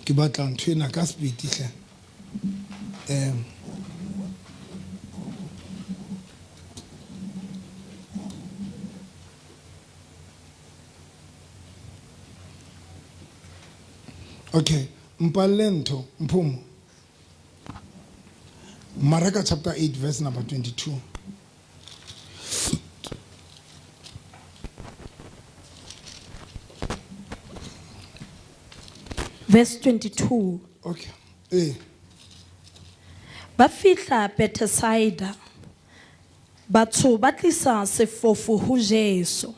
Ke batla ntho ena ka speed hle. Okay, mpalle ntho mphomo. Mareka chapter 8 verse number 22. Verse 22. Okay. Eh. Ba fihla Bethsaida. Batho ba tlisa sefofu ho Jesu.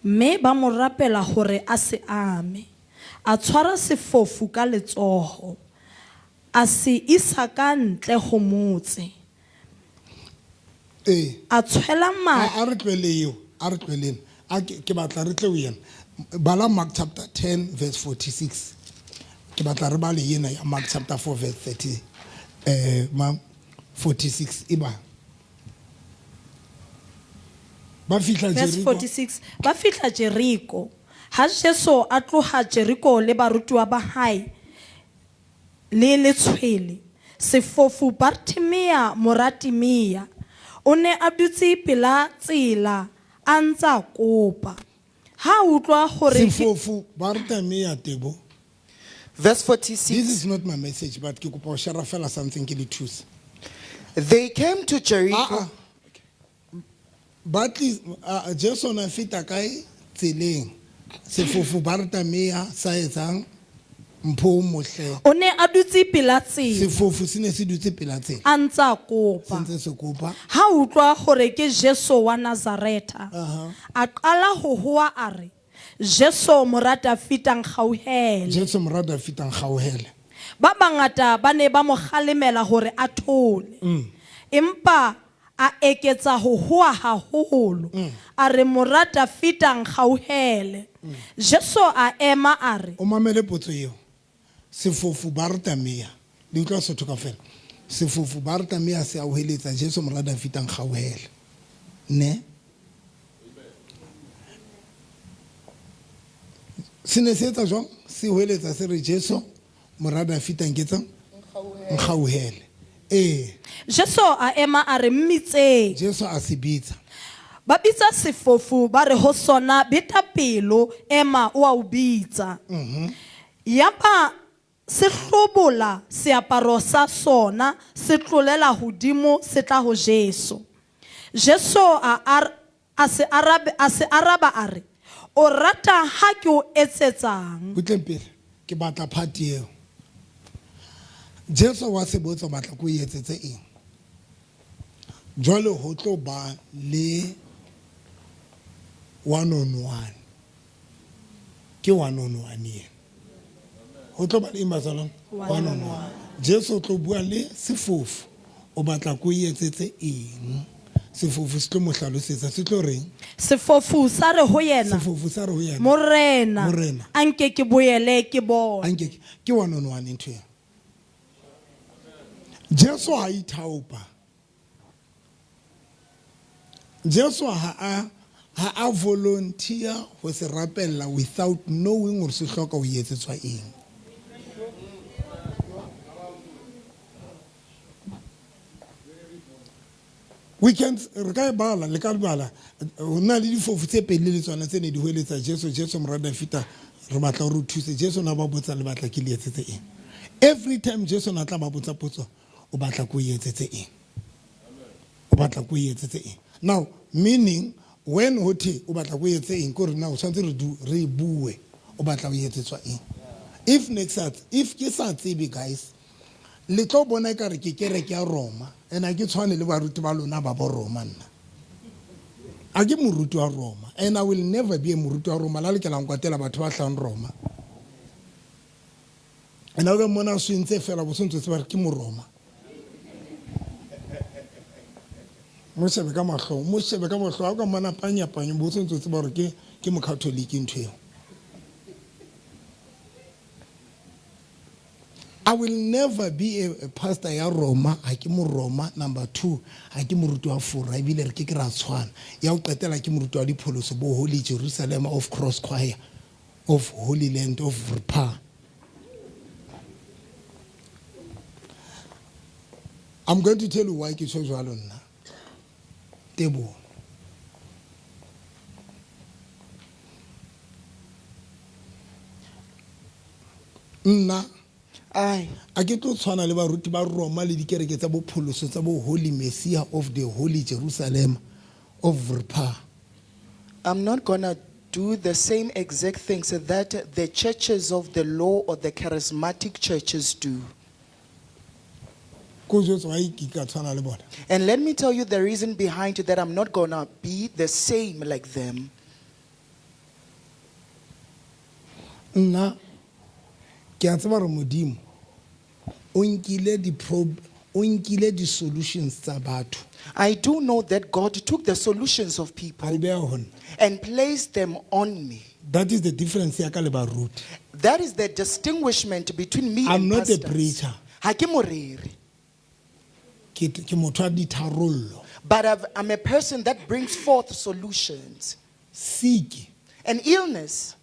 Mme ba mo rapela hore a se ame. A tshwara sefofu ka letsoho. A se isa ka ntle ho motse. Ee. A tshwela mathe. A re tlohele eo, a re tloheleng. A ke, ke batla re tle ho yena. Bala Mark chapter 10 verse 46. Ke batla re bale ena ya Mark chapter 4 verse 30 eh ma 46 e ba. Ba fihla Verse Jeriko. 46. Ba fihla Jeriko. Ha Jesu a tloha Jeriko le barutuwa ba hae le letshwele, sefofu Bartimea mora Timea o ne a dutse pela tsela a ntsa kopa. Ha a utlwa hore ke Sefofu Bartimea Tebo. Verse 46. This is not my message but ke kopa ho share fela something ke le thuse. They came to Jericho. Ah, ah. Ba tli ah, Jesu o ne a feta kae tseleng. Sefofu Bartimea sa etsang mpho o mohle. O ne a dutse pela tsela. Sefofu se ne se dutse pela tsela. A ntsa Se kopa. ntse se kopa. Ha a utlwa hore ke Jesu wa Nazaretha, a qala ho hoa a re, Jesu mora Dafita nkgauhele. Jesu mora Dafita nkgauhele. Ba bangata ba ne ba mo kgalemela hore a thole. Empa a eketsa ho hoa haholo. A re, Mora Dafita nkgauhele. Jesu a ema a re. O mamele potso eo. Sefofu Bartamea. Le utlwa Sotho kaofela? Sefofu Bartamea se a hoeletsa, Jesu mora Dafita nkgauhele. Ne? Se ne se etsa jwang? Se hoeletsa se re, Jesu mora Dafita nketsang? Nkgauhele. Ee. Jesu a ema a re, Mmitseng. Jesu a se bitsa. Ba bitsa sefofu ba re ho sona, Beta pelo, ema, o a o bitsa. Yaba se hlobola seaparo sa sona, se tlolela hodimo, se tla ho Jesu. Jesu a ar, a se arabe, a se araba a re, O rata ha ke o etsetsang? Butleng pele, ke batla part eo. Jesu wa se botsa o batla ke o etsetse eng? Jwale ho tlo ba le one on one. Ke one on one ena. Ho tlo ba le eng bazalwane? One on one. Jesu o tlo bua le sefofu. O batla ko etsetse eng? Sefofu se tlo mo hlalosetsa, se tlo reng? Sefofu sa re ho yena, Sefofu sa re ho yena, Morena, Morena. a nke ke boele ke bone. A nke ke, ke one on one ntho ena. Jesu ha ithaopa. Jesu ha a ha a volunteer ho se rapella without knowing hore se hloka ho etsetswa eng. We can re ka e bala le ka bala ho na le difofu tse pedi le tsona tse ne di hoeletsa Jesu Jesu mora Dafita re batla hore o thuse Jesu na ba botsa le batla ke le etsetse eng. Every time Jesu na tla ba botsa potso o batla ko etsetse eng. O batla ko etsetse eng. Now meaning when ho the o batla ko etse eng ke hore na o tshwanetse re du re bue o batla o etsetswa eng. If next if ke sa tsebe guys Le tlo bona ekare ke kereke ya Roma, and ha ke tshwane le baruti ba lona ba bo Roma nna. A ke moruti wa Roma, and I will never be a moruti wa Roma, la lokela nkwatela batho ba hlahang Roma. And ha o ka mmona a swentse fela bo sontso tseba re ke Moroma. Mo shebe ka mahlong, mo shebe ka mahlong, ha o ka mmona panya panya bo sontso tseba hore ke ke Mokatholike ntho eo. I will never be a pastor ya Roma, ha ke Moroma, number 2, ha ke moruti wa Fora, ebile re ke ke ra tshwana. Ya ho qetela ke moruti wa dipholoso bo Holy Jerusalem of Cross Choir of Holy Land of Rpa. I'm going to tell you why ke tjho jwalo nna. Teboho. Nna I a ke tlo tshwana le baruti ba Roma le dikereke tsa bopholoso tsa bo Holy Messiah of the Holy Jerusalem of Rpa. I'm not gonna do the same exact things that the churches of the law or the charismatic churches do. Ko jwetse why ke ka tshwana le bona. And let me tell you the reason behind that I'm not gonna be the same like them. Nna ke a tseba hore Modimo o nkile di o nkile di solutions tsa batho I do know that God took the solutions of a people di beha ho nna. and placed them on me. That is the difference ya ka le baruti. That is the distinguishment between me I'm and not a pastors. preacher. Ha ke moreri, Ke motho wa ditharollo. but I'm a person that brings forth solutions. Sick. An illness,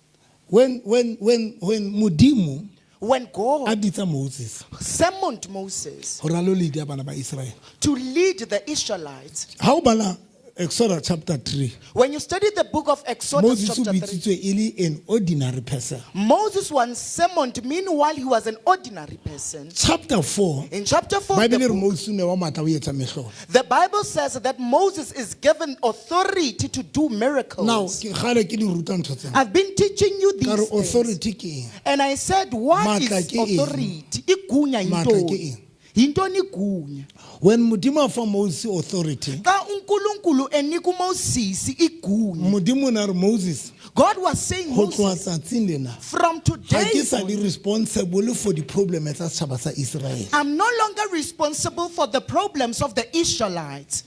When Modimo when a God bitsa Moses summoned Moses hore a lo lead bana ba Israel. to lead the Israelites, Ha o bala Exodus chapter 3, when you study the book of Exodus Moses o chapter 3, bitsitswe e le an ordinary person. Moses was summoned, meanwhile he was an ordinary person. Chapter 4, In chapter 4, Bible e re the, book, Moses o ne wa matla ho etsa mehlolo. the Bible says that Moses is given authority to do Now, miracles. ke kgale ke di ruta ntho tsena. I've been teaching you Ka re these things. authority ke eng? And I said, what Matla is ke eng? authority? Igunya Matla ke yintoni? eng? Yintoni igunya? When Modimo a fa Moses authority, Xa uNkulunkulu enika uMoses igunya. Modimo o ne a re Moses, God was saying, ho tloha Moses, tsatsing lena, from ha ke today, sa le responsible for di-problem tsa setjhaba sa Israel. I'm no longer responsible for the problems of the Israelites.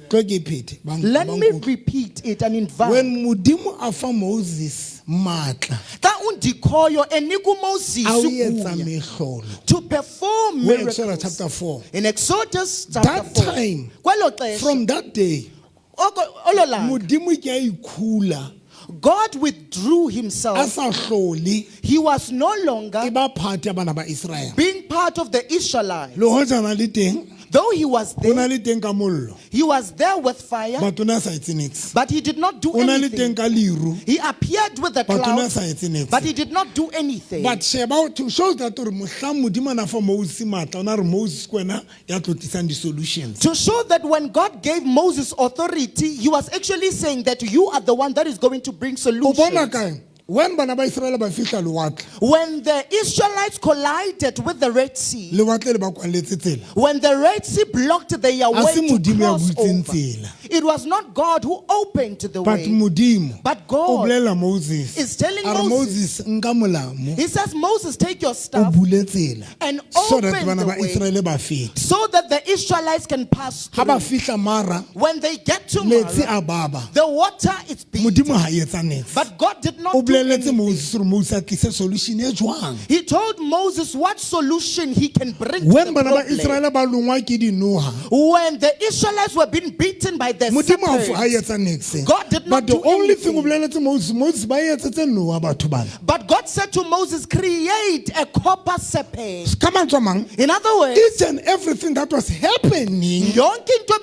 Tlo ke e phethe, ba Let ba me nkutlwe. repeat it and invite. When Modimo a fa Moses matla Xa undikhoyo enika uMoses a ho etsa igunya mehlolo, to perform ho Exodus miracles. chapter 4, In Exodus chapter That 4. time, Kwelo xesha, from that day, olo langa, Modimo ke a ikhula, God withdrew a himself. sa hlole He was no longer e ba part ya bana ba Israel. being part of the Israelites. Le hoja a na le teng, Though he was o na there, le teng ka mollo, he was there with fire, but o ne a sa etse niks. but he did not do O na le teng anything. ka leru, He appeared with the but o ne a cloud, sa etse niks. but he did not do anything. But sheba to show that hore mohlang Modimo a na fa Moses matla, o na re Moses ke wena ya tlo tlisang di-solutions. To show that when God gave Moses authority, he was actually saying that you are the one that is going to bring O bona solutions. kae? When bana ba Israel ba fihla lewatle, When the Israelites collided with the Red Sea, lewatle le ba kwalletse tsela. when the Red Sea blocked their Ha way se to Modimo ya cross butseng over, tsela. it was not God who opened the But way. Modimo But o God bolella Moses. is telling A re Moses- Moses nka molamu He says, Moses, take your o staff bule tsela and so that open bana the ba way Israel ba fete. so that the Israelites can pass Ha ba through. fihla Mara, When they get to metsi Mara, a baba. the water is bitter. Modimo ha etsa niks. But God did not O do bolelletse anything. Moses hore Moses a tlise solution e jwang. He told Moses what solution he can bring to When the bana ba problem. Israel ba longwa ke dinoha, When the Israelites were being beaten by the Modimo ha serpents, etsa niks. God did not But the do only thing o anything. bolelletse Moses, Moses ba etsetse noha batho bana. But God said to Moses, create a copper serpent. Ka mantswe a mang, In other words, each and everything that was happening yonke into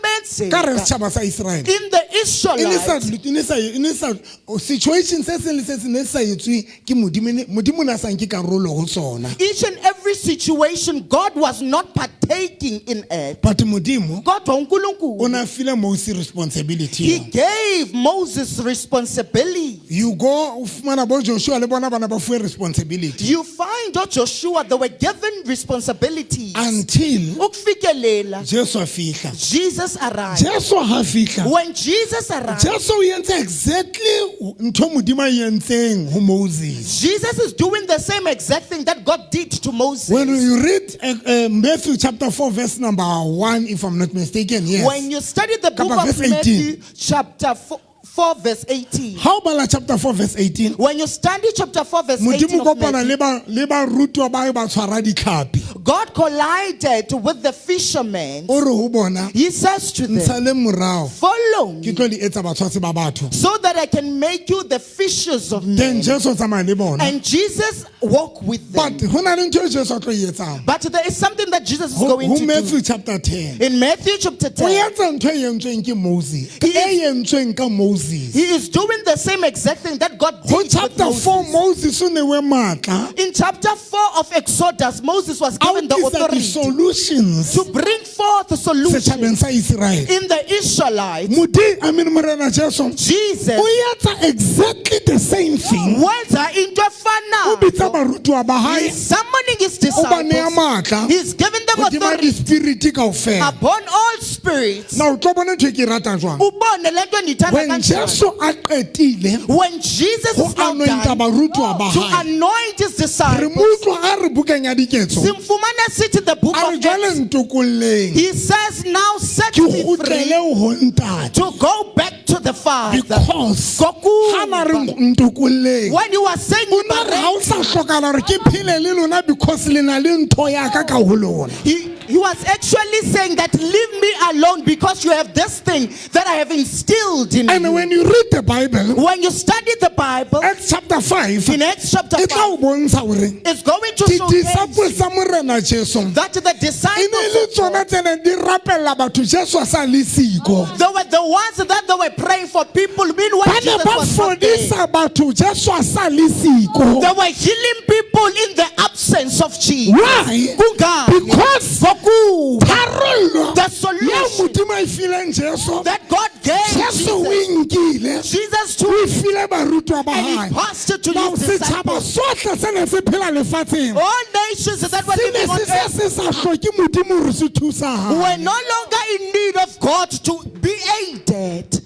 ka re ebenzeka setjhaba sa Israel. in the E ne sa Israelites, e ne sa e ne sa situation se seng le se seng ne se sa etswe ke Modimo Modimo o ne a sa nke karolo ho sona. each and every situation, God was not partaking in it. But Modimo Kodwa o uNkulunkulu, na file Moses responsibility. He gave Moses responsibility. You go o fumana bo Joshua le bona bana ba fuwe responsibility You find out Joshua, they were given responsibilities. until Ukufikelela, Jesu a fihla. Jesus arrived. Jesu ha fihla, When Jesus arrived, Jesu o entse exactly ntho Modimo a e entseng ho Moses. Jesus is doing the same exact thing that God did to Moses. When you read Matthew chapter 4 verse number 1 if I'm not mistaken, yes. When you study the book Kapa of verse 18. Matthew, chapter 4, 4 verse 18. Ha o bala chapter 4 verse 18, When you study chapter 4 verse 18 Modimo of kopana Matthew, le ba le barutwa ba hae ba tshwara ditlhapi. God collided with the fishermen. O re ho bona, He says to them, ntshaleng morao, follow ke me tlo le etsa batshwasi ba batho. so that I can make you the fishers of Then men. Jesu o tsamaya le bona. And Jesus walked with them. But ho na le ntho e Jesu a tlo e etsang. But there is something that Jesus is Ho going ho to do. Matthew chapter 10. In Matthew chapter O 10, etsa ntho e entsweng ke Moses. He E entsweng ka Moses. he is doing the same exact thing that God did Ho with chapter Moses. 4 Moses o newe matla In chapter 4 of Exodus, Moses was a ho given the tlisa authority di-solutions to bring forth solutions setjhabeng sa Israel. in the Israelites. Modi, I mean Morena Jesu, Jesus o etsa exactly the same thing. wenza into O bitsa efanayo. barutwa ba hae, He's summoning his o ba nea disciples. matla He's giving them hodima authority di-spirit kaofela. upon all spirits. Now o tlo bona ntho e ke e ratang jwang. Ubone le nto endiyithanda When kanjani. Jesu a qetile When Jesus ho is now anointa done barutwa ba to hae, anoint his re disciples, mo utlwa a re bukeng ya diketso, simfumana sithi the book a re of jwale Acts. ntokolleng He says now set ke me free kgutlele ho ntate. to go back to the Father. Because Ngokuba ha na re ntokolleng, When you are saying o na re ha o sa hlokahala hore ke phele le lona because le na le ntho ya ka ka ho lona. He was actually saying that leave me alone because you have this thing that I have instilled in And you. when you read the Bible, When you study the Bible Acts chapter 5, in Acts chapter e tla 5, o bontsha hore it's going to showcase di-disciples tsa Morena Jesu that the e ne le disciples tsona tse neng di rapella batho Jesu a sa le siko. they were the ones that they were praying for people. Meanwhile, Ba ne Jesus ba was not there. fodisa batho Jesu a sa le siko. They were healing people in the absence of Jesus. Why? Kungani? Because Ngokuba tharollo The eo solution Modimo a e fileng Jesu, that God gave Jesu o Jesus, e nkile, Jesus o took e file barutwa ba and hae. he passed it to Now his setjhaba disciples. sohle se ne se phela lefatsheng All nations that were se ne living on se se earth se sa hloke Modimo hore se thusahale. were no longer in need of God to be aided.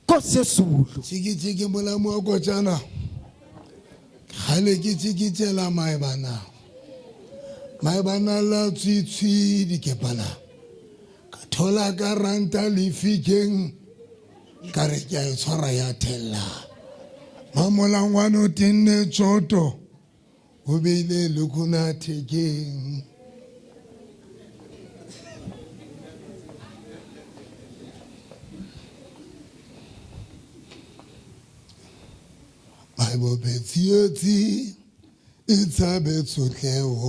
Nkosi yezulu. Tjiki-tjiki molamu wa kotjana. Kgale ke tjikitjela maebana. Maebana la tswitswi dikepana. Ka thola ka ranta lefikeng. Ka re ke a e tshwara ya thella. Mamolangwana o tenne tsoto. O beile lekuna thekeng. Maibope tsietsi e tshabe tshotleho.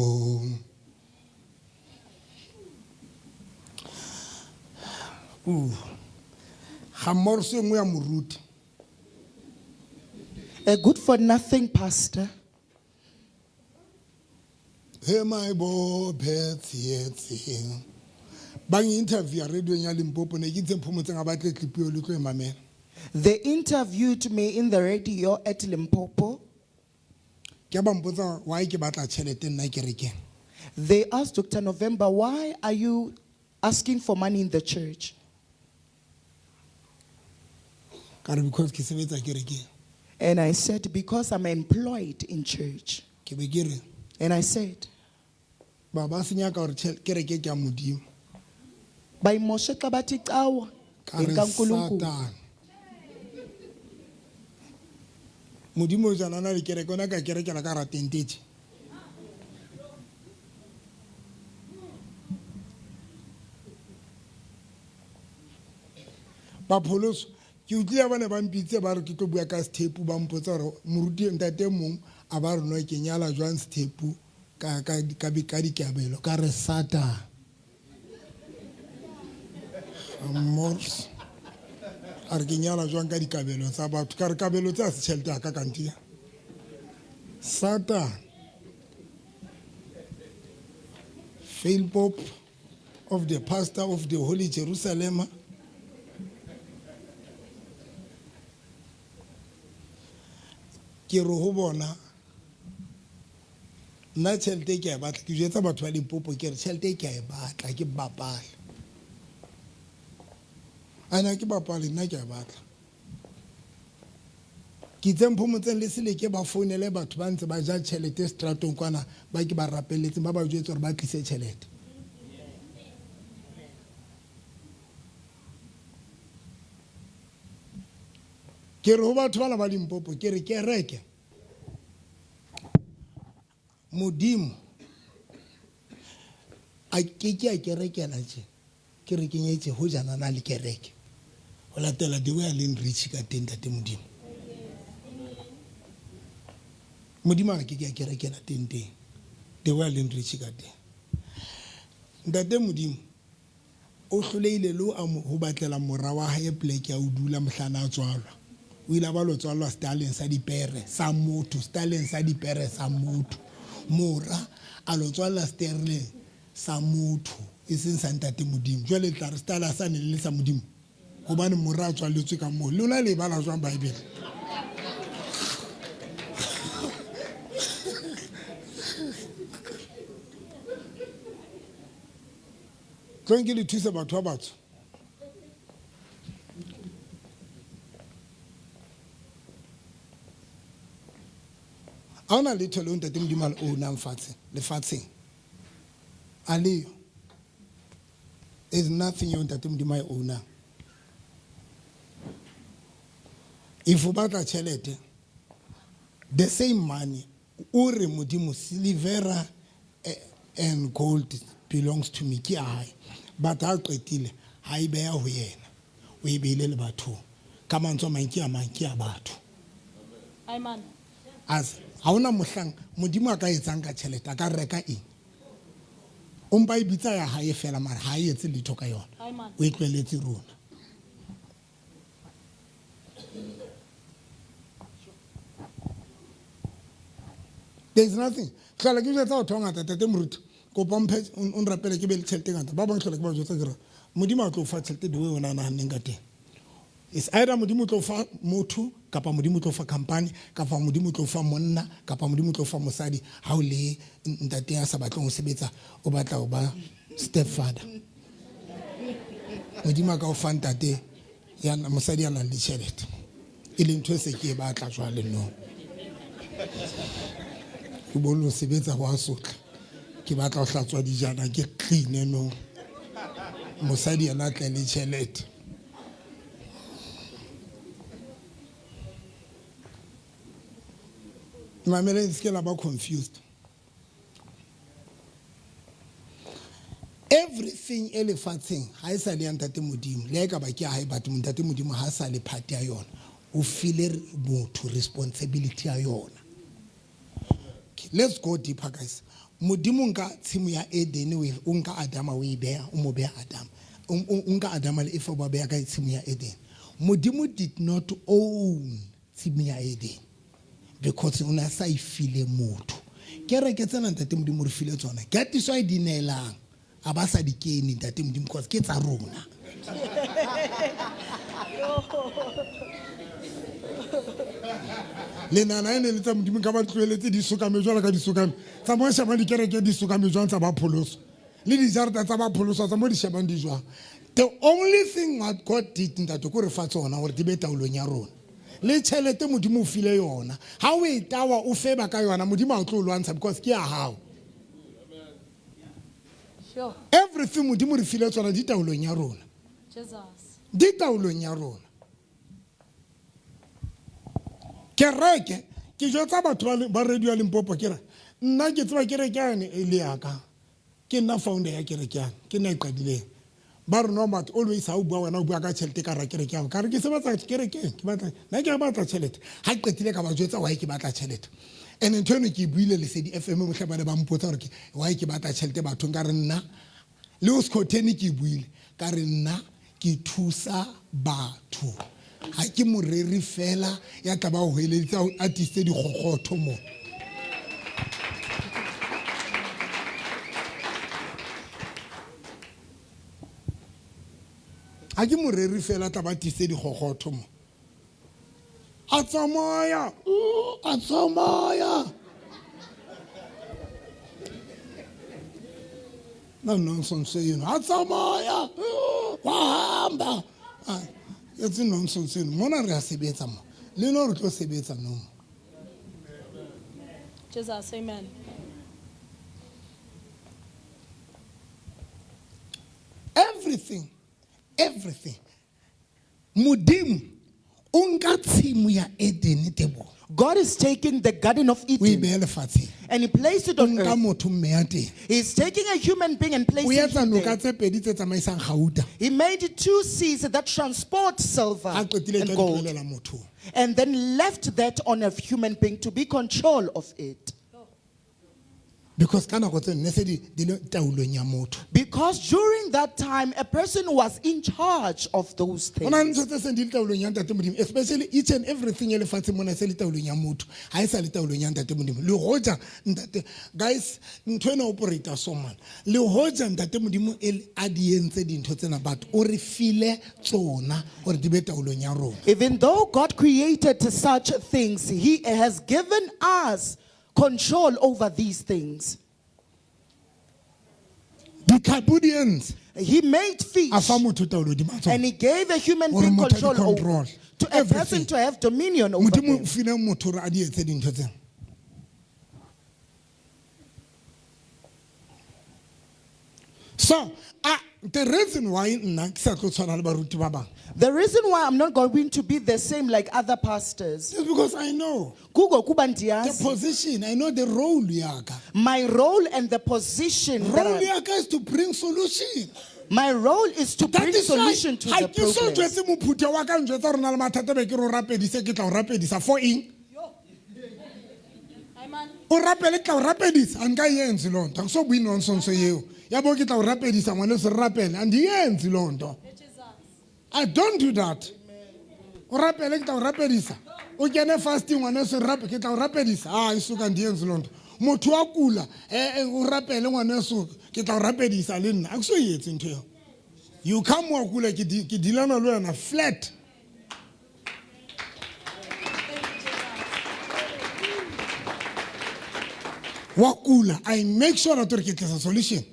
Ga mmoroso e nngwe ya moruti. A good for nothing pastor. He maibope tsietsi. Ba interview radio ya Limpopo ne ke itse Phomotseng a batle clip eo le tlo e mamela. They interviewed me in the radio at Limpopo. Ke ba mpotsa why ke batla tjhelete nna kerekeng. They asked Dr. November, why are you asking for money in the church? Ka re because ke sebetsa kerekeng. And I said, because I'm employed in church. Ke be ke re And I said, ba ba senyaka hore kereke ke ya Modimo. bayimoshe xa bathi cawa Ka re ngekaNkulunkulu. Satan. Modimo o jana na le kereke ona ka kerekela ka ratentetse. Bapholoso ke utlwile ba ne ba mpitse ba re ke tlo bua ka sethepu ba mpotsa hore moruti ntate mong a ba re no ke nyala jwang sethepu ka ka ka ka dikabelo ka re Satan. Mors. A re ke nyala jwang ka dikabelo tsa batho ka re kabelo tse a se tjhelete ya ka kanti. Satan. Fail Pope of the pastor of the Holy Jerusalem. Ke re ho bona nna tjhelete ke a e batla ke jwetsa batho ba Limpopo ke re tjhelete ke a e batla ke bapala. Ana ke bapale nna ke a e batla. Ke itse Mphomotseng le Seleke ba founele batho ba ntse ba ja tjhelete stratong kwana ba ke ba rapelletseng ba ba jwetse hore ba tlise tjhelete. Ke re ho batho bana ba Limpopo ke re kereke Modimo a ke ke a kerekela tje ke re kenyetse ho jana na le kereke ho latela the way a leng rich ka teng ntate Modimo. Modimo a ke ke a kerekela teng teng the way a leng rich ka teng. Ntate Modimo O hlolehile le ho batlela mora wa hae pleke ya ho dula mohla a na tswalwa. O ile a ba lo tswallwa setaleng sa dipere sa motho, setaleng sa dipere sa motho. Mora a lo tswalla seterleng sa motho, e seng sa Ntate Modimo. Jwale le tla re setala sane le le sa Modimo? Hobane mora a tswalletswe ka moo. Lona le e bala jwang Bible? Tlong ke le thuse batho ba batsho. Ha hona letho leo Ntate Modimo a le ownang fatshe lefatsheng. A leyo. There's nothing eo Ntate Modimo a e ownang. If o batla tjhelete, the same money O re, Modimo, silivera and gold belongs to me, ke ya hae. But ha a qetile, ha e beha ho yena, o e beile le bathong. Ka mantswe a mang, ke ya mang? Ke ya batho. Amen. As ha hona mohlang Modimo a ka etsang ka tjhelete, a ka reka eng? O mpa e bitsa ya hae fela, mara ha a etse letho ka yona. O e tlohelletse rona. There is nothing. Tlhola ke jwetsa batho ba ngata tate moruti kopa mphe o nrapele ke be le tšhelete e ngata ba bang tlhola ke ba jwetsa ke re modimo a tlo fa tšhelete the way o naganneng ka teng is either modimo o tlo fa motho kapa modimo o tlo fa company kapa modimo o tlo fa monna kapa modimo o tlo fa mosadi ha o le ntate ya sa batleng ho sebetsa o batla ho ba step father modimo a ka o fa ntate ya mosadi ya nang le tšhelete e leng ntho e se ke e batla jwale no ke bone ho sebetsa ho a sotla ke batla ho hlatswa dijana ke cleane no mosadi yena a tle le tšhelete mameleng se ke la ba confused Everything e lefatsheng ha e sa le ya Ntate Modimo, le ha e ka ba ke ya hae but Ntate Modimo ha sa le part ya yona. O file motho responsibility ya yona. Okay, let's go deeper guys. Modimo nka tshimo ya Eden o nka Adama o e beha, o mo beha Adama. O nka Adama le Eva o ba beha ka tshimo ya Eden. Modimo did not own tshimo ya Edene because o ne a sa e file motho. Kereke tsena Ntate Modimo re file tsona. That is why di neelang a ba sa di kene Ntate Modimo because ke tsa rona. Le nana e ne le tsa Modimo ka ba tloheletse di sokame jwalo ka di sokame. Tsa mo shebang dikereke di sokame jwang tsa ba pholoso. Le dijarata tsa ba pholoswa tsa mo di shebang di jwang. The only thing what God did ntate ko re fa tsona gore di be taolong ya rona. Le tšhelete Modimo o file yona. Ha o e tawa o feba ka yona Modimo ha o tlo o lwantsha because ke ya hao. Sure. Everything Modimo re file tsona di taolong ya rona. Jesus. Di taolong ya rona. Kereke ke jwetsa batho ba radio ya Limpopo ke re nna ke tseba kereke yane e le yaka. Ke nna founder ya kereke yana, ke nna e qadileng. Ba re no but always ha o bua wena o bua ka tšhelete ka ra kereke ya ka re ke sebetsa kerekeng ke batla nna ke batla tšhelete. Ha ke qetile ka ba jwetsa why ke batla tšhelete. And ntho eno ke e buile Lesedi FM mohla ba ne ba mpotsa gore ke why ke batla tšhelete bathong ka re nna le o Skhotheni ke e buile ka re nna ke thusa batho. Ha ke moreri fela ya tla ba hoeleditse a tisitse dikgokgotho mo. Ha ke moreri fela tla ba tisitse dikgokgotho mo. A tsamaya, a tsamaya. Na nonsense eno. A tsamaya, wa hamba. Etse nonsense eno. Mona re a sebetsa mo. Le no re tlo sebetsa no mo. Jesus, amen. Everything, everything. Modimo O nka tshimo ya Eden tebo. God is taking the Garden of O e Eden beha lefatsheng. and he placed it O on nka earth. motho mme ya teng. He's taking a human being and O placing etsa him noka there. tse pedi tse tsamaisang gauta. He made two seas that transport silver Ha qetile and tla di gold tlohelela motho. and then left that on a human being to be control of it. Because ka nako tse ne se di di le taolong ya motho. Because during that time, a person was in charge of those Ho na le things. ntho tse seng di le taolong ya ntate Modimo, especially each and everything e lefatsheng mona se le taolong ya motho. Ha e sa le taolong ya ntate Modimo. Le hoja ntate, guys, ntho ena operate so man. Le hoja ntate Modimo e a di entse dintho tsena, but o re file tsona hore di be taolong ya rona. Even though God created such things, He has given us control over these things. Di-Cambodians He made fish a fa motho taolo hodima tsona. and He gave a human Hore being motho a di control over control. to a person Everything. to have dominion over Modimo o them. file motho hore a di etse dintho tsena. So, the reason why nna ke sa tlo tshwana le baruti ba bang The reason why I'm not going to be the same like other pastors, is because I know Kugo kuba the ndiyazi, position, I know the role ya ka. my role and the position that Role I- ya ka is to bring solution. my role is to That bring is why solution to ha the ke so problems. jwetse mophutha wa ka njwetsa hore na le mathata be ke re o rapedise, ke tla o rapedisa for eng? O rapele, ke tla o rapedisa. A nka e entse loo nto. Ha ke so bue nonsense eo. Ya bo ke tla o rapedisa, ngwaneso, re rapele. Andiyenzi loo nto. I don't do that. O rapele, ke tla o rapedisa. O kene fasting, ngwaneso, re rape, ke tla o rapedisa. Ah, e soka andiyenzi loo nto. Motho wa kula, o rapele, ngwaneso, ke tla o rapedisa le nna. Ha ke so e etse ntho eo. You come wa kula, ke ke dealana le wena flat. Wa kula, I make sure that ke tlisa solution.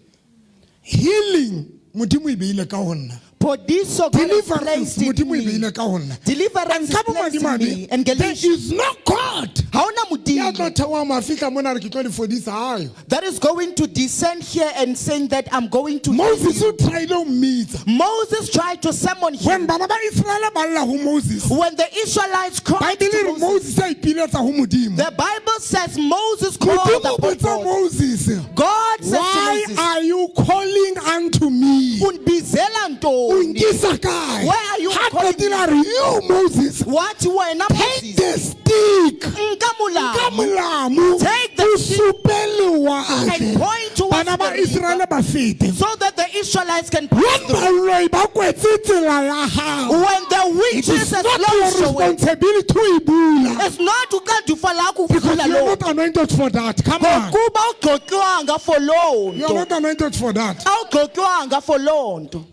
Healing, Modimo e beile ka ho nna. Phodiso, God has Deliverance, placed in Modimo e me. beile ka ho nna. Deliverance And is ka bo placed in madimabe, me. And there Galatians. is no God. Ha hona Ya Modimo tlo theoha mafihla mona re ke tlo le fodisa ayo. that is going to descend here and saying that I'm going to Moses o tryile ho mmitsa. Moses tried to summon him. When bana ba Israel ba lla ho Moses, When the Israelites cried Bible to e re Moses, Moses a ipiletsa ho Modimo. the Bible says Moses called Modimo o upon botsa God. Moses, God says to why Moses, are you calling unto me? Undibizela O ntoni? nkisa kae? Where are you Ha calling qetile a re, you Moses, Wathi wena take Moses, the stick. nka Ka molamu molamu, Take the o stick supe lewatle. and point towards Bana ba the river. Israel ba fete. so that the Israelites can pass When through. baloi ba kwetse tsela ya hao, When the it is witches has not your closed the way, responsibility to e bula. it's not uxanduva lakho Because ukuvula you are loo not anointed for that. Come on. ngokuba awugcotywanga for loo You are nto not anointed for that. awugcotywanga for loo nto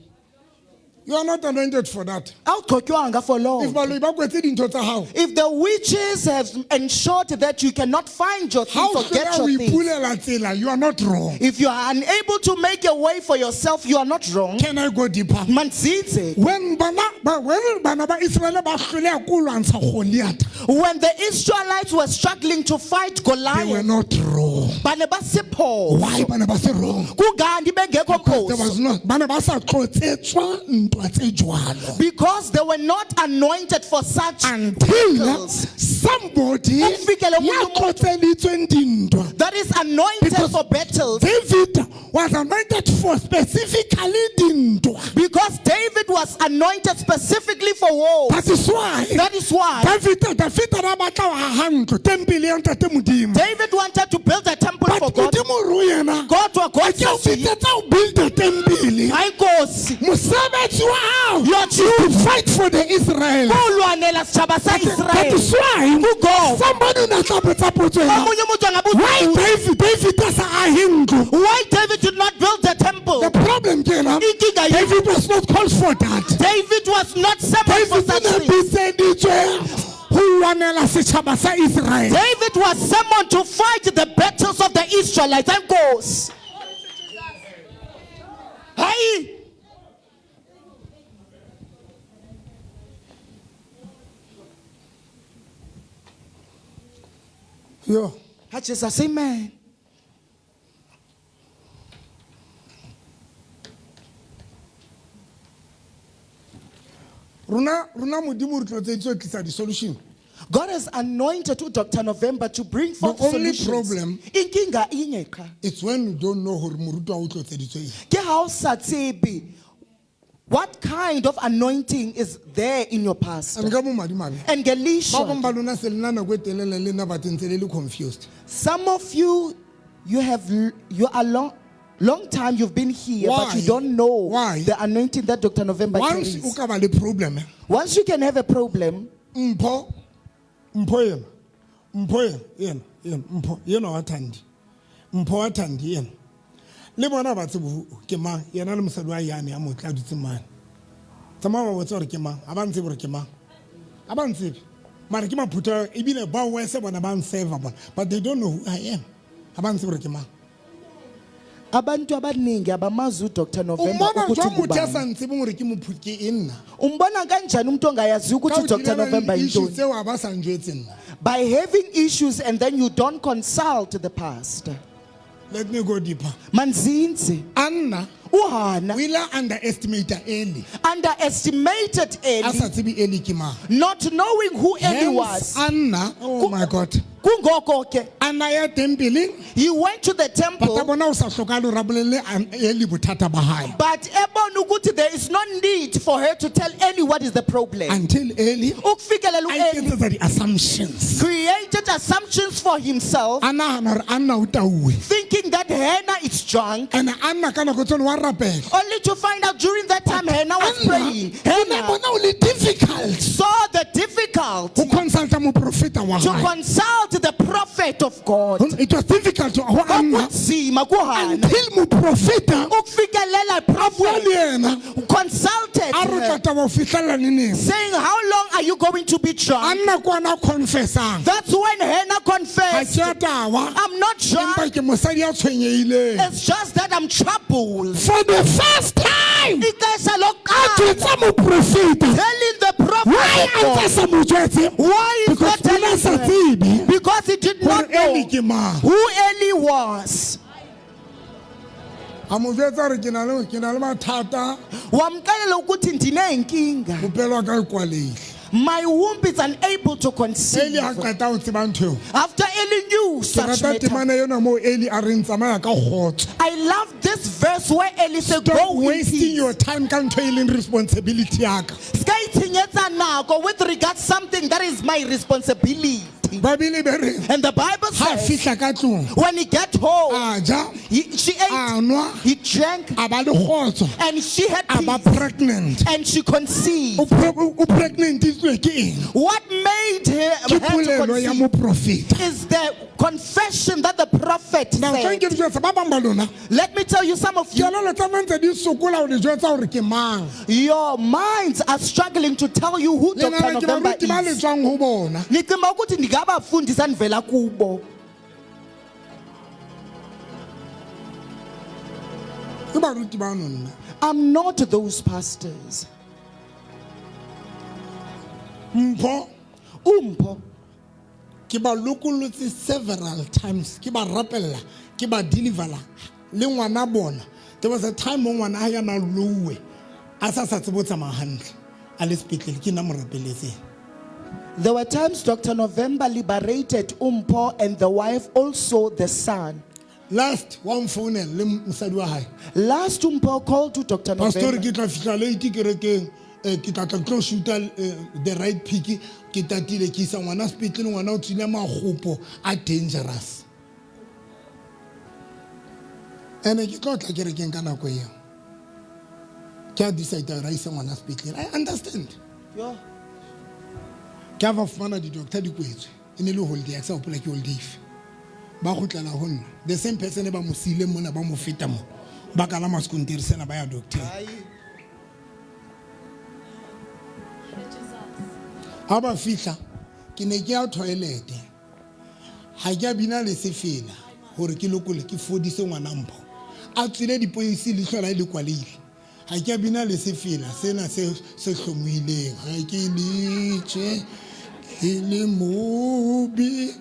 You are not anointed for that. awugcotywanga for loo If nto baloi ba kwetse dintho tsa hao, If the witches have ensured that you cannot find your ha things o or get hloleha ho your things, ipulela tsela, you are not wrong. if you are unable to make a way for yourself, you are not wrong. Can I go deeper? Manzitse, When bana ba Israel ba hloleha ko lwantsha Goliath, when the Israelites were struggling to fight they were Goliath, not wrong. ba ne ba se phoso. Why ba ne ba se wrong? Kungani bengekho There phoso? was not ba ne ba sa tlotsetswa ntwa tse jwalo. Because they were not anointed for such Until battles. somebody Kufikele omunye ya umuntu. tlotseditsweng dintwa. That is anointed Because for battles. David was anointed for specifically dintwa. Because David was anointed specifically for war. That is why That is why David a batla ho aha ntlo, tempele ya Ntate Modimo. David wanted to build a temple But for God. Modimo o re ho yena, God was God ke o says to him, bitsetsa ho build-a tempele. "Hayi Nkosi, Mosebetsi wa hao Your is to fight for the Israel. ulwanela sitshaba sa That Israel." is why Kugogo. somebody o ne tla botsa potso ena. Omunye umuntu angabuza Why ukuthi, David a sa ahe ntlo? Why David did not build the temple? The problem ke ena, Inkinga yini? David was not called for that. David was not summoned for David such o ne things. bitseditswe ho lwanela setjhaba sa Israel. David was summoned to fight the battles of the Israelites. Nkosi. Hayi. Yo. Ha Jesus, amen. Rona rona Modimo re tlotseditse ho tlisa di-solution. God has anointed Dr. November to bring forth The only solutions. problem- Inkinga inye qha. It's when you don't know hore moruti wa o tlotseditswe eng. Ke ha o sa tsebe what kind of anointing is there in your pastor. And ka bomadimabe. And Ba bang ngelishwa, ba lona se le na nako e telele le nna but ntse le le confused. some of you, you have, you are long, long time you've been here, but you Why? don't know Why? the anointing that Dr. November Once carries. o ka ba le problem, Once you can have a problem, Mpho Mpho yena Mpho yena yena yena Mpho yena wa Thandi Mpho wa Thandi yena le bona ba tsebe ke mang yena le mosadi wa yane ya motle a dutse mane tsamaya ba botse gore ke mang ga ba ntsebe gore ke mang ga ba ntsebe mare ke maphutha ebile ba wese bona ba nseva bona but they don't know who I am ga ba ntsebe gore ke mang. Abantu abaningi abamazi uDr O November mmona ukuthi jwang motho ya ngubani. sa ntsebeng gore ke mophu ke eng nna? Umbona kanjani umuntu ongayaziyo Ka ukuthi ho uDr dealana le November di-issue yintoni? tseo a ba sa njwetse nna. By having issues and then you don't consult the pastor. Let me go deeper. Manzinzi, Anna uHana o ile a underestimate Eli underestimated a Eli, sa tsebe Eli ke mang. not knowing who Eli Hence, was. Anna, oh my God, Kungoko ke, Anna ya tempeleng he went to the but temple, a bona o sa hlokahale hore a bolelle Eli bothata ba hae but ebona ukuthi there is no need for her to tell Eli what is the problem. until Eli Ukufikelela a u-Eli iketsetsa di-assumptions created assumptions for himself, a nahana hore Anna o tauwe thinking that Hannah is drunk, and Anna ka nako tsone wa rapela. only to find out during that time Hannah was Anna praying. o ne Hannah bona o le difficult saw the difficult ho consulta moprofeta wa to hae. consult the prophet of God. It was difficult ho Anna Kwakunzima kuHannah until moprofeta ukufikelela a bua prophet le yena consulted a re her, tla taba ho fihlella neneng. saying, how long are you going to be drunk? Anna kwana confessang That's when Hannah ha confessed, ke a tawa I'm not empa drunk, ke mosadi ya tshwenyehileng. it's just that I'm troubled. For the first time Ixesha a lokuqala, jwetsa moprofeta telling the prophet why of a God. ntse a sa mo jwetse Why is because not o ne a telling sa her? tsebe Because he did hore not know Eli ke mang. who Eli was. A mo jwetsa hore ke na le ke na le mathata Wamxelela ukuthi ndinenkinga. popelo ya ka e kwalehile. My womb is unable to Eli conceive. ha qeta ho tseba ntho eo After Eli knew ke such rata matter, temana ena moo Eli a reng tsamaya ka kgotso. I love this verse where Eli said, Stop go in wasting peace. your time ka ntho e leng responsibility ya ka. Ska itshenyetsa nako with regard something that is my responsibility. Bibele be re And the Bible ha says, fihla ka tlung when he get home, a ja she ate, a nwa he drank, a ba le kgotso and she had a ba peace, pregnant. and she conceived. O pregnant itswe ke eng? What made her, Ke her to polelo ya conceive moprofeta. is the confession that the prophet Now said. tlang ke le jwetsa ba bang ba lona Let me tell you, some of you, kelelo tsa lona ntse di sokola ho le jwetsa hore ke mang. your minds are struggling to tell you who Le Dr. nahana ke November baruti ba le is. tswang ho bona. Nicinga ukuthi ndingabafundisi andivela kubo. Ke baruti bano nna. I'm not those pastors. Mpho Umpho, ke ba lokollotse several times ke ba rapella ke ba delivera le ngwana bona. There was a time mo ngwana ha ya na louwe a sa sa tsebe ho tsamaya hantle a le sepetlele ke nna mo rapeletseng. There were times Dr. November liberated Umpho and the wife, also the son. Last wa mfounela le mosadi wa hae. Last Umpho called to Dr. Pastor November. ke tla fihla late kerekeng ke tla tla ke tlo shoota the right pick ke tatile ke isa ngwana sepetlele ngwana o tswile magopo a dangerous. Ene ke tlo tla kerekeng ka nako eo. Ke a decide hore a ise ngwana sepetlele. I understand. Yeah. Ke a ba fumana di-doctor di kwetswe. E ne le holiday, ha ke sa hopola ke holiday efe. Ba kgutlela ho nna. The same person e ba mo siileng mona ba mo feta mo. Ba kalama sekontiri sena ba ya doctor. Ha ba fihla ke ne ke ya toilet. Ha ke a bina le sefela hore ke lokole ke fodise ngwana Mpho. A tswile dipoisi leihlo la hae le kwalehile. Ha ke a bina le sefela sena se se hlomohileng. Ha ke letše ke le mobe.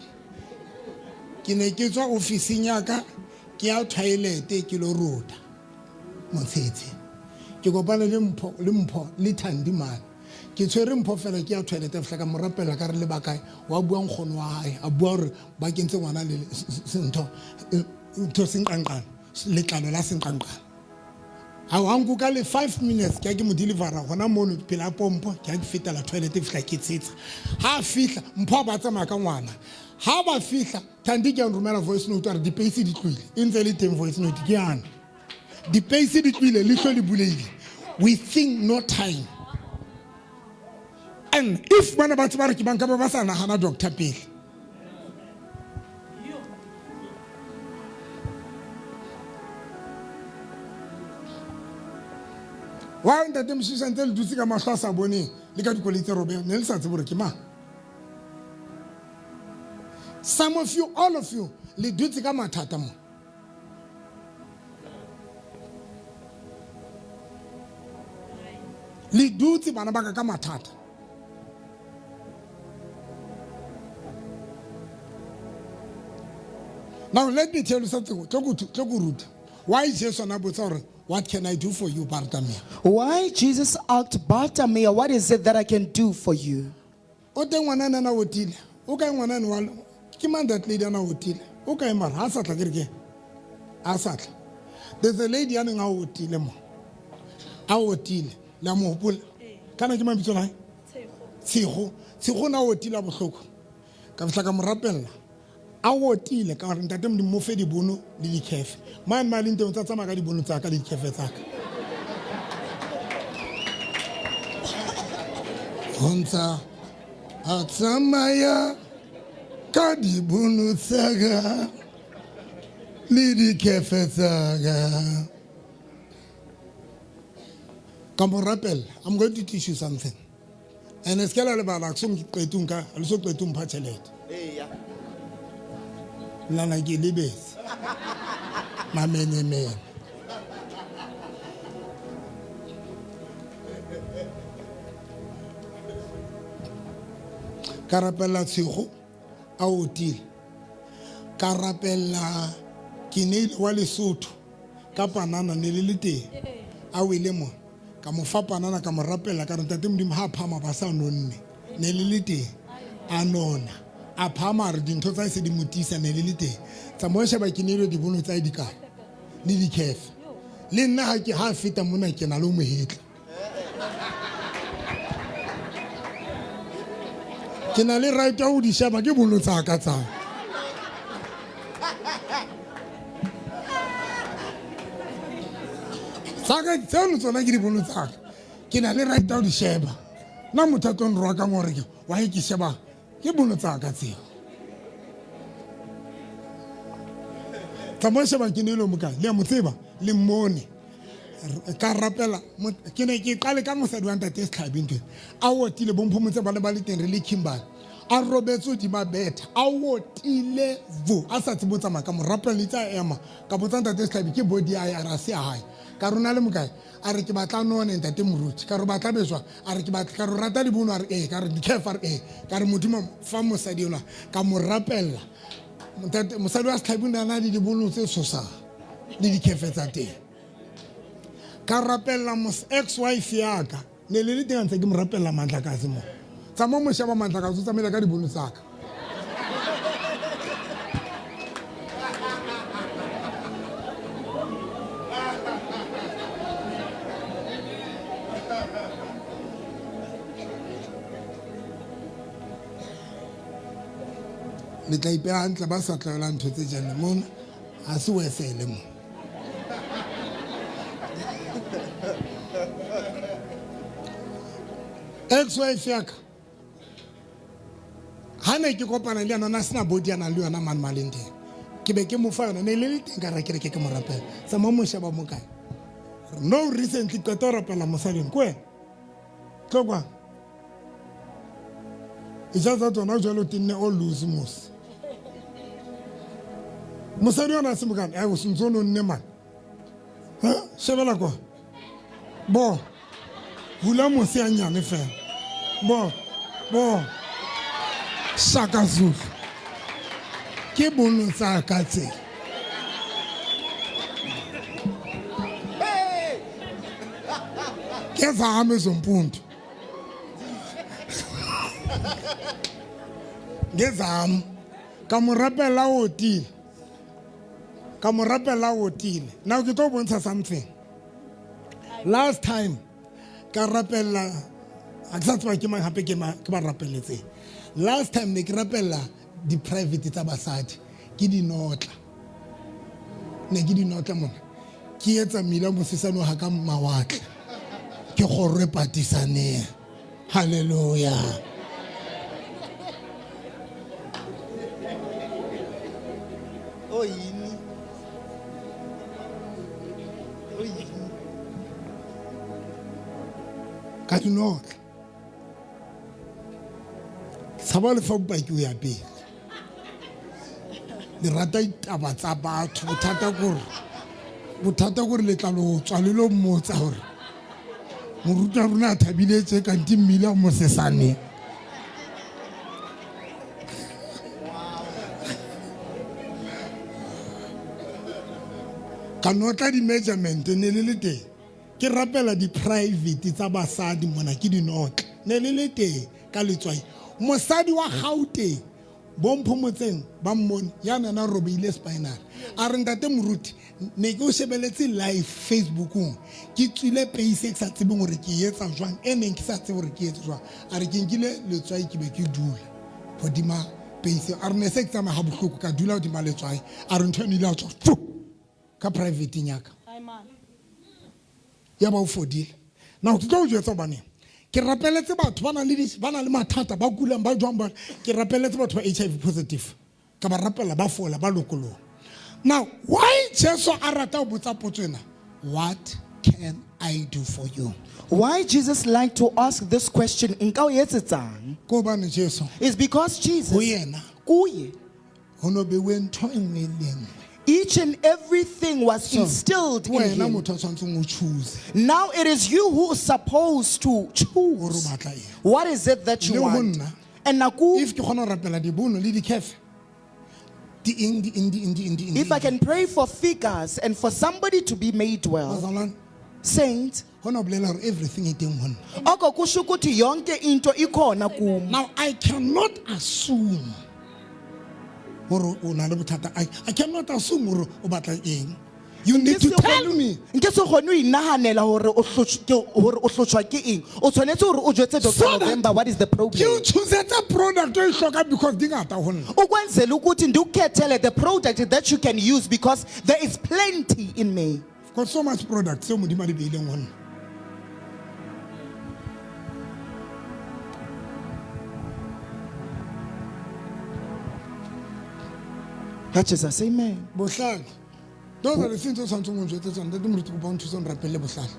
Ke ne ke tswa ofising ya ka ke ya toilet ke lo rota motshetshe. Ke kopane le Mpho le Mpho le Thandi mane. Ke tshwere mpho fela ke ya toilet fihla ka mo rapela ka re le bakae wa bua nkgono wa hae a bua hore ba kentse ngwana le ntho ntho senqanqane letlalo la senqanqane. A wa nkuka le 5 minutes ke ya ke mo delivera gona mono pela pompo ke ya ke fetela toilet fihla ke tshetsa. Ha a fihla mpho a ba tsamaya ka ngwana. Ha ba fihla Thandi ke a nromela voice note a re dipeisi di tlohile e ntse e le teng voice note ke yana. Dipeisi di tlohile leihlo le buleile within no time. And if bana ba tseba re ke banka ba ba sa nagana doctor pele. Wa ntate Moshisha ntse le dutse ka mahlo a sa boneng le ka dikoloi tse robeng ne le sa tsebe gore ke mang. Some of you, all of you, le dutse ka mathata mo. Le dutse bana ba ka ka mathata. Now let me tell you something. Tlo go ruta. Why Jesu na botsa gore what can I do for you Bartimea? Why Jesus asked Bartimaeus, what is it that I can do for you? O teng ngwanane ana otile. O kae ngwanane wa ke mang that lady ana otile? O kae mara ha sa tla ke re ke a sa tla. There's a lady ya neng a otile mo. A otile. Le a mo hopola? Kana ke mang bitso la hae? Tshego. Tshego na otile a bohloko. Ka fihla ka mo rapella. A otile ka gore ntate Modimo mo fe dibono le dikhefe. Mane ma leng teng o tsa tsamaya ka dibono tsa ka le dikhefe tsa ka. Ho ntsa a tsamaya ka dibono tsa ka le dikhefe tsa ka. Ka mo rapella. I'm going to teach you something. And se ke la lebala ke so qete nka le so qete mpha tjhelete. Lana ke lebetse. Mamenemene. Ka rapella Tshego a otile. Ka rapella ke neile wa Lesotho ka panana ne le le teng. A wele mo. Ka mo fa panana ka mo rapella ka re ntate Modimo ha phama ba sa nonne. Ne le le teng. A nona. A phama a re dintho tsa se di mo tiisa ne le le teng. Tsamaya sheba ke neile dibono tsa di kae. Le dikhefe. Le nna ha ke ha feta mona ke na le mo hetla. Ke na le right ya ho di sheba ke bono tsa ka tsa. Tsaka tseno tsona ke dibono tsa ka. Ke na le right ya ho di sheba. Nna motho a tlo nroakang hore ke why ke sheba ke bono tsa ka tseo. Tsamaya sheba ke neile mokae. Le a mo tseba le mmone. Ka rapela ke ne ke qale ka mosadi wa ntate Setlhabi ntho. A otile bomphomotse ba ne ba le teng re le Kimberley. A robetse hodima bethe a otile vo a sa tsebe ho tsamaya ka mo rapela itse a ema ka botsa ntate Setlhabi ke body ya hae a re a se ya hae. Ka rona le mokae a re ke batla none ntate Moruti ka re batla beswa a re ke batla ka re rata dibono a re ee ka re dikhefa a re ee ka re Modimo fa mosadi enwa ka mo rapella. Ntate mosadi wa Setlhabi o ne a na le dibono tse tshosang le dikhefe tsa teng. Ka rapella ex wife ya ka ne le le teng ntse ke mo rapella Mandlakazi mo. Tsamaya mo sheba Mandlakazi o tsamaile ka dibono tsa ka. Le tla ipeha hantle ba sa tlwaelang ntho tse jana mona ha se wesele mo. Ex-wife ya ka ha ne ke kopana le yona na sena body a nang le yona mane maleng teng. Ke be ke mo fa yona ne le le teng ka ra kereke ke mo rapela. Tsamaya mo sheba mo kae. No recently qeta ho rapela mosadi ko wena. Tlo kwa. E ja tsa tsona jwalo tenne o loose mos. Mosadi ona se mokana, ai o sentse o nonne man. Ha? Shebela kwa. Bo. Hula mose a nyane fela. Bo. Bo. Shaka Zulu. Ke bono tsa ka tse. Ke zame zompundu. Ngezam ka mo rapela o otile, ka mo rapela o otile. Now ke tlo bontsha something. Last time ka rapela, ha ke sa tseba ke mang hape ke ba rapeletseng. Last time ne ke rapela di-private tsa basadi, ke dinotla, ne ke dinotla mona, ke etsa mmila mosesane wa ka mawatle, ke kgorwe patisaneng. Halleluja. Oh, yini? Oh, yini? Ka dinotla tshaba lefa bopaki o ya pele. Le rata ditaba tsa batho. Bothata kore le tla lo tswa le lo mmotsa hore moruti wa rona a thabile tje kante mmila o mosesane. Ka notla di-measurement ne le le teng. Ke rapela di-private tsa basadi mona ke dinotla ne le le teng ka letswai. Mosadi wa Gauteng bompho motseng ba mmone ya nana robeile spinal. A re ntate moruti ne ke o shebeletse live Facebookong, ke tswile pace e ke sa tsebeng hore ke etsa jwang, e neng ke sa tsebe hore ke etsa jwang. A re ke nkile letswai ke be ke dula hodima pace. A re ne se ke tsamaya ha bohloko ka dula hodima letswai. A re ntho eno ile ya tswa fu ka private ya ka. Ya ba o fodile. Now ke tlo o jwetsa hobaneng ke rapeletse batho ba nang le ba nang le mathata, ba kulang, ba jwang, ba ke rapeletse batho ba HIV positive, ka ba rapela ba fola, ba lokoloha. Now why Jesu a rata ho botsa potso ena? What can I do for you? Why Jesus like to ask this question? Nka o etsetsang? Ke hobane Jesu It's because Jesus ho yena kuye ho no beuwe ntho e nngwe le e nngwe. Each and everything was So, instilled in wena him. motho a tshwanetseng o choose. Now it is you who is supposed to Hore o choose. batla eng. What is it that you Le ho want? nna, And naku, if ke kgona ho rapela dibono le dikhefe, di eng, di eng, di eng, di eng, di eng, if di I eng. can pray for figures and for somebody to be made well, Bazalwane, saint, hona ho bolela hore everything e teng ho nna. oko kusho ukuthi yonke into ikhona kum. Now I cannot assume hore o na le bothata. I cannot assume hore o batla eng. You need to tell me. Nke se kgone ho inahanela hore o hore o hlotjhwa ke eng. O tshwanetse hore o jwetse Dr. So that November what is the Ke problem. o choose-tsa product o e hlokang because di ngata ho nna. Ukwenzela ukuthi ndikukhethele the product that you can use because there is plenty in me. I've got so much product tseo Modimo a di beileng ho nna. Ka Jesus, amen. Bohlale. Those are the things tse tshwanetseng o njwetse tsona. Ntate Moruti, kopa o nthuse o nrapelle bohlale.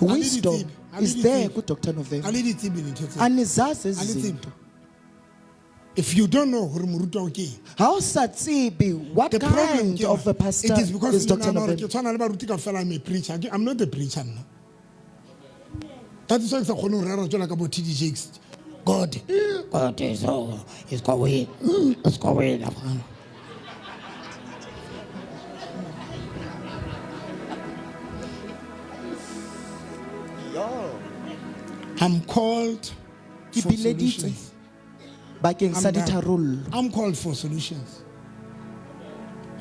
Wisdom is there ku Dr. A November. le di tsebe dintho tseo. Anizazi A le tsebe. izinto. If you don't know hore moruti wa hao ke eng. Ha o sa tsebe what The problem kind ke of a ena, pastor it is because is le Dr. nahana hore November. ke tshwana le baruti kaofela, I'm a preacher. I'm not a preacher nna. That is why ke sa kgone ho rera jwalo ka bo TD Jakes. God, God is all, is going, is going. I'm called Ke for bileditswe solutions. bakeng sa I'm done. ditharollo. I'm called for solutions.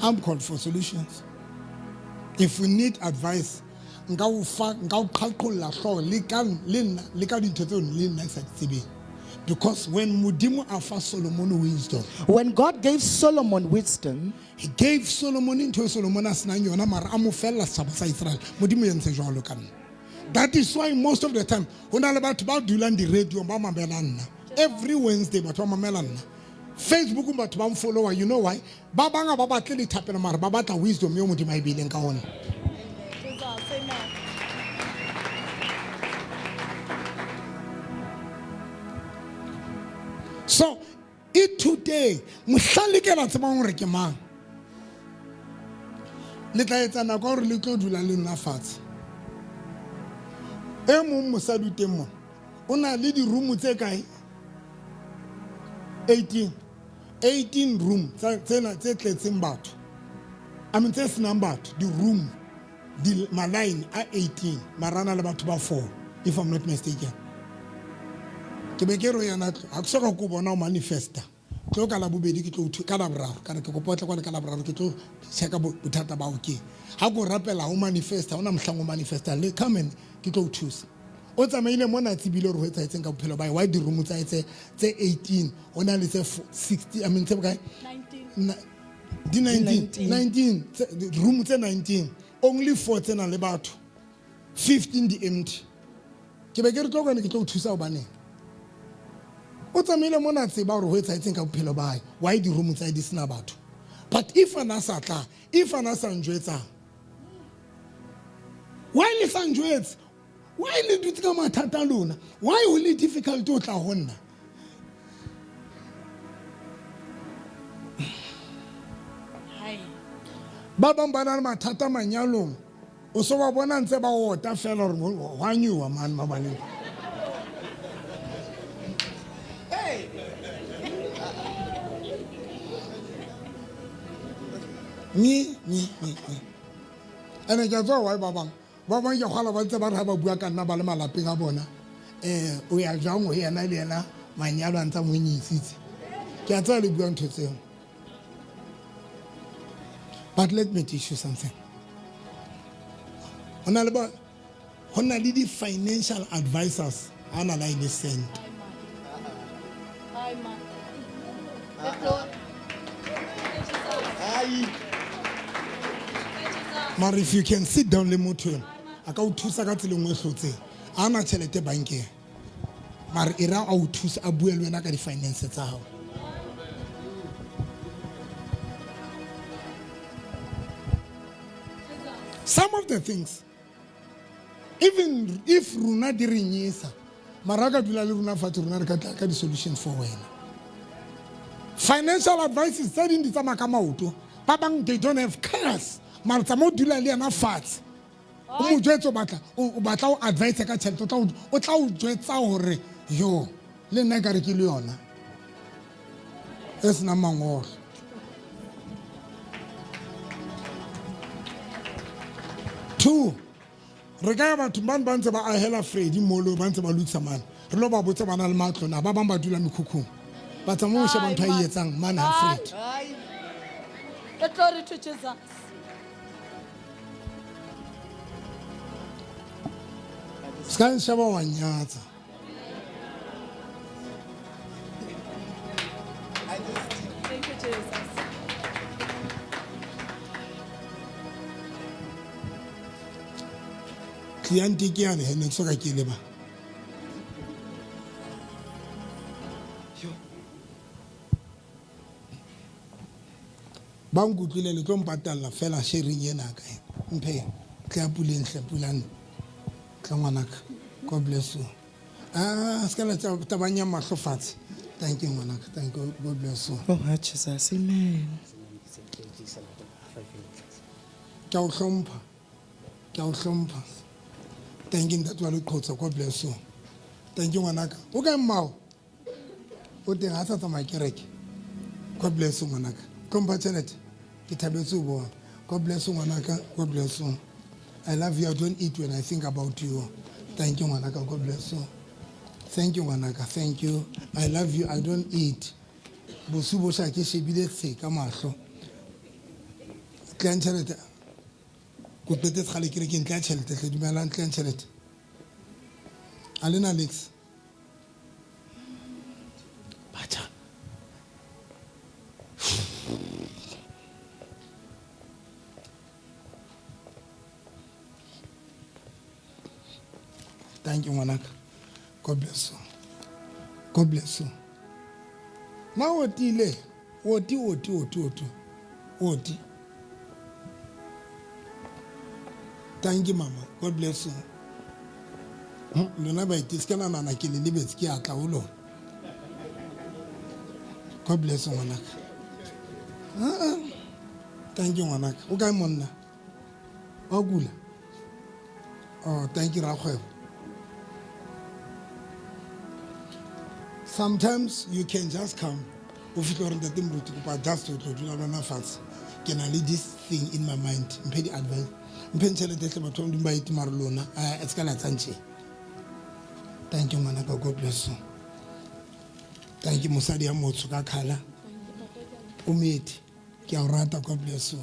I'm called for solutions. If we need advice, nka o fa, nka o qhaqholla hlooho le ka, le nna, le ka dintho tseo le nna ke sa di tsebeng. Because when Modimo a fa Solomon wisdom, When God gave Solomon wisdom, he gave Solomon ntho e Solomon a senang yona, mara a mo fella setjhaba sa Israel. Modimo o entse jwalo ka nna. That is why most of the time ho na le batho ba dulang di-radio ba mamela nna. Every Wednesday batho ba mamela nna. Facebook batho ba mfollowa, you know why? Ba bang ha ba batle dithapelo mara ba batla wisdom eo Modimo a e beileng ka ona. So ithuteng, mohlang le ke la tsebang hore ke mang, le tla etsa nako ya hore le tlo dula le nna fatshe. E mong mosadi o teng mona, o na le di-room tse kae? 18. 18 room tsena tse tletseng batho. I mean tse senang batho, di-room, di ma-line a 18, mara a na le batho ba 4, if I'm not mistaken. Ke be ke re ho yena ha ke soka ko bona o manifesta. Tlo ka Labobedi ke tlo o ka Laboraro. Ka re ke kopa o tle kwana ka Laboraro ke tlo checka bothata ba hao keng. Ha ko rapela ha o manifesta, ha hona mohlang o manifestang le come and ke tlo o thusa. O tsamaile mona a tsebile hore ho etsahetseng ka bophelo ba hae. Why di-room tsa hae tse tse 18 ho na le tse 60 I mean tse bokae? 19. Di 19 19 room tse 19 only 4 tse nang le batho 15 di empty. Ke be ke re tlo kwane ke tlo o thusa hobaneng. O tsamaile mona a tseba hore ho etsahetseng ka bophelo ba hae. Why di-room tsa hae di sena batho? But if a na sa tla, if a na sa njwetsang, why le sa njwetse? Why le dutse ka mathata a lona? Why ho le difficult ho tla ho nna? Ba bang ba na le mathata manyalong. O so ba bona ntse ba ota fela hore hwa nyowa mane mabaleng. Nyi nyi nyi nyi. Ene ke a tseba why ba bang Ba bang ke kgola ba ntse ba re ha ba bua ka nna ba le malapeng a bona, um o ya jwang ho yena le yena manyalo a ntsa mo nyisitse. Ke a tseba le bua ntho tseo. But let me teach you something. Ho na le ba ho na le di-financial advisors ha na la e le cent. Mara if you can sit down le motho eno a ka o thusa ka tsela nngwe e hlotseng a na tšhelete bankeng mara e ra a o thusa a bue le wena ka di-finance tsa gago. Some of the things even if rona di re nyesa mara a ka dula le rona fatshe rona re ka tla ka di-solutions for wena. Financial advices tse ding di tsamaya ka maoto ba bang they don't have cars mara tsamaya o dula le yena fatshe o mo jwetse o batla o batla o advise ka tšhelete o tla o jwetsa gore yo le nna e ka re ke le yona e senang mangolo. Two, re ka ya bathong bane ba ntse ba ahela Freddy molo ba ntse ba lokisa mane re lo ba botse ba na le matlo na ba bang ba dula mekhukhung ba tsamaya o sheba ntho a e etsang mane ha Freddy. Glory to Jesus. Se ka nsheba wa nyatsa. Thank you, Jesus. Cliente ke yane he ne ke soka ke leba. Ba nkutlwile le tlo mpatalla fela sharing ena ka ena. Mphe tle ya puleng hle pulane. Tla ngwanaka. God bless you. Ah, se ka la tabanya mahlo fatshe. Thank you ngwanaka. Thank you. God bless you. Oh, Jesus. Amen. Ke a o hlompha. Ke a o hlompha. Thank you ntate wa leqhotsa. God bless you. Thank you ngwanaka. O kae mmao? O teng ha sa tsamaya kereke. God bless you ngwanaka. Tlo mpha tjhelete. Ke thabetse ho bona. God bless you ngwanaka. God bless you. I love you. I don't eat when I think about you. Thank you ngwanaka. God bless you. Thank you ngwanaka. Thank you. I love you. I don't eat. Bosiu bo sha ke shebile tshe ka mahlo. Tlang tjhelete. Ko qetetse kgale kerekeng tla tjhelete hle dumelang tlang tjhelete. A le na Alex. Batjha. Thank you ngwanaka. God bless you. God bless you. Na o tile, oti oti oti oti. Oti. Thank you mama. God bless you. Lona baeti se ka la nahana ke le lebetse ke a tla ho lona. God bless you ngwanaka. Ah, thank you ngwanaka. O kae monna? Wa kula? Oh, thank you rakgwebo. Sometimes you can just come o fihle gore ntate moruti kopa just o tlo dula lona fatshe ke na le this thing in my mind mphe di-advice mphe tšhelete tle batho ba modimo ba ete mare lona e se ka la tsang tše. Thank you ngwanaka. God bless you. Thank you mosadi ya motsho ka khala. O moeti. Ke a o rata, God bless you.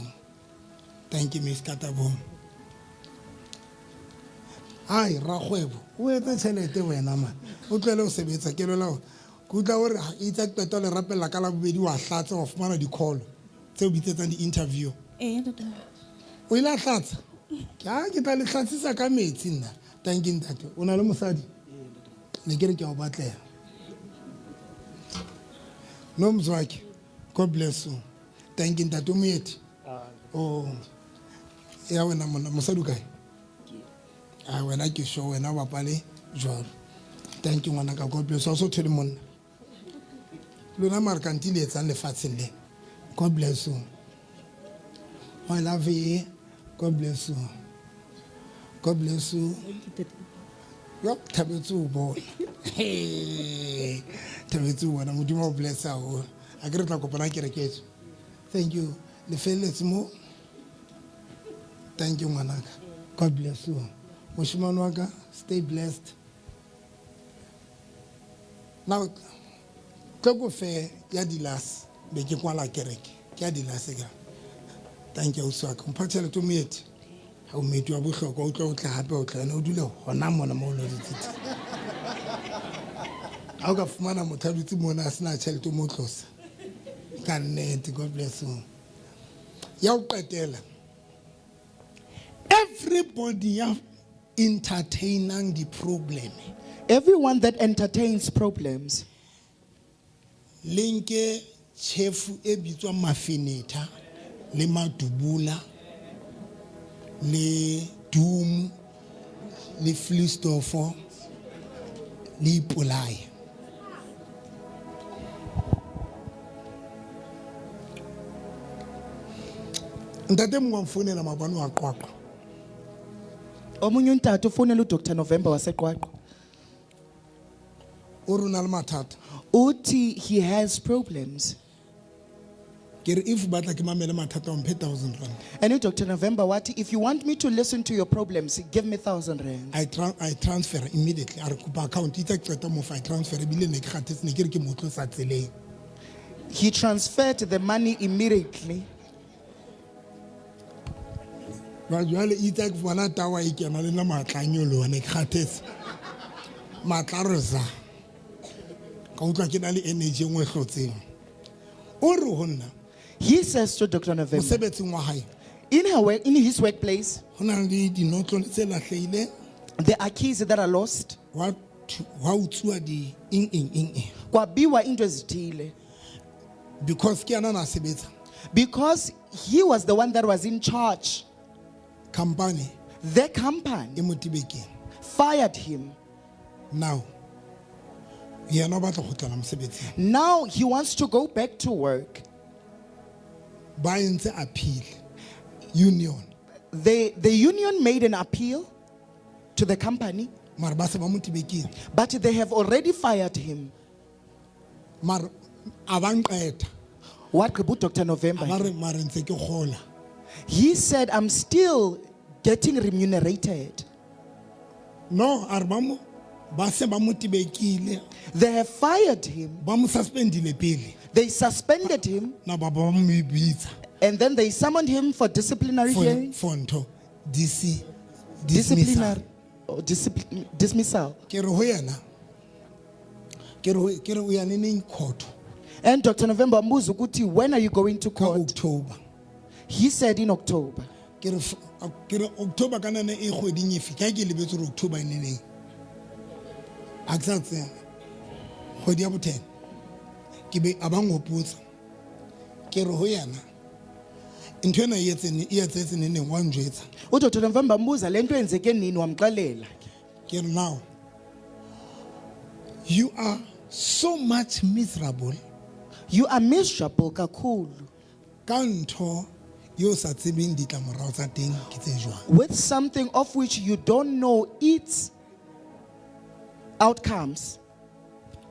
Thank you Miss Katabong. Ai rakgwebo, o etse tjhelete wena man. O tlohele ho sebetsa ke lwela hore ke utlwa hore ha itse qeta le rapella ka labobedi wa hlatsa wa fumana di-call tse o bitsetsang di-interview. Ee, ntate. O ile a hlatsa? Ke a ke tla le hlatsisa ka metsi nna. Thank you ntate. O na le mosadi? Ne ke re ke a o batlela. No mzwakhe. God bless you. Thank you ntate o moeti. Oh. Ya wena monna mosadi o kae? A wena ke sure wena o bapale jwalo. Thank you ngwanaka, God bless you. Ha o so thole monna. Lona mara kanti le etsang lefatsheng le. God bless you. My love, God bless you. God bless you. Yo, thabetse o bona. Hey, thabetse o bona. Modimo o bless haholo. A ke re tla kopana kereke etso. Thank you. Le felletse mo. Thank you ngwanaka. God bless you. Moshimane wa ka, stay blessed. Now, tlo ko fe ya dilas be ke kwala kereke. Ke ya dilas ka. Thank you ausi wa ka. Mpha tjhelete o moeti. Ha o moeti wa bohlokwa o tlo o tla hape o tla ene o dule hona mona mo o lo dutse teng. Ha o ka fumana motho a dutse mona a sena tjhelete o mo tlosa. Ka nnete, God bless you. Ya ho qetela. Everybody ya entertainang di-problem. Everyone that entertains problems. Le nke tjhefu e bitswang mafenetha le madubula le doom le flistofo le ipolaye. Ntate mongwe wa mfounela maobane wa Qwaqwa. Omunye untate ufonela uDr November waseQwaqwa. O re o na le mathata. Uthi he has problems. Ke re if o batla ke mamele mathata o mphe 1000 rand. And uDr November wathi if you want me to listen to your problems, give me 1000 rand. I transfer immediately. A re kopa account itse ke qeta mo fa I transfer ebile ne ke kgathetse ne ke re ke mo tlosa tseleng. He transferred the money immediately. Ba jwale itse ke bona tawa e kena le nna matla a nyoloha ne ke kgathetse. Matla a re za. Ka utlwa ke na le energy e nngwe e hlotseng. O re ho nna. He says to Dr. November, Mosebetsing wa hae. In her work, in his workplace, Ho na le dinotlolo tse lahlehileng. There are keys that are lost. Wa utsuwa di eng, eng, eng, eng. Kwabiwa into ezithile. Because ke yena a na sebetsa. Because he was the one that was in charge. Company. The company E mo tibekeng. fired him. Now, yena o batla ho kgutlela mosebetsing. Now he wants to go back to work. Ba entse appeal. Union. The union made an appeal to the company. Mara ba se ba mo tibekile. But they have already fired him. Mara a ba nqeta. What about Dr. November? A ba re mara ntse ke kgola. He said, I'm still getting remunerated. No, a re ba mo, ba se ba mo tibekile. They have fired him. Ba mo suspendile pele. They suspended him. Na ba ba mo bitsa. And then they summoned him for disciplinary For, hearing. for ntho. DC, dismissal. Disciplinary, oh, dismissal. Ke re ho yena. Ke re ho, ke re o ya neneng court. And Dr. November mbuza ukuthi, when are you going to Ka court? October. He said in October. Ke re ke re October kana ne e kgweding efe? Ke ha ke lebetse hore October e neneng. Ha ke sa tseba. Kgwedi ya bo 10. Ke be a ba nghopotsa. Ke re ho yena, ntho ena e etseng, e etsetse neneng wa njwetsa. U Dr. November mbuza le nto yenzeke nini wamxelela. Ke re now, you are so much miserable. You are miserable kakhulu. Ka ntho yo sa tsebeng ditlamorao tsa teng ke tse jwang. With something of which you don't know its outcomes.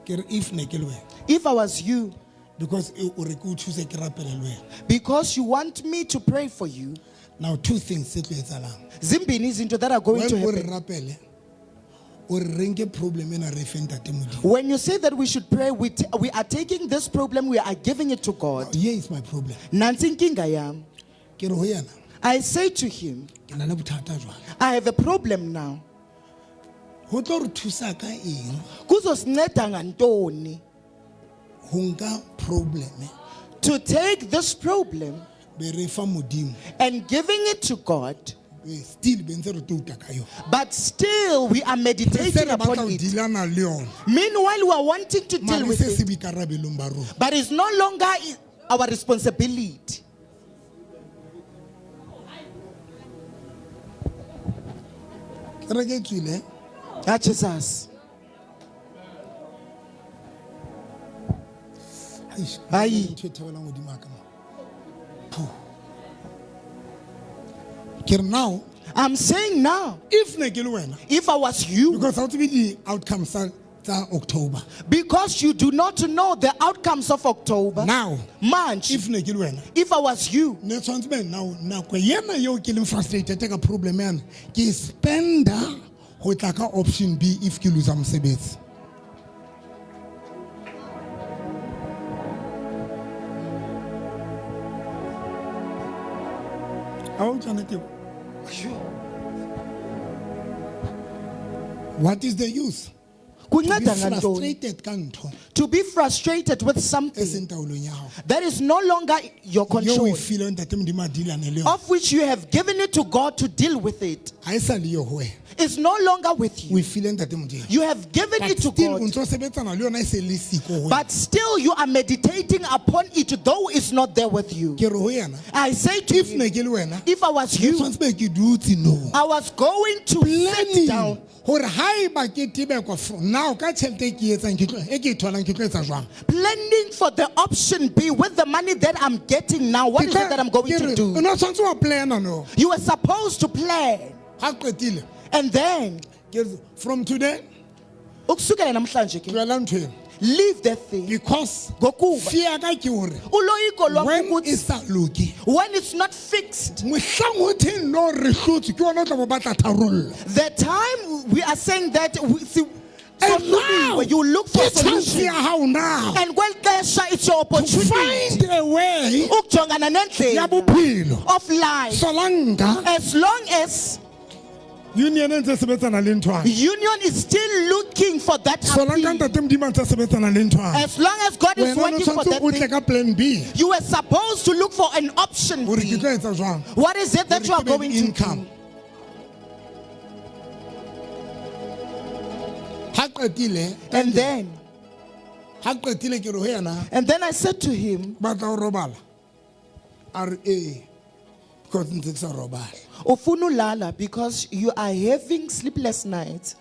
Ke re if ne ke le wena. If I was you, Because e o re ke o thuse ke rapele le wena. Because you want me to pray for you. Now two things tse tlo etsahalang. Zimbini izinto that are going When to o re happen. rapele, O re re nke problem ena re fe ntate Modimo. When you say that we should pray, we are taking this problem, we are giving it to God. Here is my problem. Nansi inkinga yam. Ke re ho yena, I say to him, ke na le bothata jwale. I have a problem now. Ho tlo re thusa ka eng Kuzosinceda ngantoni ho nka problem to take this problem be re fa Modimo, and giving it to God, be still be ntse re touta ka yona. but still we are Re se meditating re upon batla ho it. dealana le yona. Meanwhile, we are wanting to deal Mare with se se it, boikarabelong ba rona. but it's no longer our responsibility. Kereke e tswile. Ah, Jesus. Eish, Ai. ntho e theohelang hodimo ha ka mo. Phu. Ke re now, I'm saying now, if ne ke le wena, if I was you, because ha o tsebe di-outcomes tsa October. because you do not know the outcomes of October, Now, March, if ne ke le wena, if I was you, ne tshwanetse be now nako ena eo ke leng frustrated ka problem yana, ke spenda ho tla ka option B if ke lose mosebetsi. Ha o utlwa nnete eo? What is the use? To be kunceda ngantoni? frustrated ka ntho To be frustrated with e something seng taolong ya hao. that is no longer your Eo o control, e fileng ntate Modimo a dealane le yona. of which you have given it to God to deal with it, Ha e sa le yo ho wena. it's no longer with O you. e file ntate Modimo. You have given But it to still o God, ntso sebetsana le yona e se le siko ho wena. but still you are meditating upon it, though it's not there with you. Ke re ho yena, I say to if him, ne ke le wena, if I was ke you, tshwanetse be ke dutse no. I was going to sit Planning down, hore haeba ke tebekwa from now ka tjhelete e ke etsang ke tlo e ke e tholang ke tlo etsa jwang? planning for the option B with the money that I'm getting now. What Ke is tla- it that I'm going ke to re, o do? no tshwanetse wa plana no. You were supposed to plan. Ha qetile, And then, ke re, from today ukusukela namhlanje ke, tlohela ntho eno. leave that thing. Because Ngokuba fear ka ke hore uloyiko lwam when e ukuthi sa loke, when it's not fixed, mohlang ho theng no re hlotse ke ona o tla bo batla tharollo. the time we are saying that we, see, And now, you look for ke chance solution. ya hao now And kweli xesha it's your to opportunity find a way ukujongana ya nendlela bophelo. of life. Solanka As long as union e ntse sebetsana le nthwane. union is still looking for that Solanka appeal, ntate Modimo a ntse sebetsana le nthwane. as long as God is Wena o working for tshwanetse that o tle thing, ka plan B you were supposed to look for an option hore ke B. tlo etsa jwang. What is it that you Hore are ke be le going to income. do? Ha qetile, And then, ha qetile ke re ho yena, and then I said to him, batla ho robala. A re ee, because ntse ke sa robala. Ufuna ulala because you are having sleepless nights.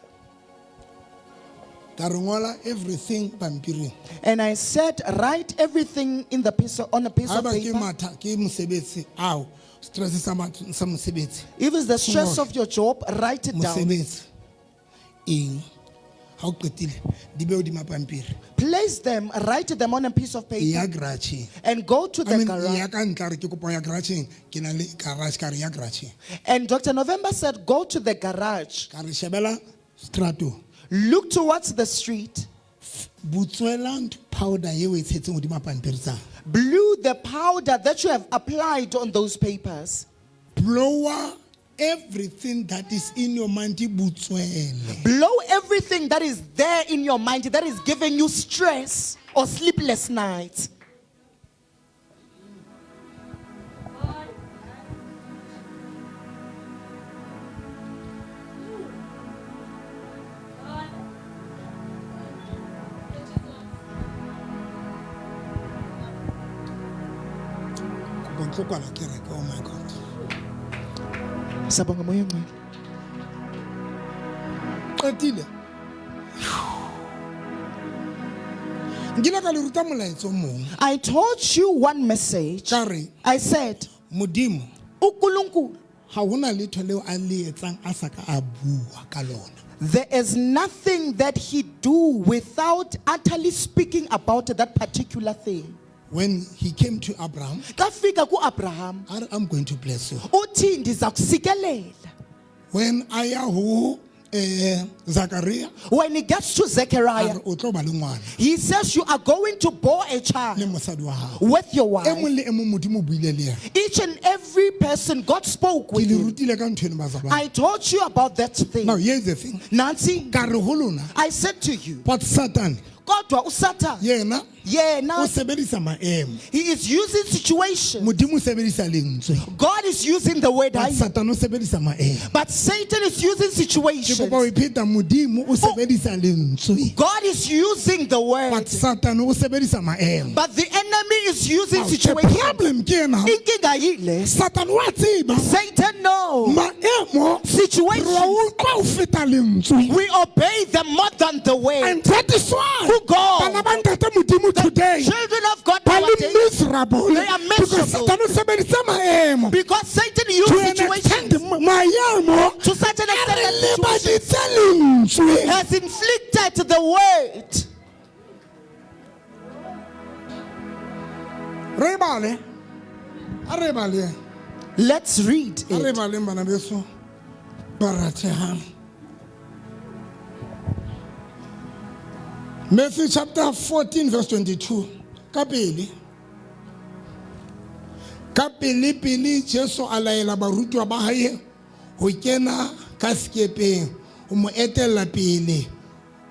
Ka re ngola everything pampiring. And I said, write everything in the piece of, on a piece of Haeba ke paper. matha ke mosebetsi ao stress sa mosebetsi. If it's the stress Ngole. of your job, write it down. Mosebetsi eng ha o qetile di be hodima pampiri. Place them, write them on a piece of E paper ya garage. and go to I the mean, garage. ya ka ntla re ke kopa ho ya garage-eng, ke na le garage ka re ya garage-eng. And Dr. November said, go to the garage, Ka re shebela stratong. look towards the street, Butswela ntho powder eo e tshetseng hodima pampiri tsane. blew the powder that you have applied on those papers. Blower everything that is in your mind di butswele. Blow everything that is there in your mind that is giving you stress or sleepless nights. Kopa ke tlo kwala kereke, oh my God. Siyabonga moya ongcwele. Qetile. Nkile ka le ruta molaetsa o mong. I taught you one message. Ka re I said, Modimo uNkulunkulu, ha hona letho leo a le etsang a sa ka a bua ka lona. there is nothing that he do without utterly speaking about that particular thing. When he came to Abraham, Xa fika kuAbraham, a re, I'm going to bless you. uthi ndiza kusikelela. When a ya ho Zakaria When he gets to a Zechariah, re o tlo ba le ngwana he says, You are going to bore a le child mosadi wa hao. with your E wife. mong le e mong Modimo o buile le yena. Each and every person God spoke Ke with le him. rutile ka ntho eno bazalwane. I taught you about that thing. Now here's the thing. Nancy, Ka re ho lona, I said to you, but Satan kodwa uSatan, yena o yena, sebedisa maemo. he is using situation. Modimo o sebedisa lentswe. God is using the word, But I, Satan o sebedisa maemo. but Satan is using Ke situations. kopa ho e pheta, Modimo o sebedisa lentswe. God is using the word, But Satan o sebedisa maemo. but the enemy is using Now, the situations. problem ke ena. Inkinga yile. Satan wa tseba Satan knows maemo re situations. a utlwa ho feta lentswe. We obey them more than the word. And that is why Who God? bana ba ntate Modimo today Children of God ba le nowadays, miserable They are because miserable. Satan o sebedisa maemo because Satan to used an extent situations maemo to such an a extent re that situations lebaditse lentswe. has inflicted the word. Re bale, a re baleng, Let's read a re it. baleng bana beso ba ratehang. Matthew chapter 14 verse 22. Ka pele. Ka pele pele Jesu a laela barutwa ba hae ho kena ka sekepeng ho mo etella pele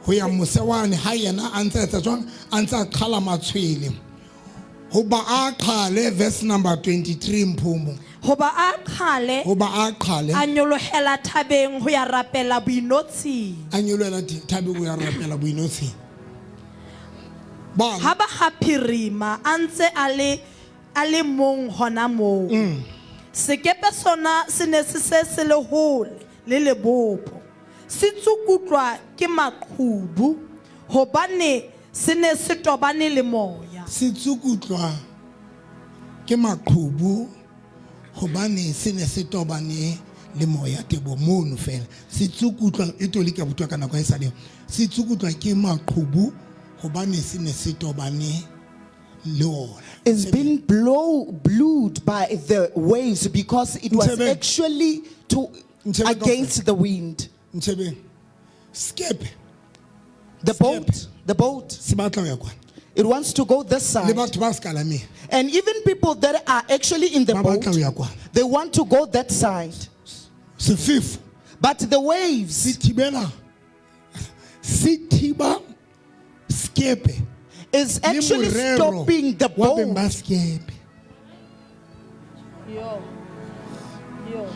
ho ya mose wane ha yena a ntse a etsa jwang, a ntse a qhala matshwele. Hoba a qhale, verse number 23 Mphomo. Hoba a qhale, Hoba a qhale, a nyolohela thabeng ho ya rapela boinotshing. a nyolohela thabeng ho ya rapela boinotshing. Bala. Ha ba ha phirima a ntse a le mong hona moo. Sekepe sona se ne se se se le hole le lebopo. Se tsukutlwa ke maqhubu hobane se ne se tobane le moya. Se tsukutlwa ke maqhubu hobane se ne se tobane le moya tebo mono fela. Se tsukutlwa e tole ka botwa ka nako e sa le. Se tsukutlwa ke maqhubu hobane se ne se tobane le ona. It's been blowed by the waves because it was Ntshebe. actually to Ntshebe against the wind. Ntshebe. Skepe The boat, the boat, se batla ho ya kwana. it wants to go this Le side. batho ba sekalameng And even people that are actually in the ba boat, batla ho ya kwana. they want to go that side. Sefefo But the waves se thibela, se thiba skepe is le actually morero stopping the wa beng boat. ba skepe. Yo. Yo.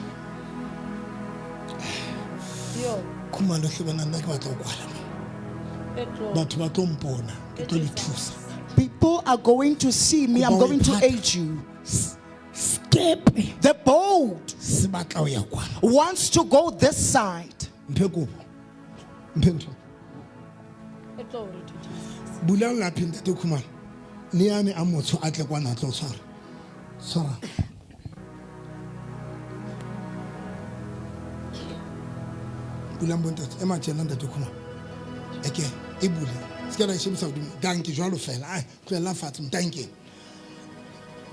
Yo. Khumalo hle bana nna ke batla ho kwala mo. Batho ba tlo mpona, ke tlo le thusa. People are going to see me. I'm Kopa ho going to iphata. aid you. Skepe The boat se batla ho ya kwana. wants to go this side. Mphe kopo. Mphe ntho. Bula laphi ntate Khumalo. Le yane a motho a tle kwana a tlo tshwara. Tshwara. Bulang bontate, ema tjena ntate Khumalo. Eke e bule. Se ke la e shebisa hodimo. Dankie jwalo fela. Ai, tlohella fatshe, dankie.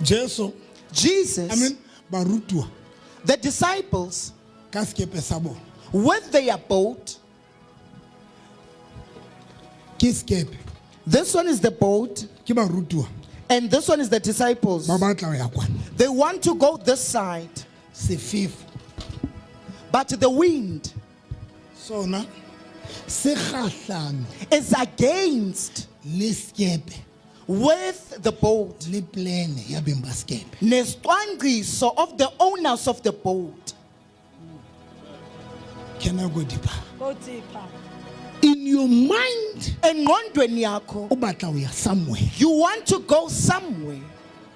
Jesu, Jesus, I mean, barutuwa the disciples, ka sekepe sa bona. with their boat, Ke sekepe, this one is the boat, ke barutuwa and this one is the disciples. ba batla ho ya kwana. They want to go this side, Sefefo but the wind sona se kgahlano is against le sekepe with the boat. le plan ya beng ba sekepe. Nesicwangciso of the owners of the boat. Can I go deeper? Go deeper. In your mind, Engqondweni yakho, o batla ho ya somewhere. you want to go somewhere.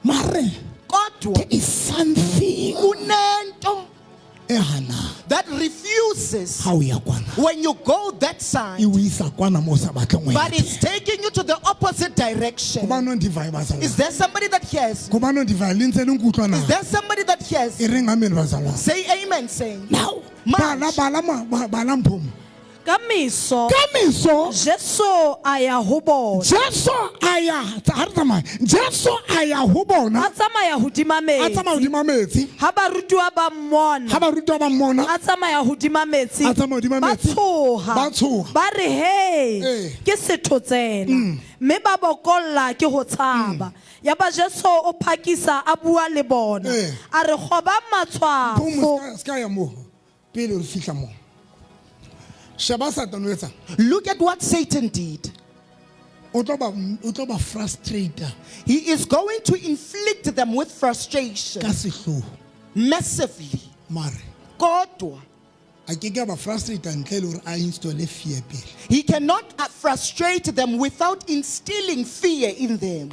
Mare Kodwa there is something kunento e hanang that refuses ha o ya kwana. when you go that side, E o isa kwana moo o sa batleng ho ya but it's teng. taking you to the opposite direction. Hobane o ndivayo bazalwane. Is there somebody that hears? Hobane o ndivayo le ntse le nkutlwa na? Is there somebody that hears? E reng amen bazalwane. Say amen, saying. Now, Manje. bala bala bala Mphomo. Ka meso Ka meso Jesu a ya ho bona. Jesu a ya ha re tsamaye. Jesu a ya ho bona. A tsamaya hodima A metsi. tsamaya hodima metsi. Ha barutuwa ba mmona. Ha barutwa ba mmona. A tsamaya hodima metsi. A tsamaya hodima Ba metsi. tshoha. Ba tshoha. Ba re he Eh. ke sethotsela. Mme ba bokolla ke ho tshaba. Yaba Jesu o phakisa a bua le bona. Eh. A re kgoba Bomo matshwafo. se ka ya moo pele re fihla moo. Sheba Satan o etsang. Look at what Satan did. O tlo ba frustrate He is going to inflict them with frustration ka sehloho. massively. Mare Kodwa, a ke ke a ba frustrate ntle le hore a install fear pele. he cannot frustrate them without instilling fear in them.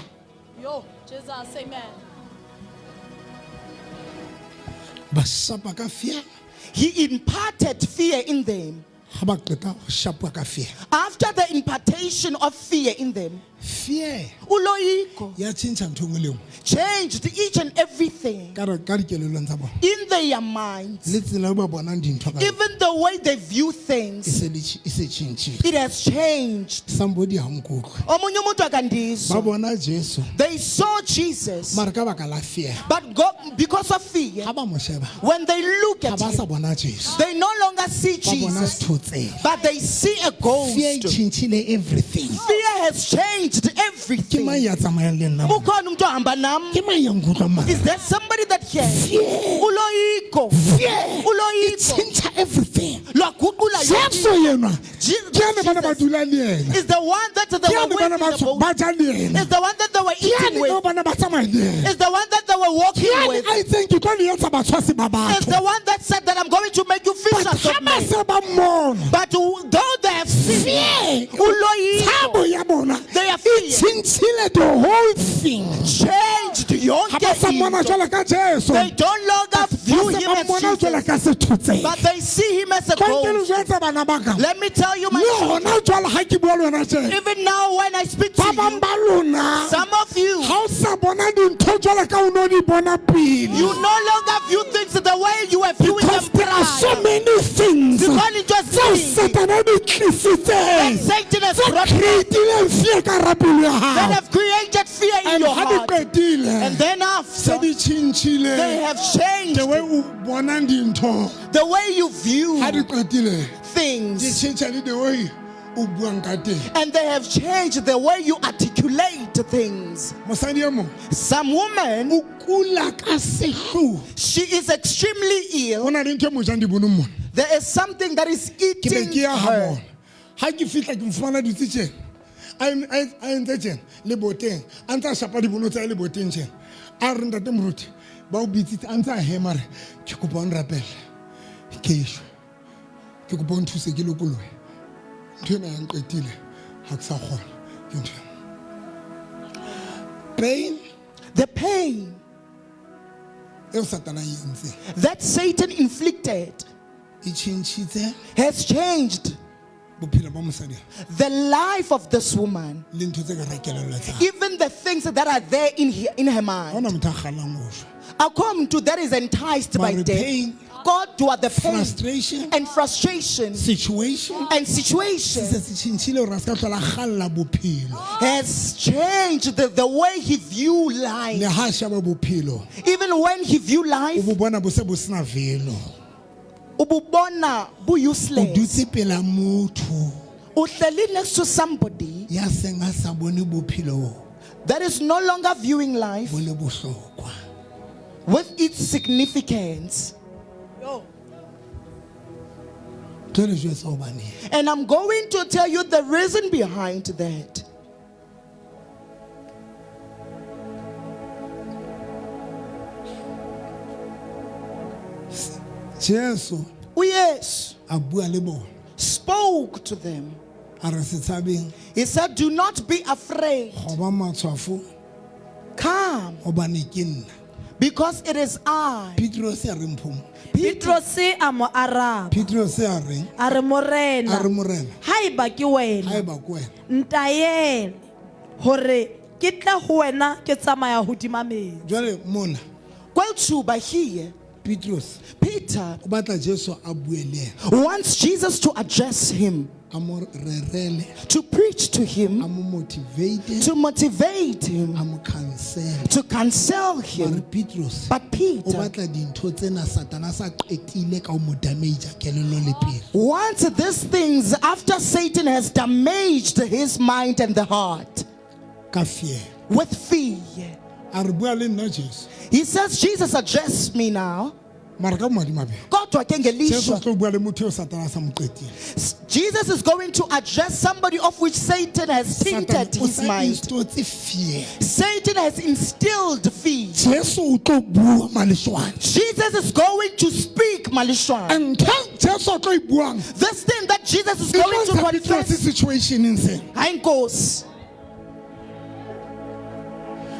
Yo, Jesus, amen. Ba shapa ka fear. He imparted fear in them. Ha ba qeta ho shapwa ka fear. After the impartation of fear in them, Fear uloyiko ya tjhentjha ntho e nngwe le e nngwe. changed each and everything Ka dikelellong tsa bona. in their minds. Le tsela eo ba bonang dintho ka yona, Even the way they view e things, se le e se tjhentjhile. it has changed. Somebody ha nkutlwe. Omunye umuntu Ba akandizwa. bona Jesu They saw Jesus, mara ka baka la fear. but God, because of fear, Ha ba mo sheba, when they look ha at ba sa him, bona Jesu. they no longer see Ba bona Jesus, sethotsela. but they see a Fear e ghost. tjhentjhile everything. Fear has changed Ke mang everything. ya tsamayang le nna mona? Ukhona umuntu ohamba nam? Ke mang ya nkutlwang mara? Is there somebody that hears? Fear. Uloyiko. Fear e Uloyiko. tjhentjha everything. Lwaguqula yonke Jesu yenwa ke ane ba ne ba Jesus dula le yena. is the one that they Ke were ane with ba ne in ba the boat. ba ja le yena. Is the one that they were Ke eating ane with. eo ba ne ba tsamaya le yena. Is the one that they were Ke walking ane with. a itseng ke tlo le etsa batshwasi ba Is batho. the one that said that I'm going to make you But fishers ha of ba men. se ba mmona, But though they have seen fear, uloyiko, tshabo ya bona They are e fear. tjhentjhile the whole thing. changed Ha ba sa yonke mmona into. jwalo ka Jesu. They don't longer view Ba se him ba as mmona jwalo Jesus, ka sethotsela. but they see him as a Tlo ke le ghost. jwetsa bana ba ka. Let me tell you, my Le hona jwale ha ke bua le wena tje. even now when I speak Ba to bang you, ba lona some of you, ha o sa bona dintho jwalo ka o no di bona pele. you no longer view things the way you were viewing them Because there are so prior. many things Because it was tseo me Satan a di tlisitseng that Satan has tse brought creatileng fear ka hara pelo ya that hao. have created fear in And your ha di heart. qetile And then se after, di tjhentjhile they have changed the way o bonang dintho. the way you view Ha di qetile di things. tjhentjha le the way o buang ka teng. And they have changed the way you articulate things. Mosadi e mong Some woman, o kula ka sehloho. she is extremely Ho ill. na le ntho e mo jang dibonong mona. There is something that is Ke be eating ke ya ha her. bona. Ha ke fihla ke mo fumana dutse tjena. A entse tjena leboteng. A ntse a shapa dibono tsa hae leboteng tjena. A re ntate moruti ba o bitsitse a ntse a hema a re ke kopa o nrapelle. Ke shwe. Ke kopa o nthuse ke lokolohe. Ntho ena ya nqetile ha ke sa kgona. Ke ntho ena. Pain The pain eo Satana a e entseng that Satan inflicted e tjhentjhitse has changed bophelo ba mosadi the life of this woman. le ntho tse ka hara kelello tsa hae. Even the things that are there in her Ha mind. hona motho a kgallang ho shwa. Akom to that is enticed by Mare death. pain, God the pain frustration, and frustration situation and situation se se tjhentjhile hore a se ka hlola a kgalla bophelo. has changed the way he view life. Le ha a sheba bophelo, Even when he view o life, bo bona bo se bo sena value. ububona bu O useless. dutse pela motho Uhleli next to somebody ya seng a sa bone bophelo that is no longer viewing life bo le bohlokwa. with its significance. Yo. Tlo le jwetsa hobaneng. And I'm going to tell you the reason behind that. Jesu Yes, a bua le bona. spoke to them. A re se tshabeng He said, Do not be afraid. goba matshwafo Come, hobane ke nna. because it is I. Petrose a reng phomo? Petrose a mo araba. Petrose a reng? A re A morena. re morena, Haeba ke wena, haeba ke wena ntaele hore ke tle ho wena ke tsamaya hodima metsi. Jwale mona Kwelchuba here, Petrose Peter Peter o batla Jesu a bue le yena, wants Jesus to address him, a mo rerele, to preach to a him, mo motivate, to motivate him, a mo counsel. to counsel Mare him. Petros But o Peter batla dintho tsena Satana a sa qetile ka ho mo damage kelello le pelo. wants these things after Satan has damaged his mind and the heart Ka fear. with fear. A re bua le nna Jesu. He says, Jesus, address me now. Mara ka madimabe. Kodwa ke Jesu ngelishwa, o tlo bua le motho eo Satana a sa mo qetile. Jesus is going to address somebody of which Satan has Satan tinted o his sa mind. instotse fear. Satan has instilled fear. Jesu o tlo bua maleshwane. Jesus is going to speak, Malishwan. Ntho Jesu a tlo e buang This thing that Jesus is e tlo going to ntsha Petros confess. situationeng sena. Hayi Nkosi.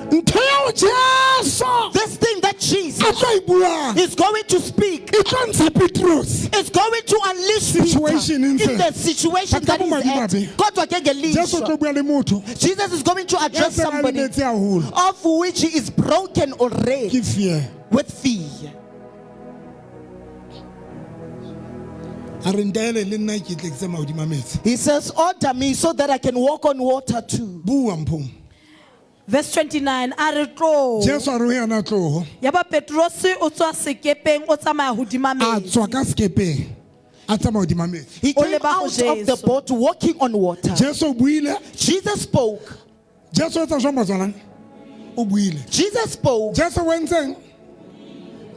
Ntho eo Jesu This thing that a Jesus tlo e buang is going to speak e tlo ntsha Petros. is going to unleash Peter Situation in in the situation But that ka he's at. bomadimabe, Kodwa ke Jesu o ngelishwa, tlo bua le motho Jesus is going to ya address seng a somebody lemetse haholo. of which he is broken already Ke fear. with fear. A re ntaele le nna ke tle ke tsamaya hodima metsi. He says, Order me so that I can walk on water too. Bua mphong. Verse 29 a re tlo. Jesu a re ho yena tloho. Yaba Petrose o tswa sekepeng o tsamaya hodima A metsi. tswa ka sekepeng. A tsamaya hodima metsi. He O came leba ho out of the Jesu. boat walking on water. Jesu o buile. Jesus spoke. Jesu o etsa jwang batswana? O buile. Jesus spoke. Jesu o entseng?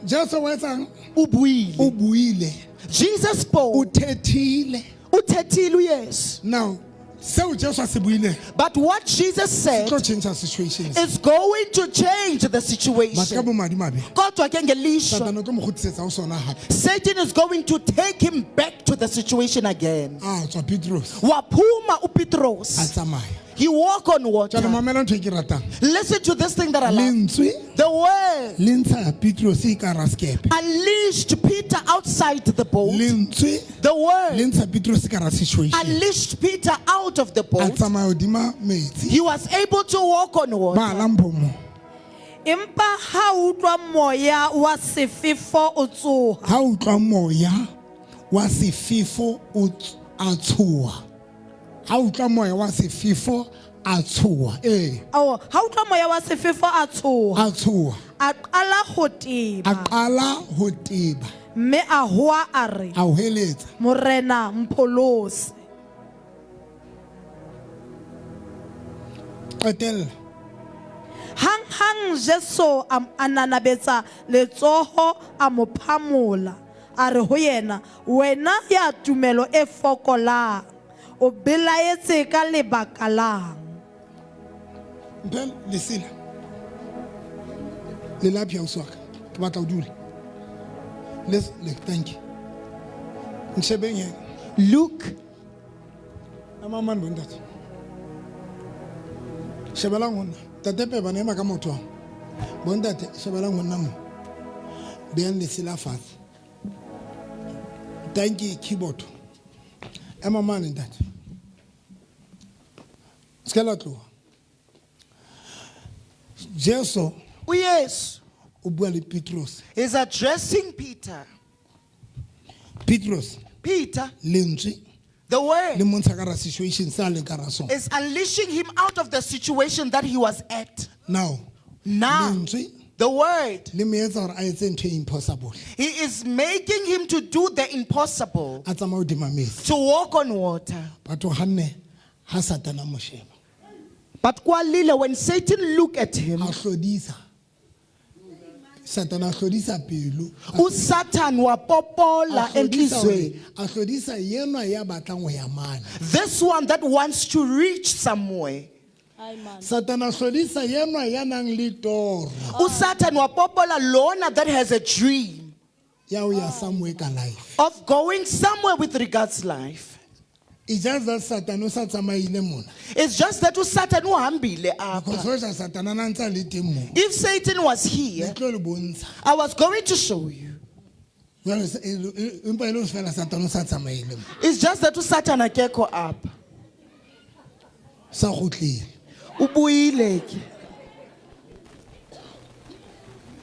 Jesu o etsang? O buile. O buile. Jesus O spoke. thethile. Uthethile uYesu. Now, seo Jesu a se buileng But what Jesus se said tlo change situation. is going to change the But ka situation. bomadimabe, Kodwa ke ngelishwa, Satane o tlo mo kgutlisetsa ho sona hape. Satan is going to take him back to the situation again. A tswa Petros Waphuma a uPetros. tsamaya. He walk on water. Jwale mamela ntho e ke ratang. Listen to this thing that I love. Lentswe The word le ntsha Petros ka hara sekepe. unleashed Peter outside the boat. Lentswe The le word ntsha Petros ka hara situation. unleashed Peter out of the A boat. tsamaya hodima metsi. He was able to walk on water. Bala mpho mo. Empa ha o utlwa moya wa sefefo o tsoha. Ha o utlwa moya wa sefefo o a tshoha. Ha o utlwa moya wa sefefo a tshoha. Ee, Oh, ha utlwa moya wa sefefo a tshoha. a tshoha. A qala ho A teba. qala ho teba. Mme a hoa a re, A hweletsa. Morena mpholose. Qetella. Hang hang Jesu a nanabetsa letsoho a mo phamola. A re ho yena, wena ya tumelo e fokolang, o belaetse ka lebaka lang? Mphe lesela. Le laphi ausi wa ka. Ke batla o dule. Le le thank you. Nshebeng he. Look, Ema mane bontate. Shebelang ho nna. Ntate Peba ne ema ka maoto ao. Bontate shebelang ho nna mo. Beyang lesela fatshe. Thank you keyboard. Ema mane ntate. Se ka la tloha. Jesu uYesu o bua le Petros. is addressing Peter. Petros Peter, lentswe the word le montsha ka hara situation se a leng ka hara sona. is unleashing him out of the situation that he was at. Now, Now, lentswe the word, le mo etsa hore a etse ntho e impossible. he is making him to do the impossible, A tsamaye hodima metsi. to walk on water. Batho hanne ha Satana a mo sheba. But kwalile, when Satan looked at him, A hlodisa. Satana a hlodisa pelo. uSatan wapopola A hlodisa hore- enhliziyweni. a hlodisa yenwa ya batlang ho ya mane. This one that wants to reach somewhere. Satana a hlodisa yenwa ya nang le toro uSatan wapopola lona that has a dream ya ho ya somewhere ka life. of going somewhere with regards life. It's just that Satan o sa tsamaile mona. It's just that uSatan uhambile Because apha. hoja Satan a na ntse a le teng mo. If Satan was Ne here, tlo le bontsha. I was going to show you. Jwale empa e le hore fela Satan o sa tsamaile mo. It's just that uSatan akekho apha. Sa kgutlile. Ubuyile ke.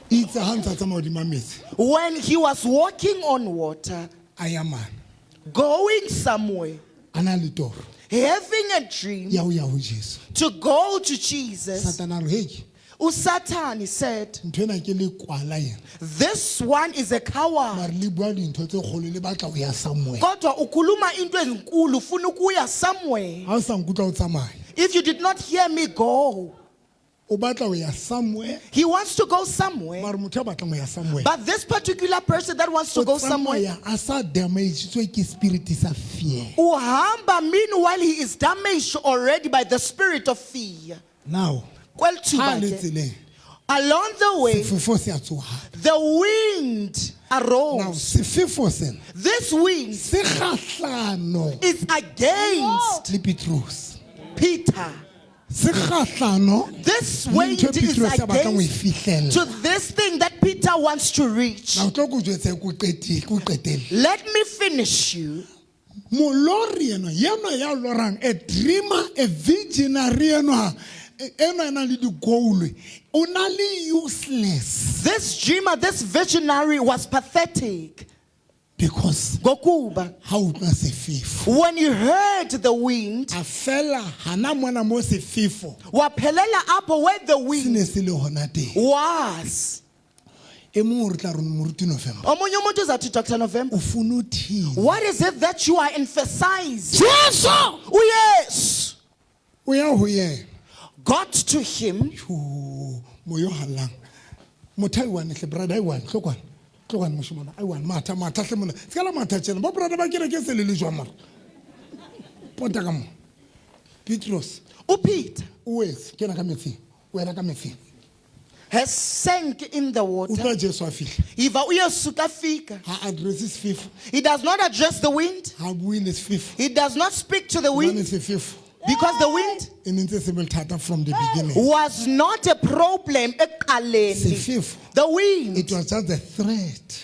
Itse ha ntse a tsamaya hodima metsi When he was walking on water, a ya mane going somewhere, a na le toro having a dream ya ho ya ho Jesu. to go to Jesus, Satana a re hei Usatani said, ntho ena ke lekwala yena This one is a coward. mare le bua dintho tse kgolo le batla ho ya somewhere. Kodwa ukhuluma into ezinkulu ufuna ukuya somewhere. Ha o sa nkutlwa o tsamaya If you did not hear me go, o batla ho ya somewhere he wants to go somewhere. mare motho a batlang ho ya somewhere But this particular person that wants to o go somewhere, tsamaya a sa damagetswe ke spirit sa fear. uhamba meanwhile he is damaged already by the spirit of fear. Now Kweli ha thuba le ke, tseleng along the way, sefefo se a tsoha. the wind Now arose. sefefo sena This wind se kgahlano is against le Petros. Peter. Se kgahlano This le wind ntho e is Petros a batlang ho e against fihlella. to this thing that Peter wants to reach. Na o tlo ko jwetse ko qetile ko qetelle. Let me finish you. Molori enwa yenwa ya lorang a dreamer a visionary enwa enwa a nang le di-goal o na le useless This dreamer, this visionary was pathetic. because Gokuba, ha o utlwa sefefo when you heard the wind, a fela hana mona mo sefefo waphelela apho where the se wind ne se le hona teng. was. E mong o re tla re moruti November Omunye umuntu uzathi Dr. November, o funa uthini? what is it that you are emphasizing? Jesu Yes, o ya ho yena. got to him. Tjho, moya o hallang motho a i-one hle brother a i-one tlo kwana tlo kwana moshemane a i-one matha matha hle mona se ka la matha tjena ba brother ba kereke se le le jwang mara pota ka mo Petros UPeter o wetse kena ka metsing o wela ka metsing has sank in the water. utlwa Jesu a fihla Iva uYesu kafika. ha address sefefo He does not address the wind. ha bue le sefefo He does not speak to the hobane wind sefefo because the wind e ne ntse se bothata from the beginning. was not a problem ekuqaleni. Sefefo The wind, it was just a threat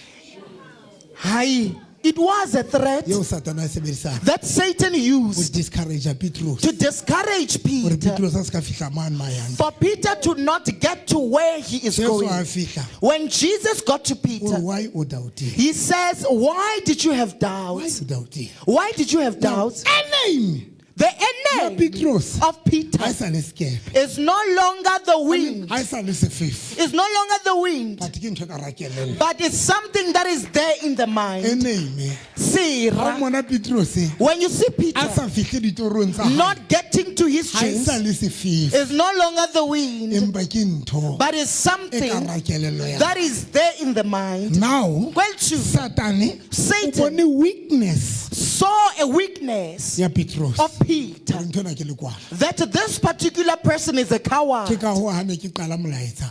hayi, it was a threat eo Satana a e sebedisang that Satan ho used discourage Petros to discourage hore Peter, Petros a se ka fihla mane mayang. for Peter to not get to where he is Jesu a going. fihla When Jesus got to o re Peter, why o doubting? he says, "Why did you have Why doubts? o doubting? Why did you have doubts?" Enemy The ya enemy Petros of ha e Peter sa le sekepe is no longer the wind. ha e sa le sefefo It's no longer the wind, but ke ntho e ka ra kelello. but it's something that is there in the mind. Enemy ha Sira. mona Petros When you see a Peter sa fihle ditorong tsa hae not getting to his ha e dreams, sa le sefefo it's no longer the wind, empa ke ntho but it's e ka something ra kelello ya that is there in the mind. now Well, too, Satane o Satan bone weakness saw a weakness ya Petros of Peter hore ntho ena ke lekwala. that this particular person is a coward. Ke ka hoo ha ne ke qala molaetsa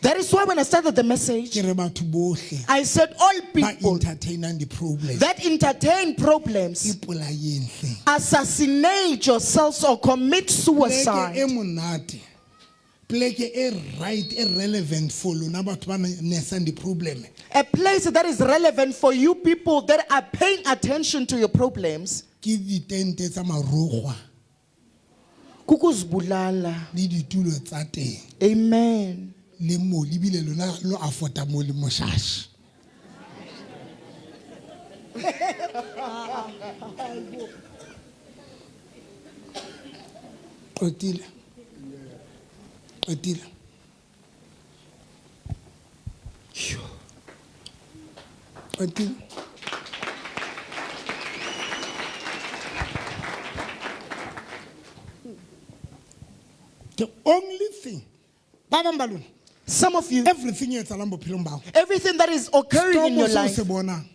That is why when I started the message, ke re batho bohle I said, all ba people entertainang di-problem that entertain problems, ipolayeng hle. assassinate yourselves or commit Pleke e suicide. monate pleke e right e relevant for lona batho ba nesang di-problem A place that is relevant for you people that are paying attention to your problems. ke ditente tsa marokgwa Kukuzibulala. le ditulo tsa teng Amen. le moli ebile lona lo afforda moli moshasha. Qetile. Qetile. Qetile. The only thing ba bang ba lona Some of you, everything e etsahalang bophelong ba hao everything that is occurring in Stormo your seo life, se bonang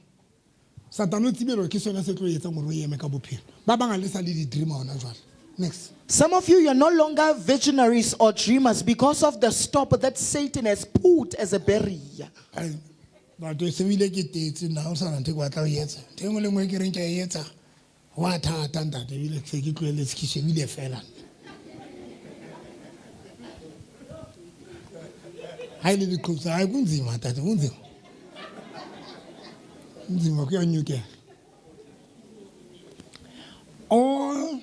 Satane o tsebile hore ke sona se tlo etsang hore o eme ka bophelo ba bang ha le sa le di-dreamer hona jwale next some of you, you're no longer visionaries or dreamers because of the stop that Satan has put as a barrier. Ai, batho se bile ke tetse nna ha o sana ntho e ke batla ho e etsa ntho e nngwe le nngwe e ke reng ke a e etsa ho a thata ntate ebile se ke tlohelletse ke shebile fela ha e le diqhobisa hayi kunzima tate kunzima kunzima kuyanyukela all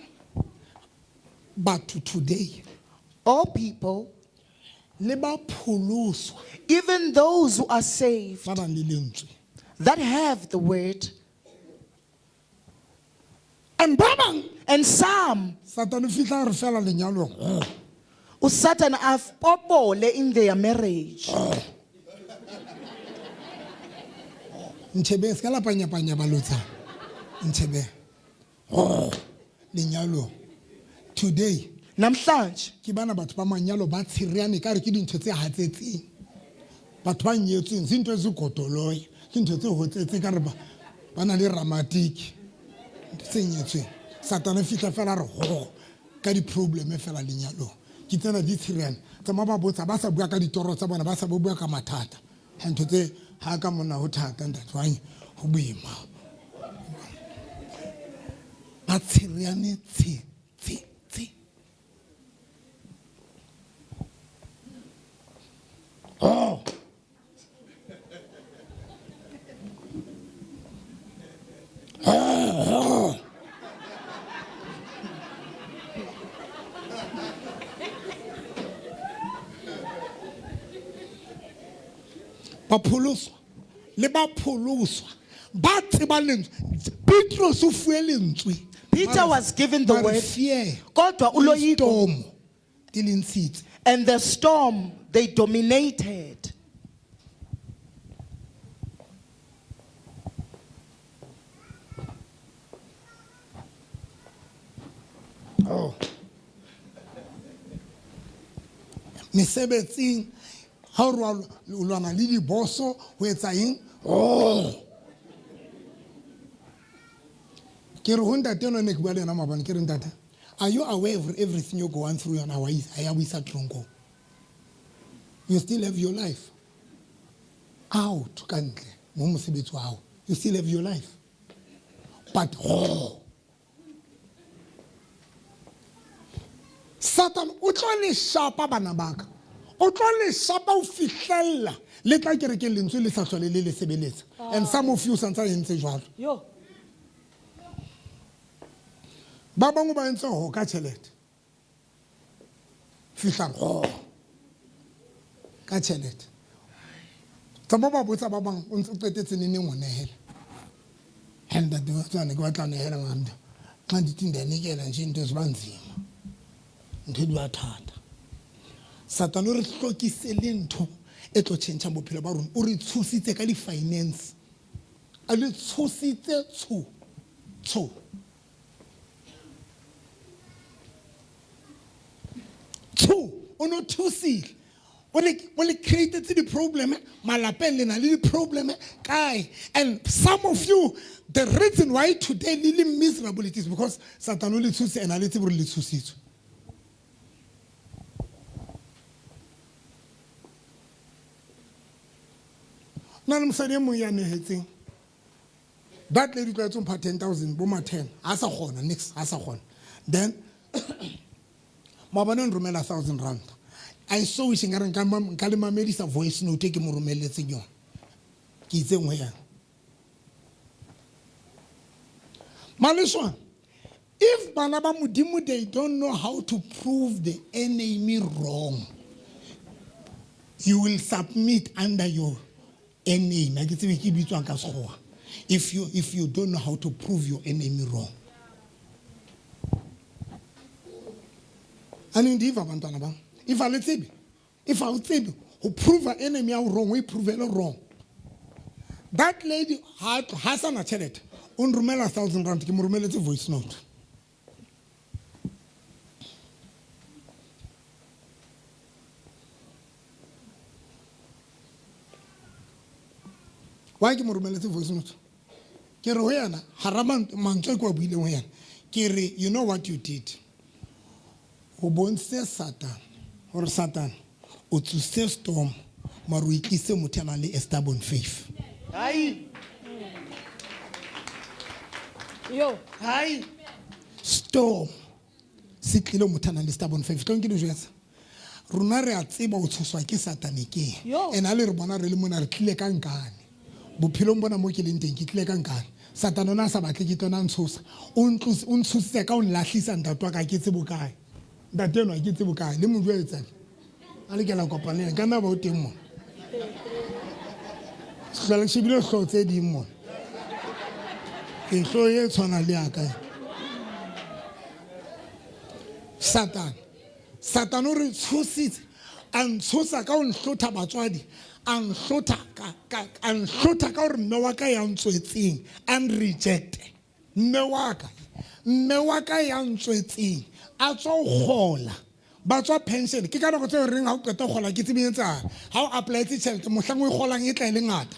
batho today All people Le ba pholoswa Even those who are saved, ba nang le lentswe. that have the word, And ba bang and some, Satan o fihla a re fela lenyalong. Oh. Satan have popole in their marriage. Ntshebe se ka la panyapanya balotsana. Ntshebe. Oh. Lenyalong. Today Namhlanje, ke bana batho ba manyalo ba tshereane ka re ke dintho tse hatsetseng. Batho ba nyetsweng se ntho tse godoloy, ke ntho tse hotsetse ka re ba ba na le ramatiki. Ntho tse nyetsweng. Satane fihla fela re ho ka di-problem fela lenyalong. Ke tsena di tshereane. Tsamaya ba botsa ba sa bua ka ditoro tsa bona, ba sa bua ka mathata. Ha ntho tse ha ka monna ho thata ntate wa ho boima. Ba tshereane tse tse tse. Oh. Oh. Ba pholoswa le ba pholoswa ba tseba lentswe. Petros o fuwe lentswe. Peter was given the Mare word, fear kodwa le uloyiko storm di le ntshitse. and the storm, they dominated. Oh. Mesebetsing ha o re wa o lwana le diboso ho etsa eng? Oh. Ke re ho ntate enwa ne ke bua le yena maobane, ke re ntate, are you aware of everything you go on through yona wa isa, ha ya o isa tronkong? You still have your life. Out ka ntle mo mosebetsi wa hao. You still have your life. But oh. Satan o tlo le shapa bana ba ka. O tlo le shapa ho fihlella le tla kerekeng lentswe le sa hlole le le sebeletsa. And some of you santsa entse jwalo. Yo. Ba bangwe ba entse ho ka tjhelete. Fihla ho ka tjhelete. Tsa ba ba botsa ba bang o ntse o qetetse neneng ho nehela. Ha ntate wa tswana ke batla ho nehela ngwana. Xa ndithi ndiyanikela nje into ziba nzima. Ntho di ba thata. Satan o re hlokise le ntho e tlo tjhentjhang bophelo ba rona. O re tshositse ka di-finance. A le tshositse tsho tsho. Tsho o no thusile. O le created di-problem malapeng le na le di-problem kae. And some of you, the reason why today le le miserable it is because Satan o le tshose and a le tsebe hore le tshositswe. Na le mosadi e mong ya nehetseng. That lady tlwaetse ho mpha 10,000 bo ma 10. Ha sa kgona nix, ha sa kgona. Then maobane o nromela 1,000 rand. I so wish nkare nka le mamedisa voice note e ke mo romelletseng yona. Ke itse nngwe yana. Maleshwa, if bana ba Modimo they don't know how to prove the enemy wrong, you will submit under your enemy. Ha ke tsebe ke bitswang ka Sekgowa. If you don't know how to prove your enemy wrong. And indeed, bantwana ba, if a le tsebe, if a o tsebe ho prove enemy ya wrong, o e prove wrong. That lady ha sa na tjhelete, o nromela 1,000 rand, ke mo romeletse voice note. Why ke mo romeletse voice note? Ke re ho yena, hara mantswe ke wa buileng ho yena. Ke re, you know what you did? O bontshitse Satan, hore Satan o tsositse storm, mara o itlise motho ya nang le a stubborn faith. Hai. Yo. Hai. Storm se tlile motho ya nang le stubborn faith. Tlo nke le jwetsa. Rona re a tseba ho tshoswa ke Satane ke. Yo. And ha le re bona re le mona re tlile ka nkane. Bophelong bona mo ke leng teng ke tlile ka nkane. Satane ona a sa batle ke tlona ntshosa. O ntshositse ka o nlahlisa ntate wa ka ke tsebo kae. Ntate enwa ke tsebo kae le mo jwetsa. A le kela kopaneng ka nna ba o teng mona. Hlala ke shebile hlooho tse ding mona. Ke hlooho e tshwanang le ya ka. Satane. Satane o re tshositse. A ntshosa ka ho nhlotha batswadi. A nhlotha ka ka a nhlotha ka hore mme wa ka ya ntswetseng a nrejecte. Mme wa ka, mme wa ka ya ntswetseng a tswa ho kgola, ba tswa pension. Ke ka nako tseo re reng ha o qeta ho kgola ke tsebe e etsahala. Ha o apply-etse tjhelete mohlang o e kgolang e tla e le ngata.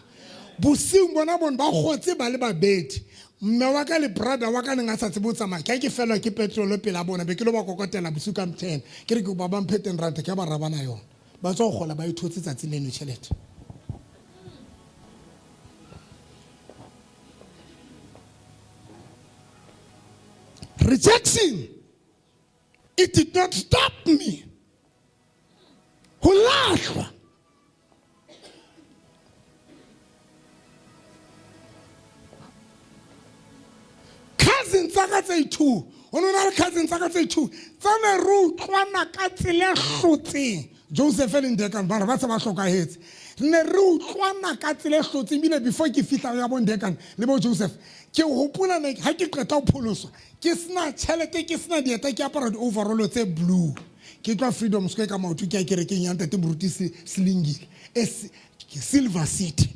Bosiung bona bone ba kgotse ba le babedi. Mme wa ka le brother wa ka neng a sa tsebe ho tsamaya. Ke ha ke fellwa ke petrol pela bona be ke lo ba kokotela bosiu ka ten. Ke re ke kopa ba mphe ten ranta ke ha ba rabana yona. Ba tswa ho kgola ba e thotse tsatsi leno tjhelete. Rejection, it did not stop me. Ho lahlwa. Cousin tsa ka tse two, ho no na le cousin tsa ka tse two tsa ne re utlwana ka tsela e hlotseng. Joseph le Ndekane ba re ba se ba hlokahetse. Re ne re utlwana ka tsela e hlotseng ebile before ke fihla ya bo Ndekane le bo Joseph ke hopola ne ha ke qeta ho pholoswa ke sena tjhelete ke sena dieta ke apara di-overall tse blue ke tloha Freedom Square ka maoto ke ya kerekeng ya ntate Moruti Selingile e Silver City.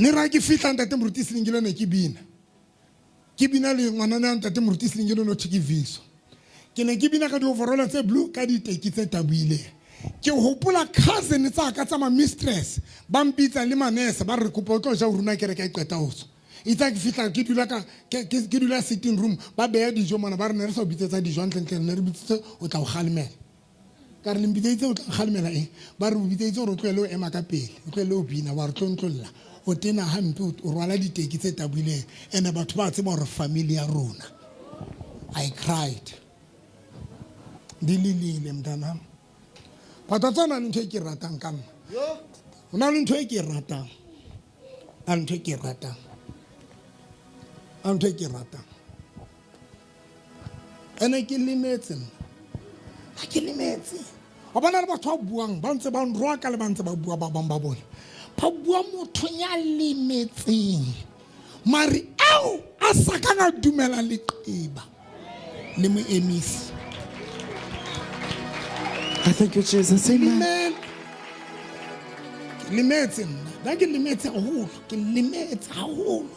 Ne ra ke fihla ntate Moruti Selingile ne ke bina. Ke bina le ngwanana ya ntate Moruti Selingile no thwe ke Viso. Ke ne ke bina ka di-overall tse blue ka diteki tse taboileng. Ke hopola cousin tsa ka tsa ma-mistress ba mpitsa le manese ba re kopa o tlo ja o runa kereke e qeta ho tswa. Itse ha ke fihla ke dula ka ke dula sitting room ba beya dijo mona ba re ne re sa o bitsetsa dijo hantlentle ne re bitsitse o tla o kgalemela. Ka re le mpitseditse o tla nkgalemela eng? Ba re o bitseditse gore o tlohele o ema ka pele, o tlohele o bina, wa re tlontlolla, o tena hampe, o rwala diteki tse taboileng, ene batho ba tseba gore family ya rona. I cried. Di lelile mntanam. But wa tseba ho na le ntho e ke e ratang ka nna. Ho na le ntho e ke e ratang. A ntho e ke e ratang. A ntho e ke e ratang. Ene ke lemetse nna. Ha ke lemetse. Wa bona le batho ba buang ba ntse ba nroaka le ba ntse ba bua ba bang ba bona. Ba bua motho ya lemetseng. Mare eo a sa kang a dumela leqeba le mo emisa. I thank you, Jesus. Amen. Amen. Ke lemetse nna. Nna ke lemetse haholo. Ke lemetse haholo.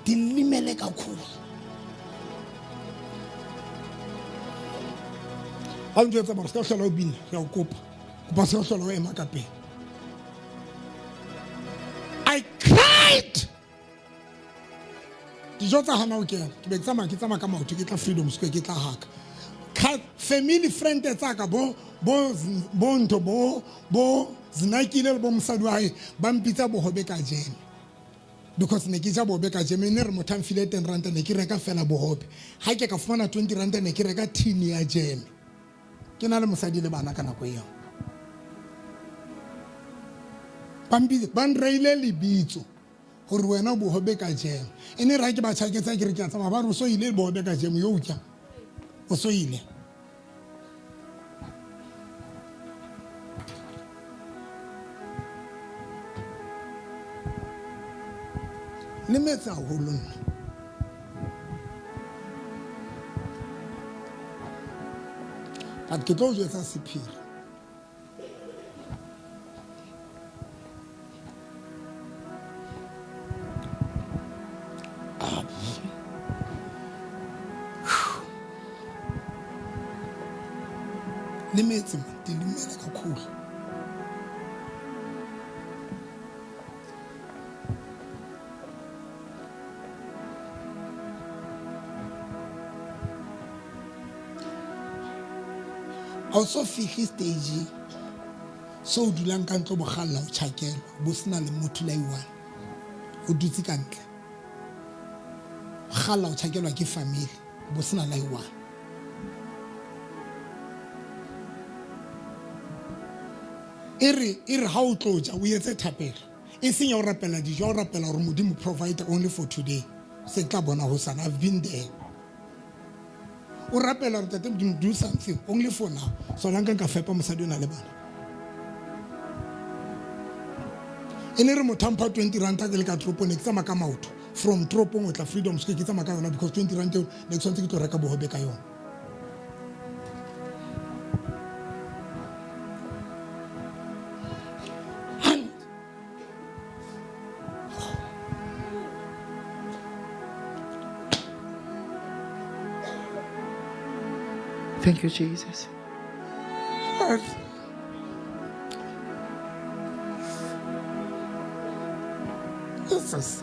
Di limele kakhulu. Ha o njwetsa gore se ka hlola o bina, re a o kopa. Kopa se ka hlola o ema ka pele. I cried. Dijo tsa hana o kena. Ke be ke tsamaya ke tsamaya ka maoto ke tla Freedom Square ke tla haka. Family friend tsa ka bo bo bo ntho bo bo Zinakile le bo mosadi wa hae ba mpitsa bohobe ka jeme. Because ne ke ja bohobe ka jeme ne re motho a mfile 10 ranta ne ke reka fela bohobe. Ha ke ka fumana 20 ranta ne ke reka tin ya jeme. Ke na le mosadi le bana ka nako eo. Ba mpitse ba nreile lebitso gore wena o bohobe ka jeme. E ne re ha ke ba tjhaketsa ke re ke a tsamaya ba re o so ile bohobe ka jeme yo utlwa. O so ile. Lemetse haholo nna. But ke tlo o jwetsa sephiri. Lemetse man, ndilimele kakhulu. Ha o so fihle stage so o dulang ka ntlo bogalla o tjhakelwa bo sena le motho la iwane o dutse ka ntle galla o tjhakelwa ke family bo sena la iwane e re e re ha o tlo ja o etse thapelo e seng ya o rapela dijo o rapela gore modimo provide only for today se tla bona hosane. I've been there. O rapela gore tate Modimo do something only for now. So la nka nka fepa mosadi o na le bana. E ne re motho a mpha 20 ranta ke le ka toropong, ne ke tsamaya ka maoto from toropong o tla Freedom Square, ke tsamaya ka yona because 20 rand eo ne ke tshwanetse ke tlo reka bohobe ka yona. And Thank you, Jesus. Jesus.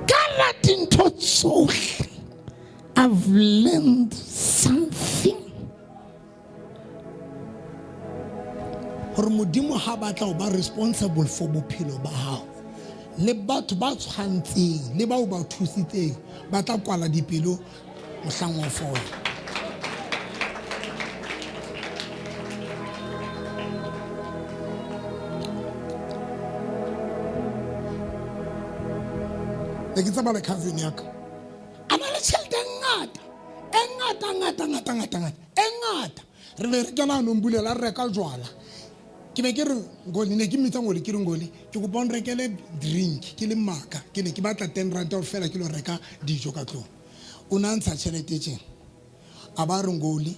Ka la dintho tsohle, I've learned something. Hore Modimo ha batla ho ba responsible for bophelo ba hao, le batho ba tshwantseng le bao ba thusitseng ba tla kwala dipelo mohlang wa fola. Ne ke tsamaya le cousin ya ka, a na le tjhelete e ngata, e ngata, ngata, ngata, ngata, ngata, e ngata. Re ne re kena no mbulela, re reka jwala. Ke be ke re Ngoli, ne ke mmitsa Ngoli, ke re Ngoli, ke kopa o nrekele drink, ke le maka, ke ne ke batla 10 rand hore fela ke lo reka dijo ka tlung. O na ntsha tjhelete tjena. A ba re Ngoli,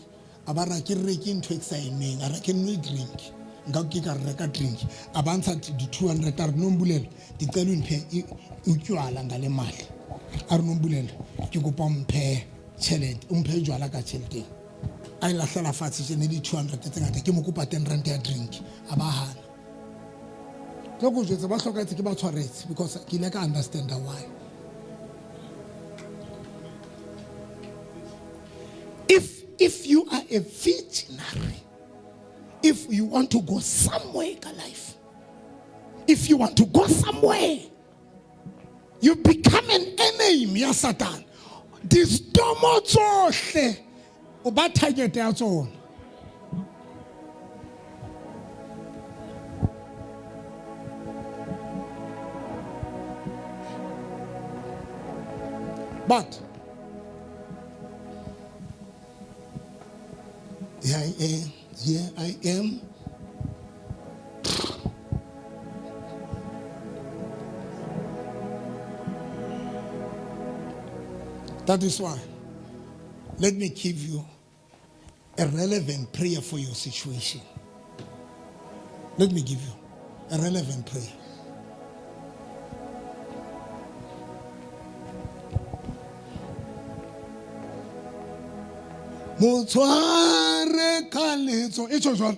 a ba re ke reke ntho e ke sa e nweng, a re ke nwe drink. Nka ke ka reka drink. A ba ntsha di 200, a re no mbulela, dicela umphe utywala ngale mali. A re no mbulela, ke kopa o mphe tjhelete, o mphe jwala ka tjhelete. A e lahlela fatshe tjena di 200 tse ngata, ke mo kopa 10 rand ya drink, a ba hana. Tlo ko jwetsa ba hlokahetse ke ba tshwaretse because ke ile ka understand why. If you are a visionary, if you want to go somewhere in life, if you want to go somewhere, you become an enemy ya Satan. Distomo tsohle o ba target ya tsona. But here I am, here I am. That is why, let me give you a relevant prayer for your situation. Let me give you a relevant prayer. Motshware ka letso. E tjho jwalo?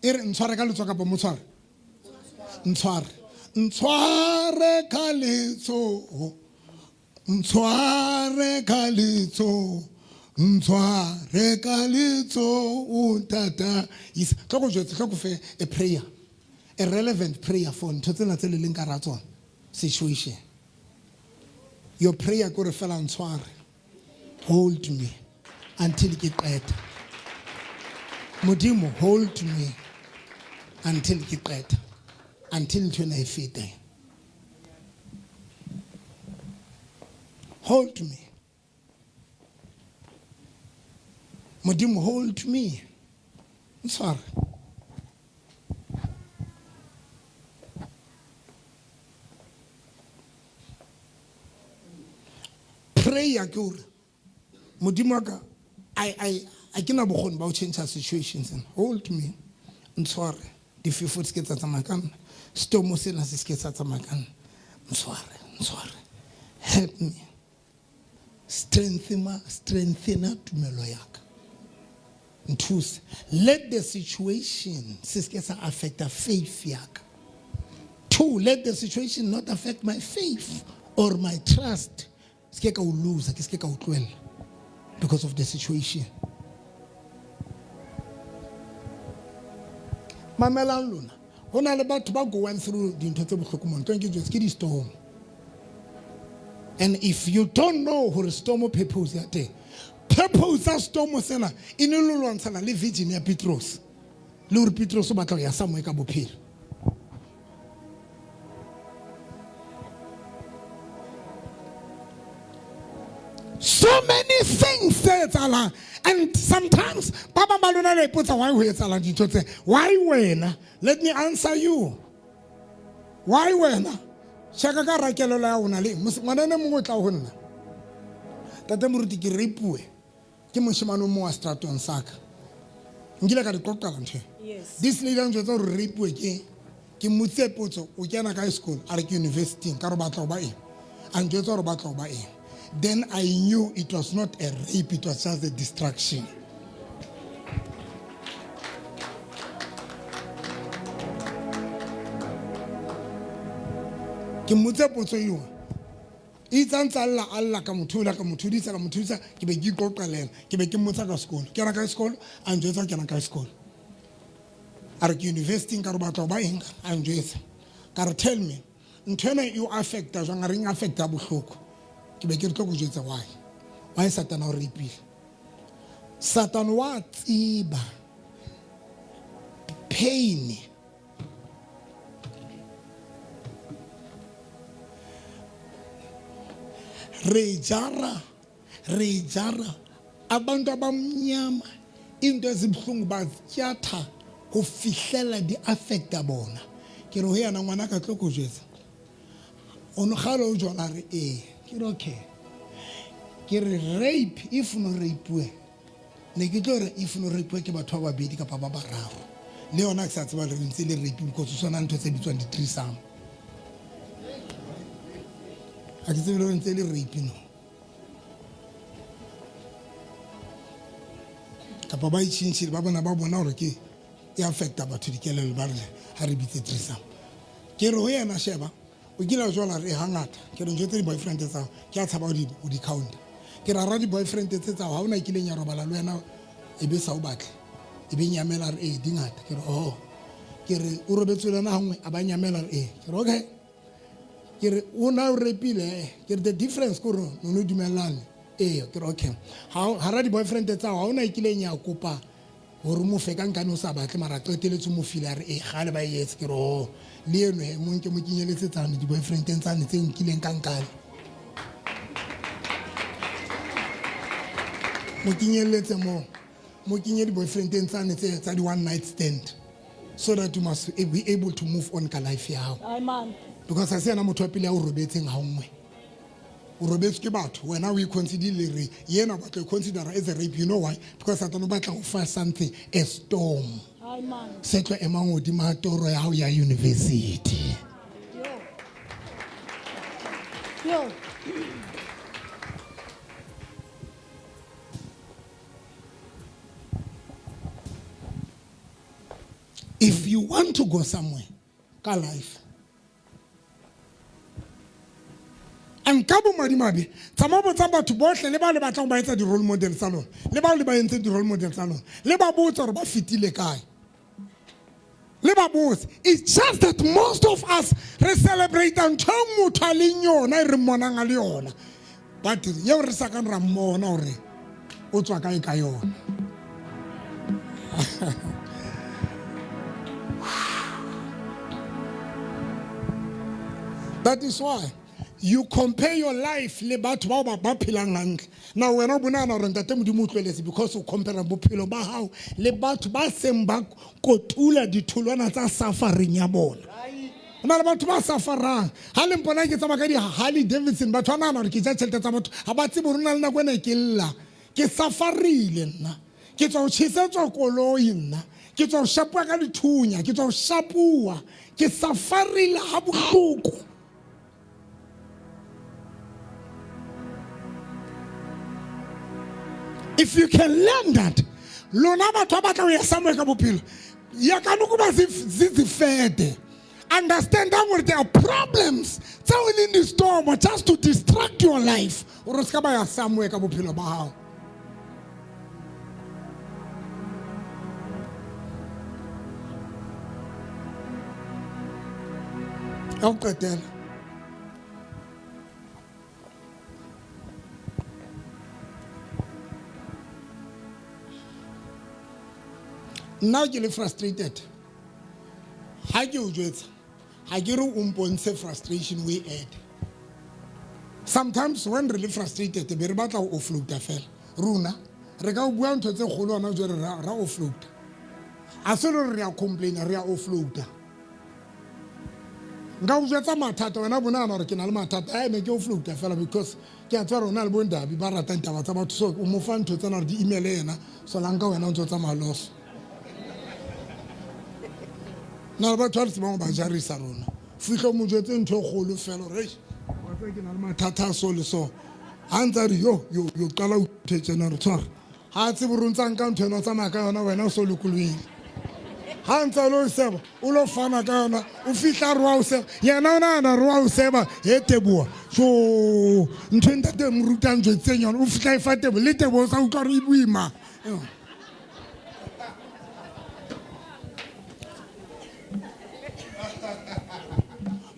E re ntshware ka letso kapa motshware? Ntshware. Ntshware ka letso. Ntshware ka letso. Ntshware ka letso, o ntata. Yes. Tlo go jwetse, tlo go fe a prayer. A relevant prayer for ntho tsena tse le leng ka hara tsona. Situation. Your prayer ke hore fela ntshware. Hold me until ke qeta. Modimo, hold me until ke qeta. Until ntho ena e fete. Hold me. Modimo, hold me. Ntshware. Prayer ke hore Modimo wa ka, I ke na bokgoni ba ho change situations. Hold me. Ntshware. Difefo di se ke tsa tsamaya ka nna. Stomo sena se se ke sa tsamaya ka nna. Ntshware, ntshware. Help me. Strengthen, strengthen tumelo ya ka. Nthuse. Let the situation se se ke sa affect faith ya ka. 2, let the situation not affect my faith or my trust. Se ke ka o lose, ke se ke ka o tlohella because of the situation. Mamelang lona. Ho na le batho ba going through dintho tse bohloko mo ntlong ke jwetse ke di-storm. And if you don't know hore storm purpose ya teng, purpose ya storm sena e ne le lwantshana le virgin ya Petros, le hore Petros o batla ho ya somewhere ka bophelo. So many things tse etsahalang, and sometimes ba bang ba lona le ipotsa why ho etsahalang dintho tse. Why wena? Let me answer you. Why wena? Checka ka rakelelo ya ona le ngwana ne mongwe o tla ho nna. Tate moruti ke rapuwe ke moshemane o mong wa stratong sa ka. Nkile ka di qoqela ntho. Yes. This lady a njwetsa hore rapuwe ke ke mmotse potso o kena kae sekolo, a re ke university, ka re batla ho ba eng, a njwetsa hore batla ho ba eng. Then I knew it was not a rape, it was just a distraction. Ke mmotse potso eo itse a ntse a lla a lla ka mo thola ka mo thodisa ka mo thodisa, ke be ke iqoqa le ena, ke be ke mmotsa ka sekolo, kena kae sekolo, a njwetsa kena kae sekolo, a re ke university, ka re batla ho ba eng, a njwetsa, ka re tell me ntho ena e o affecta jwang, a re eng affecta bohloko, ke be ke re tlo go jwetsa why, why Satana o rapile. Satana wa tseba pain. Re jara, re jara abantu abamnyama into ezibuhlungu bazityatha ho fihlela di affecta bona. Ke re ho yena ngwana ka tlo go jwetsa, o no kgale o jwala, re ee, ke re okay, ke re rape if no rape ne ke tlo re if no rape ke batho ba babedi kapa ba bararo, le yona ke sa tseba le ntse le rape because o sona ntho tse bitswang di-threesome, ha ke tsebe le ntse le rape no, kapa ba itšhintšhile ba bona ba bona hore ke e affecta batho dikelello, ba re ha re bitse threesome. Ke re ho yena sheba o kile a jwala re hangata, ke re ntho tse di-boyfriend tsa hao ke a tshaba ho di counter, ke re hara di-boyfriend tse tsa hao ha ona kileng ya robala le wena e be sa o batle e be nyamela, re ee di ngata, ke re oh, ke re o robetse le wena hangwe a ba nyamela, re ee, ke re okay, ke re o na o repile, ke re the difference ke gore o no dumellane, ee, ke re okay, hara di-boyfriend tsa hao ha ona e kileng ya kopa hore mo fe ka nkane o sa batle mara qeteletse mo file, a re ee gale ba e etse, ke re oh, le eno he mo nke mo kenyeletse tsane di-boyfriendeng tsane tse nkileng ka nkane, mo kenyeletse mo mo kenye di-boyfriendeng tsane tse tsa di-one night stand, so that you must be able to move on ka life ya hao. Amen. Because ha se yena motho wa pele ya o robetseng ha nngwe, o robetswe ke batho, wena o iconsiderile re yena o batla o consider as a rape. You know why? Because Satane o batla go fa something, a storm. Amen. Se tlo emang hodima toro ya hao ya university. Yo. Yo. If you want to go somewhere ka life, and ka bomadimabe tsamaya botsa batho bohle le ba le batlang ba etsa di-role model tsa lona, le bao le ba entseng di-role model tsa lona, le ba botse hore ba fetile kae, le ba botse. It's just that most of us re celebrate ntho e motho a leng yona e re mmonang a le yona, but yeo re sa kang ra mmona hore o tswa kae ka yona. That is why you compare your life le batho bao ba phelang hantle. Now wena o bonana hore ntate Modimo o tlohelletse because o compare bophelo ba hao le batho ba seng ba kotula ditholwana tsa suffering ya bona. Ho na le batho ba sufferang. Ha le mpona ke tsamaya ka di-Harley Davidson, batho ba nahana hore ke ja tjhelete tsa batho. Ha ba tsebe hore ho na le nako ena ke lla. Ke sufferile nna. Ke tswa ho tjhesetswa koloi nna. Ke tswa ho shapuwa ka dithunya. Ke tswa ho shapuwa. Ke sufferile ha bohloko. If you can learn that, lona batho ba batla ho ya somewhere ka bophelo, ya ka ukuba zizifede. Understand that there are problems tseo e leng di-storm just to distract your life hore o ska ba ya somewhere ka bophelo ba hao. Ya ho qetela. Nna ke le frustrated. Ha ke o jwetsa, ha ke re o mpontshe frustration we add. Sometimes when re le frustrated be re batla ho offloada fela. Rona re ka o bua ntho tse kgolo hona jwale ra ra offloada. A se le re a complaina re a offloada. Nka o jwetsa mathata wena bo nahana hore ke na le mathata a ene ke offloada fela because ke a tseba rona le bondabi ba ratang taba tsa batho so o mo fa ntho tsena gore di email yena so la nka wena o ntse o tsamaya loso na le batho ba re tsebang go ba jarisa rona fitlhe o mo jwetse ntho e kgolo fela gore wa tseba ke na le mathata a so le so ga ntse a re yo yo yo qala o thetsena re tshwara ga a tsebe gore o ntse a nka ntho ena o tsamaya ka yona wena o so lokolohile ga ntse a lo seba o lo fana ka yona o fitlha re wa o seba yena o nagana re wa o seba he teboa so ntho e ntate mo rutang jwetseng yona o fitlha e fa tebo le tebo o sa utlwa gore e boima.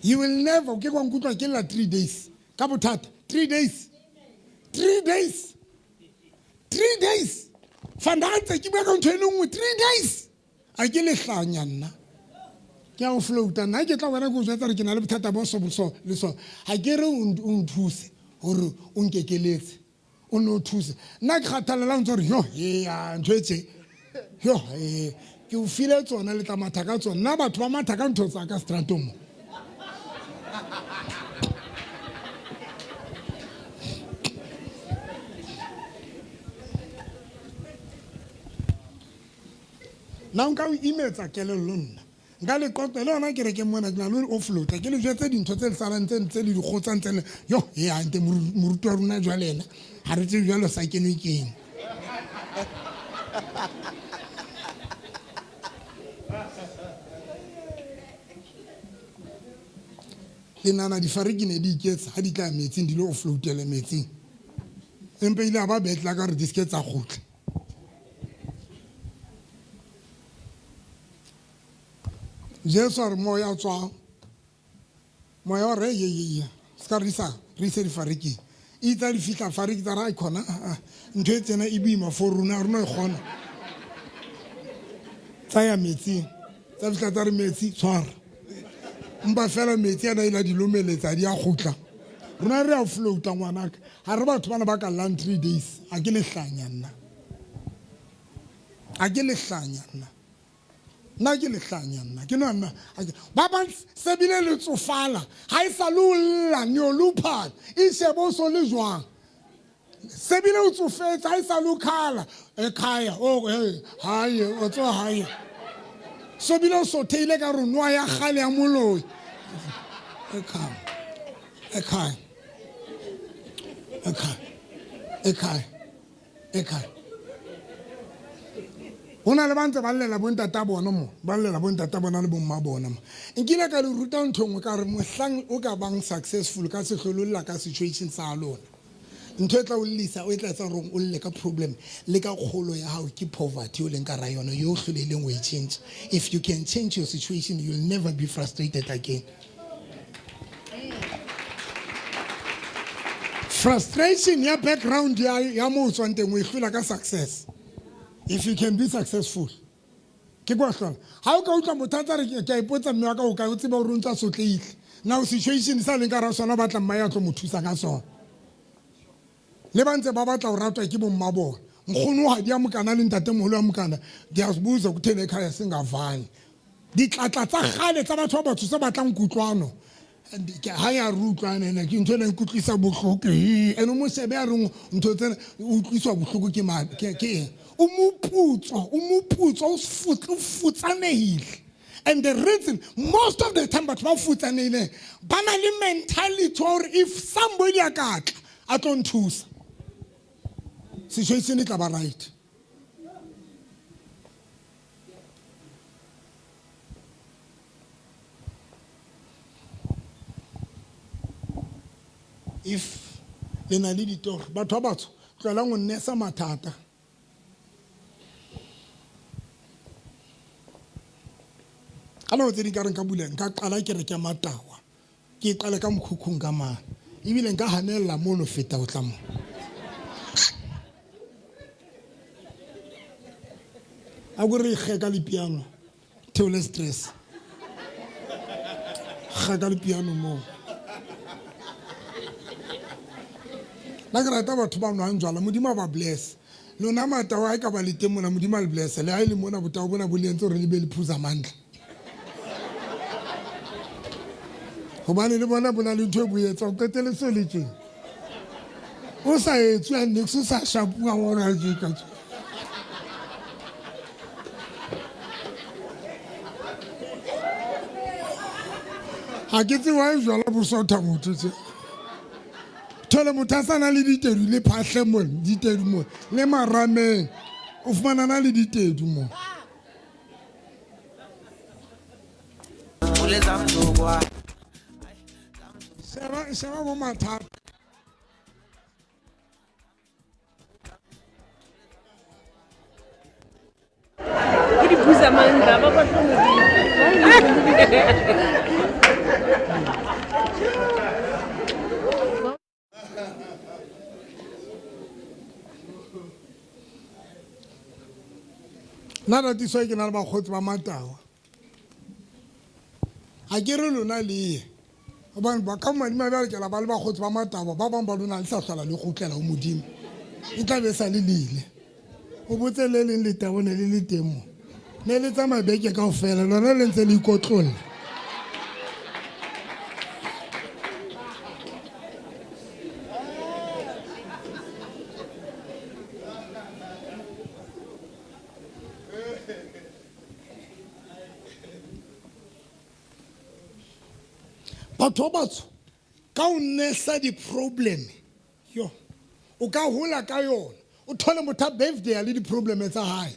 You will never ke kwa nkutlwa ke lla 3 days ka bothata. 3 days, 3 days, 3 days fanda ntse ke bua ka ntho e le nngwe 3 days. A ke lehlanya nna ke a o floata nna ke tla wena ke o jwetsa gore ke na le bothata bo so so le so ga ke re o nthuse gore o nkekeletse o nne o thuse nna ke kgathalelang ntse gore yo ea ntho e tse yo ee ke o file tsona le tla matha ka tsona nna batho ba matha ka ntho tsa ka stratong mo. Nna nka o imetsa kelello nna nka le qoqa le yona kerekeng mona ke na le offloada ke le jwetse dintho tse le salang tse ntse le di kgotsang tse le yo e ante moruti wa rona jwale ena ha re tsebe jwalo sa kenwe keng. Le nana difariki ne di iketsa ha di tla metsing di lo offloadele metsing empa ile a ba betla ka gore di seke tsa kgutla. Jesu a re moya tswa moya wa re ye ye ye se ka re isa re ise difariking e itsa di fitlha fariki tsa re a kgona ntho e tsena e boima for rona rona e kgona tsaya metsing tsa fitlha tsa re metsi tshwara mpa fela metsi ana ile a di lomeletsa di a kgutla. Rona re a floata ngwanaka ga re batho bana ba ka llang 3 days. A ke lehlanya nna a ke lehlanya nna nna ke lehlanya nna ke no nna ba bang se bile le tsofala ga e sa le o lla neoluphala e shebe o so le jwang se bile o tsofetse ga e sa le o khala ekhaya o haye o tswa haye so bile o sotheile ka re noa ya kgale ya moloi ekhaya ekhaya ekhaya ekhaya ekhaya go na le ba ntse ba llela bontata bona mo ba llela bontata bona le bomma bona mo nkile ka le ruta ntho nngwe ka re mohlang o ka bang successful ka sehlololla ka situation sa lona ntho e tla o llisa o e tla etsa gore o lle ka problem le ka kgolo ya gago ke poverty o leng ka ra yona yo o hlolehileng o e change. If you can change your situation, you'll never be frustrated again. Frustration ya background ya mo o tswang teng o e hlola ka success if you can be successful. Ke kwa hlola ga o ka utlwa motho a tsa re ke a ipotsa mme wa ka o kae o tseba gore o ntse a sotleile now situation sa leng ka ra sona batla mma ya tlo mo thusa ka sona le ba ntse ba batla go ratwa ke bomma bona nkgono ga di a mokana le ntatemoholo ya mokana di a buza kutheni ekhaya singavani ditlatla tsa kgale tsa batho ba batsho tse batlang kutlwano ha ya re utlwana ene ke ntho ena e kutlwisa bohloko ene o mo shebe a reng ntho tsena o utlwiswa bohloko ke ke eng o moputswa o moputswa o futsanehile. And the reason most of the time batho ba futsanehileng ba na le mentality wa gore if somebody a ka tla a tlo nthusa situation e tla ba right. If le na le ditoro batho ba batsho tloelang go nnesa mathata ka nako tse di ka re nka bula nka qala kereke ya matawa. Ke e qale ka mokhukhung ka mane. Ebile nka hanella mono feta ho tla mo. A ko re kge ka lepiano. Theole stress. Kga ka lepiano moo. Nna ke rata batho ba nwang jwala, Modimo a ba bless. Lona matao a e ka ba le teng mona, Modimo a le bless. Le ha e le mona botao bona bo le entse hore le be le phuza mandla. Hobane le bona bo na le ntho e bo etsa, o qetele se le tjena. O sa etswe niks, o sa shapuwa ona tje ka tje. Ha ke tsebe why jwala bo sotha motho tje. Thole motho a sa na le ditedu le phahle mo, ditedu mo, le marameng. O fumana na le ditedu mo. Sheba, sheba bo mathata. Ke di busa mandla ba batla modimo. Nna ratiswa ke na le bakgotsi ba matawa. Ha ke re lona le ye. Hobane ba ka madimabe a lokela ba le bakgotsi ba mataba ba bang ba lona le sa hlola le kgutlela ho Modimo. E tla be sa le lile. O botse le leng letabo ne le le teng mo. Ne le tsamaya beke kaofela lona le ntse le ikotlolla. Batho ba batsho ka o nesa di-problem yo o ka hola ka yona o thole motho a birthday a le di-problem tsa hae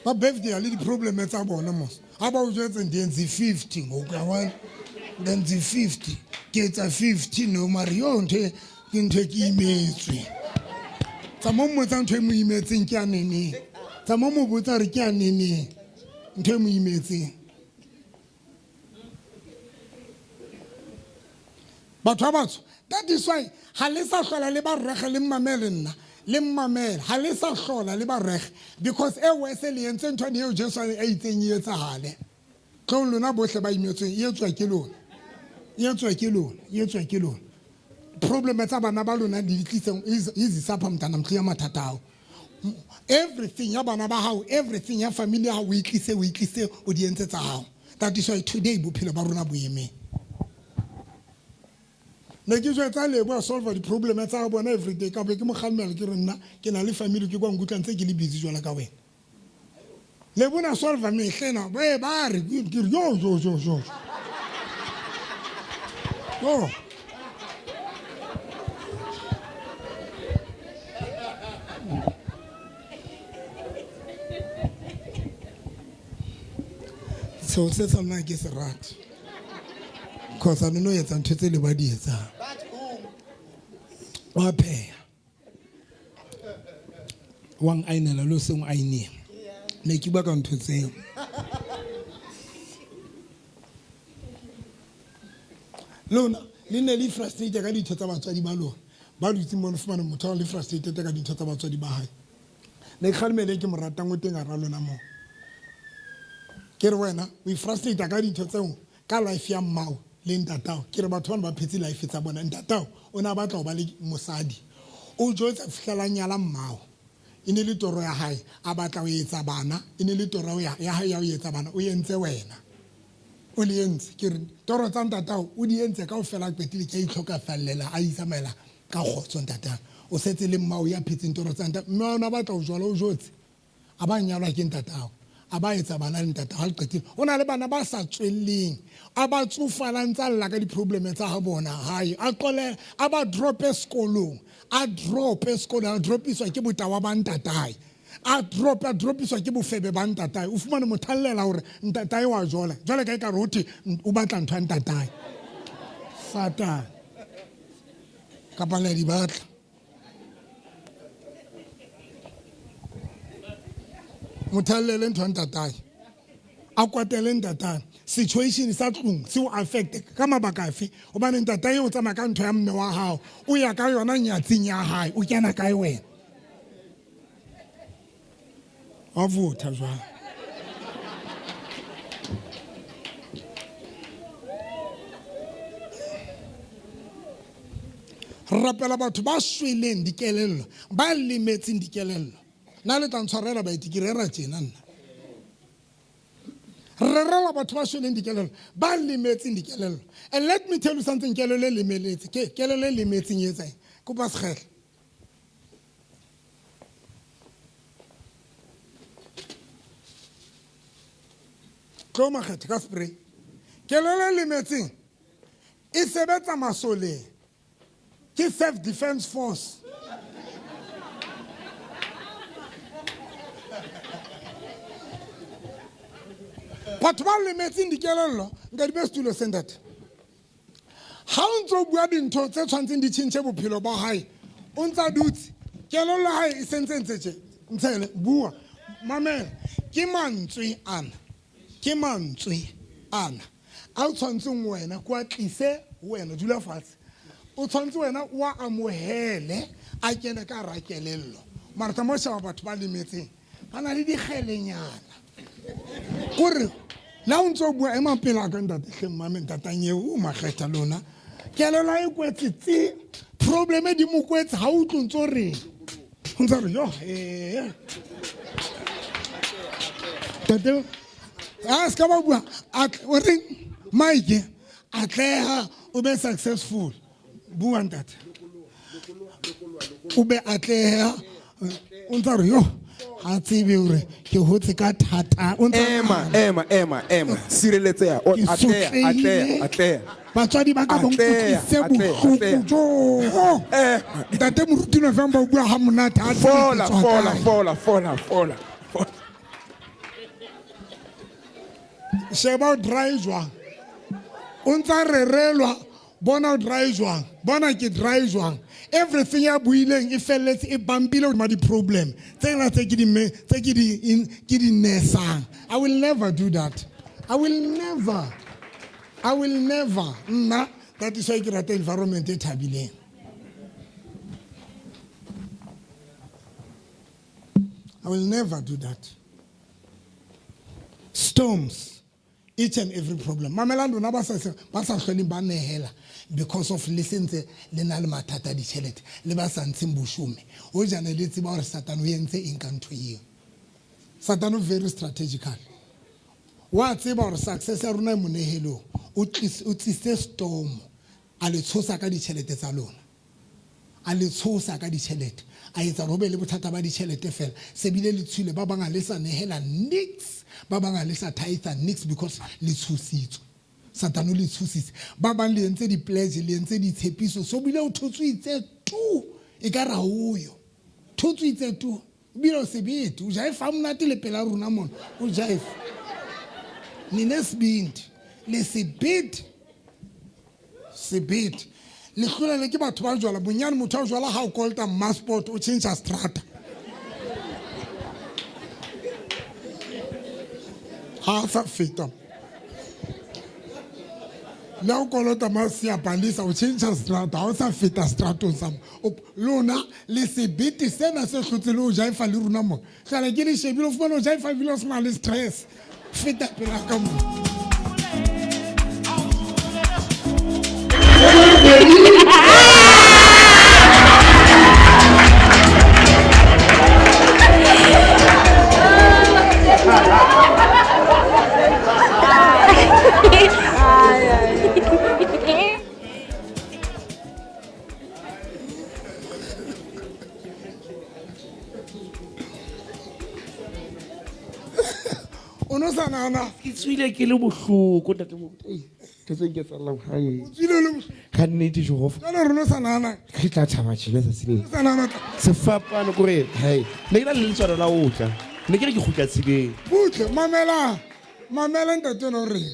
ba birthday a le di-problem tsa bona mos a ba o jwetse ndenze 50 ngoku yabona ndenze 50 ke etsa 50 no mare yo ntho e, ke ntho e ke imetswe tsa mo mmotsa ntho e mo imetseng ke a neneng tsa mo mo botsa re ke a neneng ntho e mo imetseng batho ba batsho that is why ga le sa hlola le ba rege le mmamele nna le mmamele ga le sa hlola le ba rege because e wese le entse ntho eo Jesu a itseng e etsagale tlong lona bohle ba imetsweng e etswa ke lona e etswa ke lona e etswa ke lona problem tsa bana ba lona di tliseng izisapha mntana mtlo ya mathata ao everything ya bana ba hao everything ya family ya hao o itlise o itlise o di entse tsa hao that is why today bophelo ba rona bo emeng ne ke jwetsa lebo a solve di-problem tsa bona everyday ka be ke mo kgalemela ke re nna ke na le family ke kwa nkutlwa ntse ke le busy jwala ka wena le bona solve mehlena ba ba re ke re yo yo yo yo yo seo se sa nna ke se rate cause a no etsa ntho tse le ba di etsang wa pheha wa ainela le o seng aineng ne ke bua ka ntho tseo lona le ne le frustrate ka dintho tsa batswadi ba lona ba dutseng mo le fumane motho a le frustrated ka dintho tsa batswadi ba hae ne ke kgalemele ke mo ratang o teng hara lona moo ke re wena o frustrate ka dintho tseo Ka life ya mmao le ntatao ke re batho bano ba phetse life tsa bona ntatao o ne a batla ho ba le mosadi o jwetsa fihlela nyala mmao e ne le toro ya hae a batla ho etsa bana e ne le toro ya ya hae ya ho etsa bana o entse wena o le entse ke re toro tsa ntatao o di entse kaofela a qetile ke a itlhokafallela a itsamaela ka kgotso ntatao o setse le mmao ya phetseng toro tsa ntatao mme ona batla ho jwala o jotse A ba nyalwa ke ntatao, a ba etsa bana le ntatao. Ha le qetile, o na le bana ba sa tswelleng, a ba tsofala ntse a lla ka di-problem tsa ha bona hae. A qole, a ba drope sekolong, a drope sekolong, a dropiswa ke botawa ba ntatae. A drope, a dropiswa ke bofebe ba ntatae. O fumane motho a llela hore ntatae wa jola. Jwale ka ekare ho thwe o batla ntho ya ntatae. Satane. Kapa le a di batla. Motho a llele ntho ya ntatae. A kwatele ntatae. Situation sa tlung se o affect ka mabaka afe? Hobane ntatae o tsamaya ka ntho ya mme wa hao, o ya ka yona nyatsing ya hae, o kena kae wena? Wa votha jwang? Re rapela batho ba shweleng dikelello, ba lemetseng dikelello. Nna le tla ntshwarela baeti, ke rera tjena nna. Re rerela batho ba shweleng dikelello, ba lemetseng dikelello. And let me tell you something, kelello e lemeletse, ke kelello e lemetseng e etsa eng? Kopa sekgehla. Tlo makgethe ka spray. Kelello e lemetseng e sebetsa masoleng. Ke self defense force. Batho ba lemetseng dikelello, nka di be setulo se ntate. Ha o ntse o bua dintho tse tshwantseng di tjhentjhe bophelo ba hae, o ntse a dutse, kelello ya hae e sentse ntse tje. Ntshele, bua, mamela. Ke mantswe ana, ke mantswe ana a o tshwantseng wena ko a tlise ho wena. Dula fatshe, o tshwantse wena o a amohele, a kene ka hara kelello. Mara tsamaya o sheba batho ba lemetseng, ba na le dikgelenyana. Kore le ha o ntse o bua, ema pela ka ntate hle, mmame ntatang eo, o makgetha lona. Kelello e kwetse tse, problem e di mo kwetse, ha o utlwe ntse o reng. O ntse a re, yo, ee. Ntate, a se ka ba bua, o reng, Mike, atleha, o be successful. Bua ntate. O be atleha, o ntse a re, yo, ha tsebe hore ke hotse ka thata. O ntse a Ema, ema, ema, ema. Sireletseha. O Ke atleha, sotlehile. atleha, atleha. Batswadi ba ka ba Atleha, nkutlwisitse atleha, bohloko atleha. jo. Ema. Ntate moruti November o bua ha monate, ha tsebe ke Fola, tswa fola, kae. fola, fola, fola, fola. Sheba o dry jwang. O ntsa rerelwa, bona o dry jwang. Bona ke dry jwang. Everything ya buileng e felletse e bampile hodima di-problem tsena tse ke di me, tse ke di in, ke di nesang. I will never do that. I will never. I will never. Nna, that is why ke rata environment e thabileng. I will never do that. Storms, each and every problem. Mamelang lona ba sa ba sa hloleng ba nehela because of le sentse le na le mathata a ditjhelete, le ba sa ntsheng boshome. Hoja ne le tseba hore Satane o entse eng ka ntho eo. Satane o very strategical. Wa tseba hore success ya rona e monehelong. O tlisitse storm, a le tshosa ka ditjhelete tsa lona. A le tshosa ka ditjhelete, a etsa hore ho be le bothata ba ditjhelete feela. Se bile le tshohile, ba bang ha le sa nehela niks, ba bang ha le sa tithe niks because le tshositswe. Satane o le tshositse. Ba bang le entse di-pledge, le entse ditshepiso, so bile o thotswitse tu, ekare ha o yo. Thotswitse tu, o bile o sebete, o jaifa monate le pela rona mona, o jaifa. Ninesibindi, le sebete. Sebete. Le hlolele ke batho ba jwala, bonyane motho a jwala ha o kolota mmasport o tjhentjha strata. Ha a sa feta. Le ha o kolota ma siyapalisa o tjhentjha strata, ha o sa feta stratong sa mo. Lona le sebete sena se hlotse le o jaifa le rona mo. Hlala ke le shebile o fumana o jaifa ebile o sena le stress. Feta pela ka mo. O no sa nahana? Ke tswile ke le bohloko, ntate Moruti. Ei, ntho tse nketsahallang hae. O tswile o le bohloko. Ka nnete, Jehova. Jwale re no sa nahana? Ke tla thaba tjena tsatsi le. O sa nahana tla. Sefapano kore, hai. Ne ke na le letswalo la ho tla. Ne ke re ke kgutla tseleng. Butle, mamela. Mamela ntate ona o reng.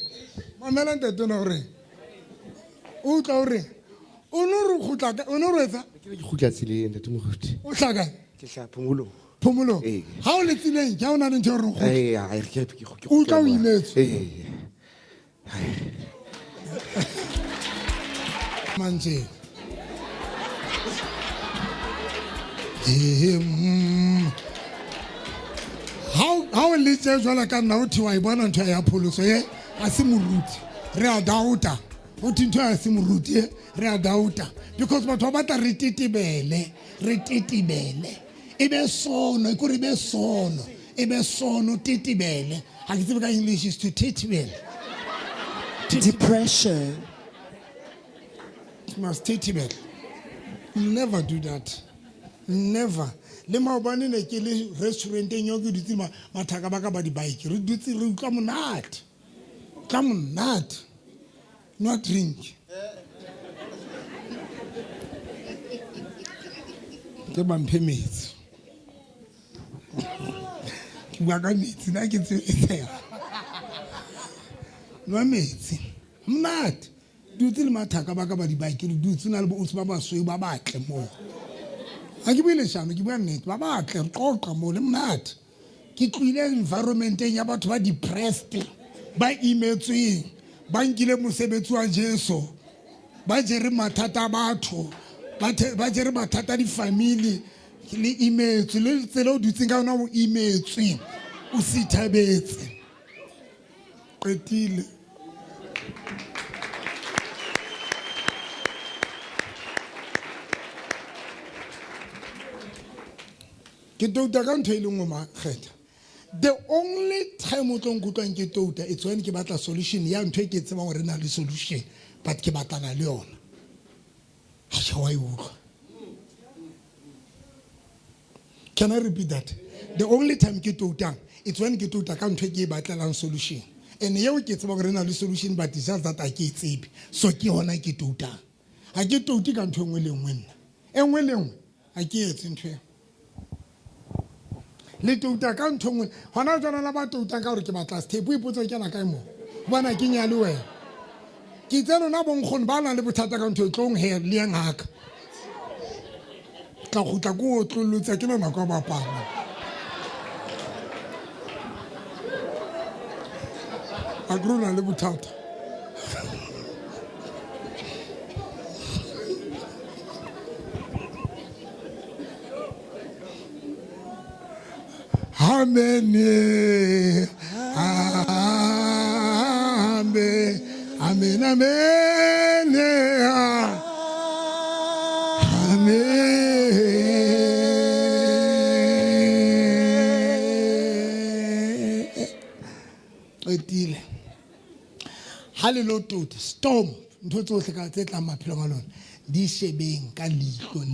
Mamela ntate ona o reng. O utlwa o reng. O no re o kgutla ka, o no re etsa? Ne ke re ke kgutla tseleng, ntate Moruti. O hlaha kae? Ke hlaha Phomolong. Phomolong. Ee. Ha o le tseleng ke ha o na le ntho e reng kgutla. Ee, ai, ke- ke- ke- O utlwa o imetswe. Ee. Mantse. Ee, Ha o le tse jwalo ka nna o thi wa e bona ntho ya pholoso e a se moruti. Re a doubta. O thi ntho ya se moruti e re a doubta because batho ba batla re tetebele, re tetebele. E be sono, e kore e be sono, e be sono tetebele. Ha ke tsebe ka English is to tetebele. Depression. You must tetebele. Never do that. Never. Le maobane ne ke le restauranteng eo ke dutse mathaka ba ka ba di-bike. Re dutse re utlwa monate. Utlwa monate. Not drink. Ke ba mphe metsi. Ke bua ka metsi, nna ke tsebe. Nwa metsi. Monate. Dutse le mathaka ba ka ba di-bike, re dutse na le bo ausi ba basweu ba batle moo. Ha ke bue leshano, ke bua nnete, ba batle, re qoqa moo le monate. Ke tlohile environmenteng ya batho ba depressed, ba imetsweng, ba nkile mosebetsi wa Jesu, ba jere mathata a batho, ba jere mathata a di-family, le imetswe, le tsela o dutseng ka yona o imetswe, o sithabetse. Qetile. Ke touta ka ntho e le nngwe makgetha. The only time o tlo nkutlwang ke touta, it's when ke batla solution ya ntho e ke tsebang hore e na le solution, but ke batlana le yona. Ha wa e utlwa. Can I repeat that? The only time ke toutang, it's when ke touta ka ntho e ke e batlelang solution. And eo ke tsebang hore e na le solution, but it's just that ha ke e tsebe. So ke hona ke toutang. Ha ke toute ka ntho e nngwe le nngwe nna. E nngwe le nngwe, ha ke etse ntho eo. Le touta ka ntho e nngwe. Hona jwale la ba toutang ka hore ke batla sethepu, o ipotsa ke kena kae moo? Hobane ha ke nyale wena. Ke itse lona bonkgono ba nang le bothata ka ntho e tlong he, le yeng haka. Tla kgutla ke o otlollotse, ke na nako ya bapala. Akere o na le bothata. Amen. Amen. Amen. Amen. Amen. Qetile. Ha le lo tota, storm, ntho tsohle ka tse tlang maphelong a lona, di shebeng ka leihlo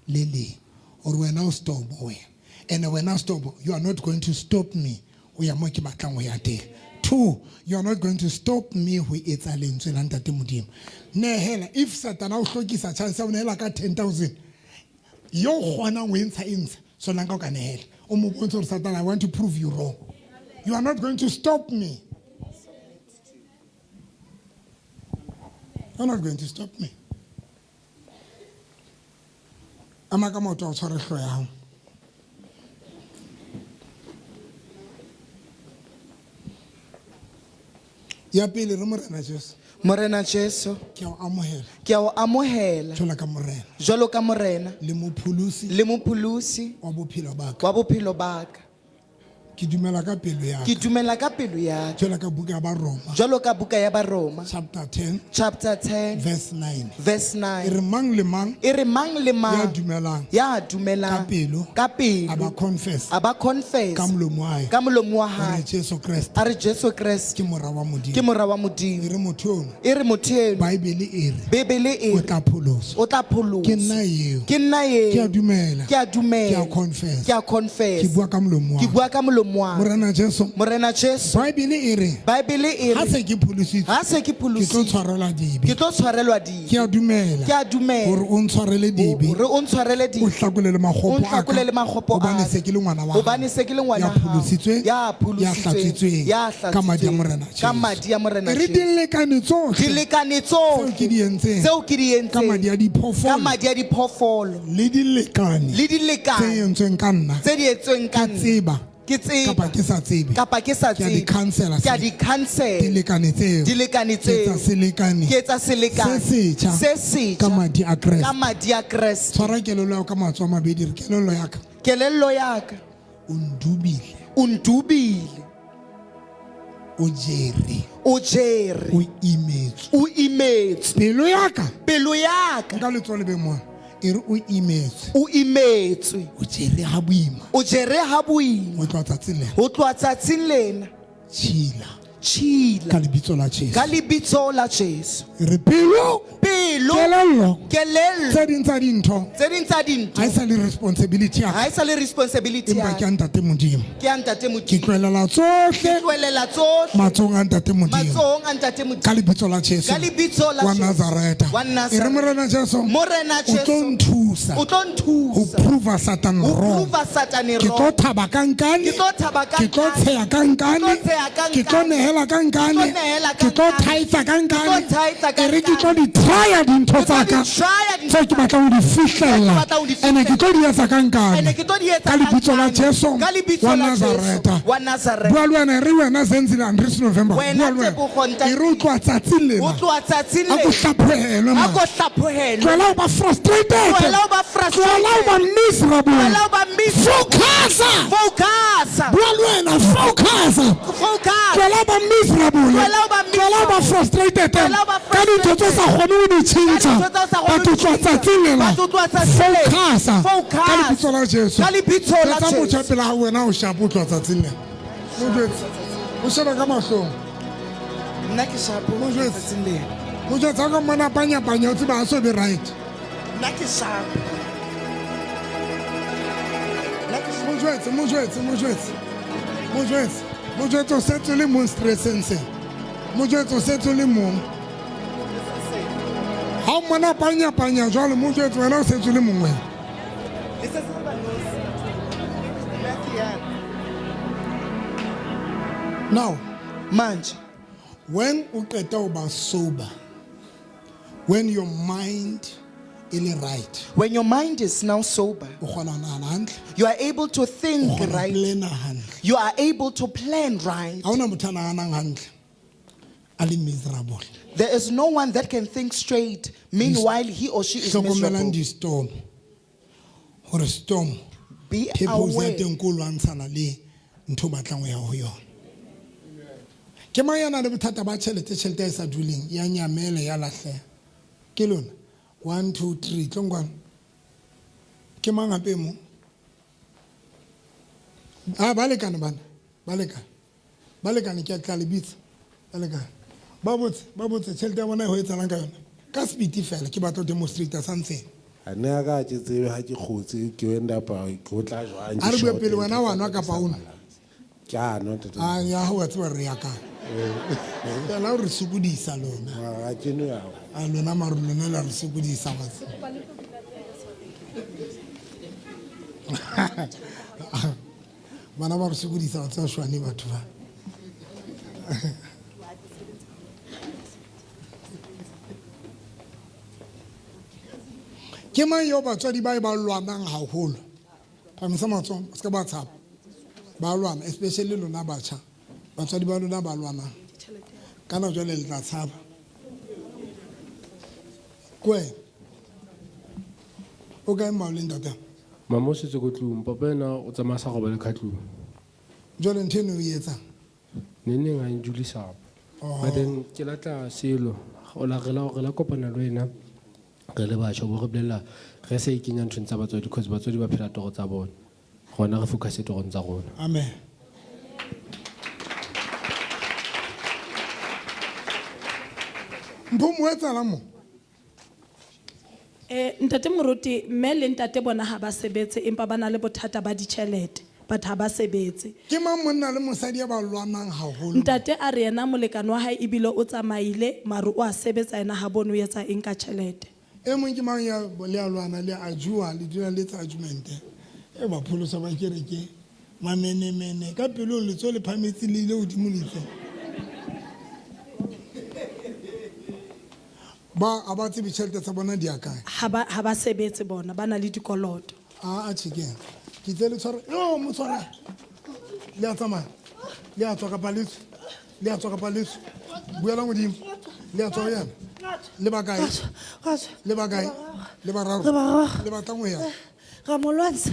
le leng. Hore wena o storm wena. And wena stop, you are not going to stop me. O ya mo ke batlang ho ya teng. 2, you are not going to stop me ho etsa lentswe la Ntate Modimo. Nehela, if Satana o hlokisa chance ya ho nehela ka 10,000, yo kgonang ho e ntsha, e ntsha. So nna nka o ka nehela. O mo bontshe hore Satana, I want to prove you wrong. You are not going to stop me. You are not going to stop me. Ama ka maoto a o tshware hlooho ya hao. Ya pele re Morena Jesu. Morena Jesu. Ke a o amohela. Ke a o amohela. Jwalo ka Morena. Jwalo ka Morena. Le mopholosi. Le mopholosi. Wa bophelo ba ka. Wa bophelo ba ka. Ke dumela ka pelo ya ka. Ke dumela ka pelo ya ka. Jwalo ka buka ya Baroma. Jwalo ka buka ya Baroma. Chapter 10. Chapter 10. Verse 9. Verse 9. E re mang le mang. E re mang le mang. Ya dumelang. Ya dumelang. Ka pelo. Ka pelo. A ba confess. A ba confess. Ka molomo wa hae. Ka molomo wa hae. A re Jesu Kreste. A re Jesu Kreste. Ke mora wa Modimo. Ke mora wa Modimo. E re motho ono. E re motho eno. Bible e re. Bibele e re. O tla pholoswa. O tla pholoswa. Ke nna eo. Ke nna eo. Ke a dumela. Ke a dumela. Ke a confess. Ke a confess. Ke bua ka molomo wa Ke bua ka molomo molomo wa ka. Morena Jesu. Morena Jesu. Bible e re Bible e ha re se ke pholositswe ha se ke ke tlo pholositswe tshwarelwa dibe. ke tlo tshwarelwa Ke dibe. a dumela Ke a dumela hore o ntshwarele dibe. Hore o ntshwarele O dibe. hlakolele O makgopo a ka. ntlhakolele makgopo a Hobane ka. se ke le ngwana wa hao. Hobane se ke le ngwana Ya hao. pholositsweng, Ya ya pholositsweng, hlatswitsweng ya ka madi a hlatswitsweng, Morena ka Jesu. madi a Morena E re Jesu. dilekane tsohle Dilekane tseo ke tsohle di entseng tseo ke di ka madi entseng a diphoofolo ka madi a diphoofolo le dilekane le tse dilekane entsweng ka nna tse di entsweng ka ke nna tseba ke tseba kapa ke sa tsebe kapa ke sa Ke a di tsebe cancela ke a di cancela dilekane tseo dilekane ke etsa tseo selekane ke etsa selekane se setjha se setjha ka madi a Kreste. ka madi a Kreste Tshwara kelello ya hao ka matsoho a mabedi re kelello ya ka kelello ya ka o ndubile o ndubile o jere o jere o imetswe o imetswe pelo ya ka pelo ya ka nka letsoho le be mona e re o imetswe o imetswe o jere ha boima o jere ha boima ho tloha tsatsing lena ho tloha tsatsing lena tshila tshila ka lebitso la Jesu ka lebitso la Jesu E re pelo pelo kelello kelello tse ding tsa dintho tse ding tsa dintho ha e sa le responsibility ya ha ka e sa le responsibility empa ya ke ya ntate Modimo ke ya ntate ke Modimo tlohelela tsohle tlohelela tsohle matsohong a ntate Modimo matsohong a ntate Modimo ka lebitso la Jesu ka lebitso la wa Jesu Nazareta wa e re Nazareta Morena Jesu Morena o tlo Jesu nthusa o tlo ho nthusa prova Satan ho wrong prova Satane ke tlo wrong thaba ka nkane Ke tlo thaba ka ke tlo nkane. tsheha ka nkane Ke tlo tsheha ka ke tlo nkane. nehela ka nkane Ke tlo nehela ka ke tlo nkane. thaitha ka nkane Ke tlo thaitha ka e re ke tlo nkane. di trya dintho Ke tlo tsa di ka trya dintho tseo ke tsa ka. batlang ho di fihlella Tseo ke batlang ho di ene ke tlo di etsa ka nkane Ene ke tlo di etsa ka ka lebitso la nkane. Jesu Ka lebitso wa la Jesu Nazareta wa Nazareta. bua le wena e re wena Zenzile Andries November Wena bua le wena Tebogo Ntate. e re o tloha tsatsing ho lena tloha tsatsing a ko lena hlaphohelwe a man ko hlaphohelwe tlohela ho ba frustrated Tlohela ho ba frustrated. tlohela ho ba miserable Tlohela ho ba miserable. focusa focusa bua le wena focusa focusa tlohela ho ba miserable Tlohela ho ba tlohela ho ba miserable. frustrated Tlohela ho ba ka dintho tse sa kgoneng ho di tjhentjha Ka dintho tse o sa kgoneng ho batho di tloha tjhentjha. tsatsing lena Batho tloha tsatsing lena. focusa Focus. ka lebitso la Jesu Ka lebitso la Jwetsa motho Jesu. pela hao wena o shapo o tloha tsatsing lena mo jwetse o shebe ka mahlong nna ke shapo Mo jwetse. tsatsing lena mo jwetse ha ka mmona panyapanya o tseba ha so be right nna ke shapo nna ke mo jwetse mo jwetse mo jwetse mo jwetse mo jwetse o setse o le mong stresseng sena mo jwetse o setse o le mong ha o mmona panyapanya jwalo mo jwetse wena o setse o le mong wena Le se se ba nosi. Nna ke yana. now manje when o qeta ho ba sober when your mind e le right when your mind is now sober o kgona ho nahana hantle you are able to o think kgona ho right plana hantle you are able to plan right ha hona motho a nahanang hantle a le miserable there is no one that can think straight meanwhile he or she is hlokomelang miserable di-storm hore storm be purpose ya aware teng ko lwantshana le ntho o batlang ho ya ho yona ke mang ya nang le bothata ba tjhelete tjhelete e sa duleng ya nyamela ya lahleha ke lona 1 2 3 tlo nkwana ke mang hape e mong a ba lekane bana ba lekane ba lekane ke a tla le bitsa ba lekane ba botse ba botse tjhelete ya bona e ho etsahalang ka yona ka speed fela ke batla ho demonstrate santseng a ne a ka ke tsebe ha ke kgotse ke endapa ke o tla jwang A re bue pele, wena wa nwa kapa o nwe? ke a nwa ntate a ya ho wa tseba re ya kae fela o re sokodisa lona ha ke nwe ao a lona mare lona la re sokodisa wa tseba. bana ba re sokodisa wa tseba shwane batho ba ke mang eo batswadi ba e ba lwanang haholo phamisa matsoho o se ka ba tshaba ba lwana especially lona batjha batswadi ba lona ba lwanang kana jwale le tla tshaba ke wena o kae mmao le ntate Mama o setse ko tlung, papa ena o tsamaya sa robale ka tlung. jwale ntho eno o e etsang Neng neng a ndulisa. But then ke latla selo, o la re la re la kopana le wena re le batjha bo re bolella re sa ikenya nthong tsa batswadi because batswadi ba phela toro tsa bona. Rona re focus torong tsa rona. amen mpho mo etsahalang mo Ntate Moruti, mme le ntate bona ha ba sebetse empa ba na le bothata ba ditjhelete. But ha ba sebetse. Ke mang monna le mosadi ya ba lwanang haholo? Ntate a re yena molekane wa hae ebile o tsamaile mare o a sebetsa yena ha bone o etsa eng ka tjhelete. E mong ke mang ya le a lwana le a jua le dula le etsa argument? E ba pholosa ba kereke mamenemene ka pelong letsoho le phametse le ile hodimo le itse. Ba a ba tsebe tjhelete tsa bona di ya kae? Ha ba ha ba sebetse bona ba na le dikoloto. A a tjhe ke tse le tshwara yo mo tshwara le a tsamaya le a tswa kapa le tswe le a tswa kapa le tswe buela modimo le a tswa ho yena le ba kae le ba kae le bararo Re bararo. le batlang ho ya Ra mo lwantsha.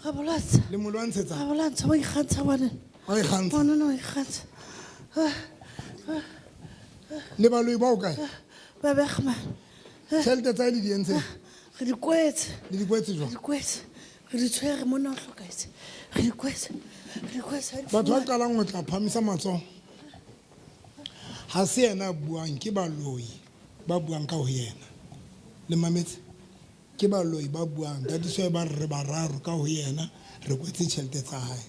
Ra mo lwantsha. le mo lwantshetsa Ra mo lwantsha wa ikgantsha ngwaneno. Wa ikgantsha. Ngwaneno wa ikgantsha. Le baloi bao kae? Ba Bergman. Tjhelete tsa hae le di entseng? Re di kwetse. Le di kwetse jwang? Re di kwetse. Re di tshwere monna o hlokahetse. Re di kwetse. Re di kwetse. Ha di Batho ba fumane. qalang ho tla phamisa matsoho. Ha se yena a buang, ke baloi ba buang ka ho yena. Le mametse? Ke baloi ba buang. That is why ba re re bararo ka ho yena, re kwetse tjhelete tsa hae.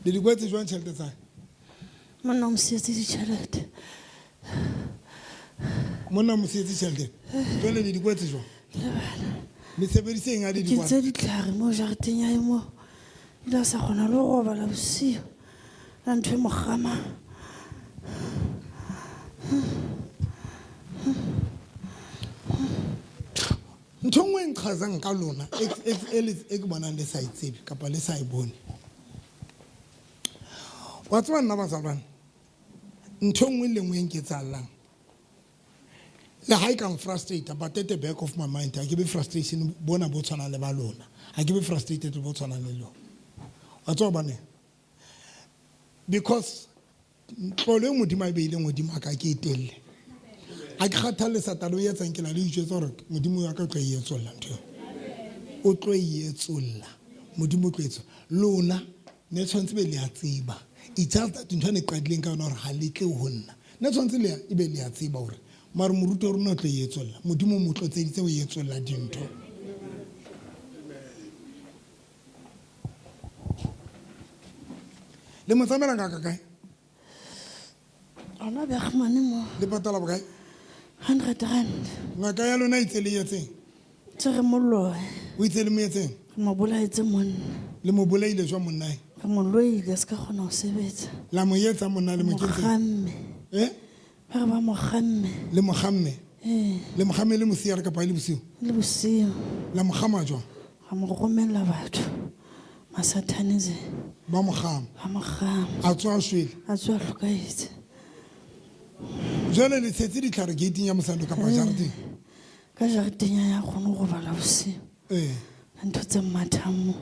Le di kwetse jwang tjhelete tsa hae? Monna o mo sietse ditjhelete. Monna o mo sietse tjhelete? Jwale le di kwetse jwang? Le sebedise eng ha le di Ke kwala? ntse ditlhare mo jareteng ya hae mo. Ebile a sa kgona le ho robala bosiu. La ntho e mo kgamang. Ntho e nngwe e nqhazang ka lona, e ke bonang le sa e tsebe kapa le sa e bone. Wa tseba nna bazalwane, ntho e nngwe le nngwe e nketsahallang, le ha e ka nfrustrate, but at the back of my mind, ha ke be frustration bona bo tshwanang le ba lona. Ha ke be frustrated bo tshwanang le lona. Wa tseba hobaneng? Because tlolo e Modimo a e beileng hodimo ha ka ke e telle. Ha ke kgathalle Satane o etsang, ke na le ho itjwetsa hore Modimo wa ka o tlo e etsolla ntho eo. O tlo e etsolla. Modimo o tlo etsolla. Lona ne tshwanetse be le a tseba. It's just that ntho e ne qadileng ka yona hore ha le tle ho nna. Ne tshwanetse le e be le a tseba hore mare moruti wa rona o tlo e etsolla. Modimo o mo tlotseditse ho etsolla dintho. Le mo tsamaela ngaka kae? Hona Bergman mo. Le patala bokae? 100 rand. Ngaka ya lona e itse le etseng? Tse re mo loe. O itse le mo etseng? Re mo bolaetse monna. Le mo bolaile jwang monna e? Re mo loile, a se ka kgona ho sebetsa. La mo etsa monna le mo kentseng? Mokgamme. Eh? Ba re ba mo kgamme. Le mo kgamme? Ee. Le mo kgamme le mosiare kapa le bosiu? Le bosiu. La mo kgama jwang? Ra mo romella batho. Masathanese. Ba mo kgama. Ba mo kgama. A tswa a shwele. A tswa a hlokahetse. Jwale le tshetse ditlhare gate-ing ya mosadi kapa Eh. jareteng? Ka jareteng ya ya kgone ho robala bosiu. Eh. La ntho tse mmathang mo.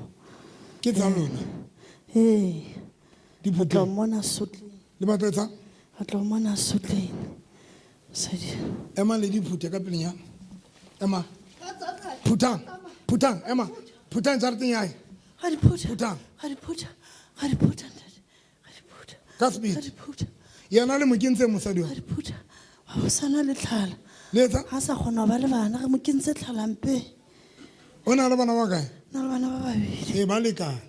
Ke tsa lona? Ee. Di Re tla phutheng. mona sotleng. Le batla etsang? Re tla mona sotleng. Mosadi. Ema le di phuthe ka pelenyana. Ema. Phuthang. Phuthang, ema. Phuthang jareteng ya hae. Ga di phutha. Phuthang. Ga di phutha. Ga di phutha, ntate. Ga di phutha. Ka speed. Ga di phutha. Yena le mo kentse mosadi wa. Ga di phutha. Wa bo sana le tlhala. Le etsa? Ha sa kgona ho ba le bana, re mo kentse tlhala mpe. O na le bana ba kae? Na le bana ba babedi. Ee, ba lekane.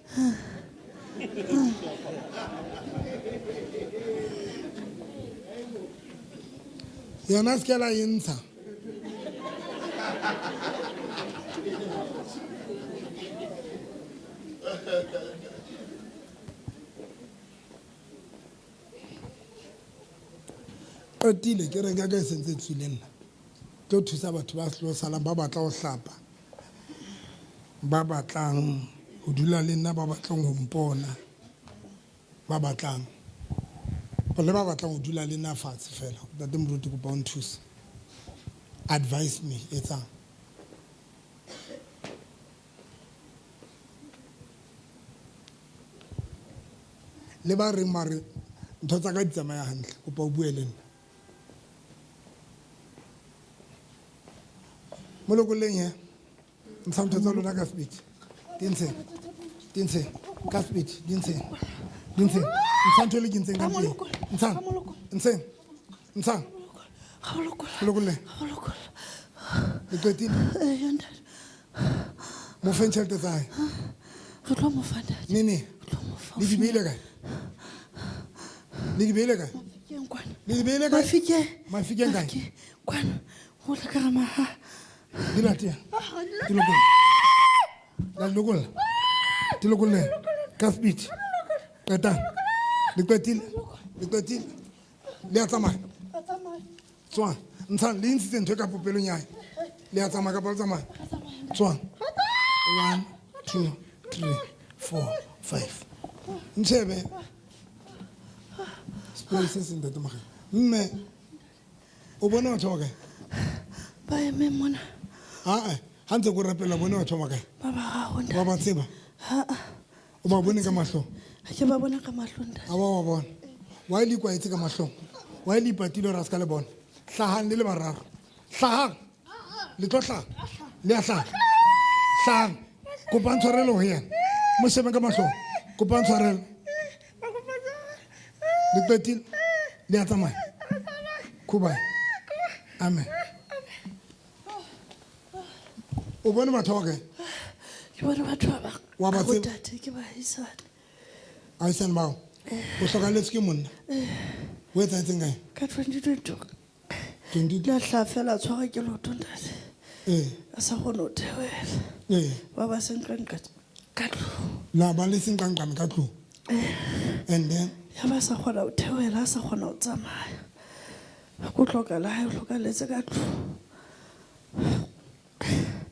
Yona se ke la e ntsha. Qetile kereke ya ka e sentse e tswile nna. Tlo thusa batho ba tlo salang ba batla ho hlapa. Ba batlang ho dula le nna, ba batlang ho mpona. Ba batlang. Le ba batlang ho dula le nna fatshe fela. Ntate Moruti, kopa o nthuse. Advise me, etsang. Le ba reng mare ntho tsa ka di tsamaya hantle, kopa o bue le nna. Molokolleng he. Ntsha ntho tsa lona ka speed. Di ntsheng. Di ntsheng. Ka speed, di ntsheng. Di ntsheng. Ntsha ntho e le kentseng ka mpeng. Ntshang. Ntsheng. Ntshang. Ga o lokolla. O lokolle. Ga o lokolla. Le qetile? Ee, ntate. Mo feng tjhelete tsa hae. Re tlo mo fa, ntate. Ne ne. Re tlo mo fa. Le di beile kae? Le di beile kae? Mafikeng kwana. Le di beile kae? Mafikeng. Mafikeng kae? Mafikeng kwana. Ho tla ka re maha. Di late. Di lokolla. La di lokolla. Di lokolle. Ka speed. Qetang. Le qetile. Le qetile. Le a tsamaya. Tswang. Ntshang le ntshitse ntho e ka popelong ya hae. Le a tsamaya kapa le tsamaya? Tswang. 1 2 3 4 5. Ntshebe. Sepele se seng ntate Mogae. Mme o bone batho ba kae? Ba eme mona. Aa, ha ntse ko rapela bone batho ba kae? Ba bararo, ntate. Wa ba tseba? Ha-a. O ba bone ka mahlong? Ha ke ba bona ka mahlong, ntate. Ha ba bona. Wa le ikwaetse ka mahlong? Wa le ipatile hore a se ka le bona? Hlahang le le bararo. Hlahang. Le tlo hlaha. Le a hlaha. Hlahang. Kopang tshwarelo ho yena. Mo shebe ka mahlong. Kopang tshwarelo. Le qetile? Le a tsamaya? Khubai. Amen. O bone batho ba kae? Ke bone batho ba bang. Wa ba tseba? Ntate, ke baahisane. Ahisane bao? O hlokahalletswe ke monna? O etsahetseng kae? Ka 2022. Twenty La hlaha fela a tshwarwa ke leoto, ntate. Ee. A sa kgone ho theohela. Ee. Ba ba senqanqa ka tlung. La ba le senqanqane ka tlung. And then? Ya ba sa kgona ho theohela, a sa kgona ho tsamaya. Ko hloka la hae, o hlokahalletse ka tlung.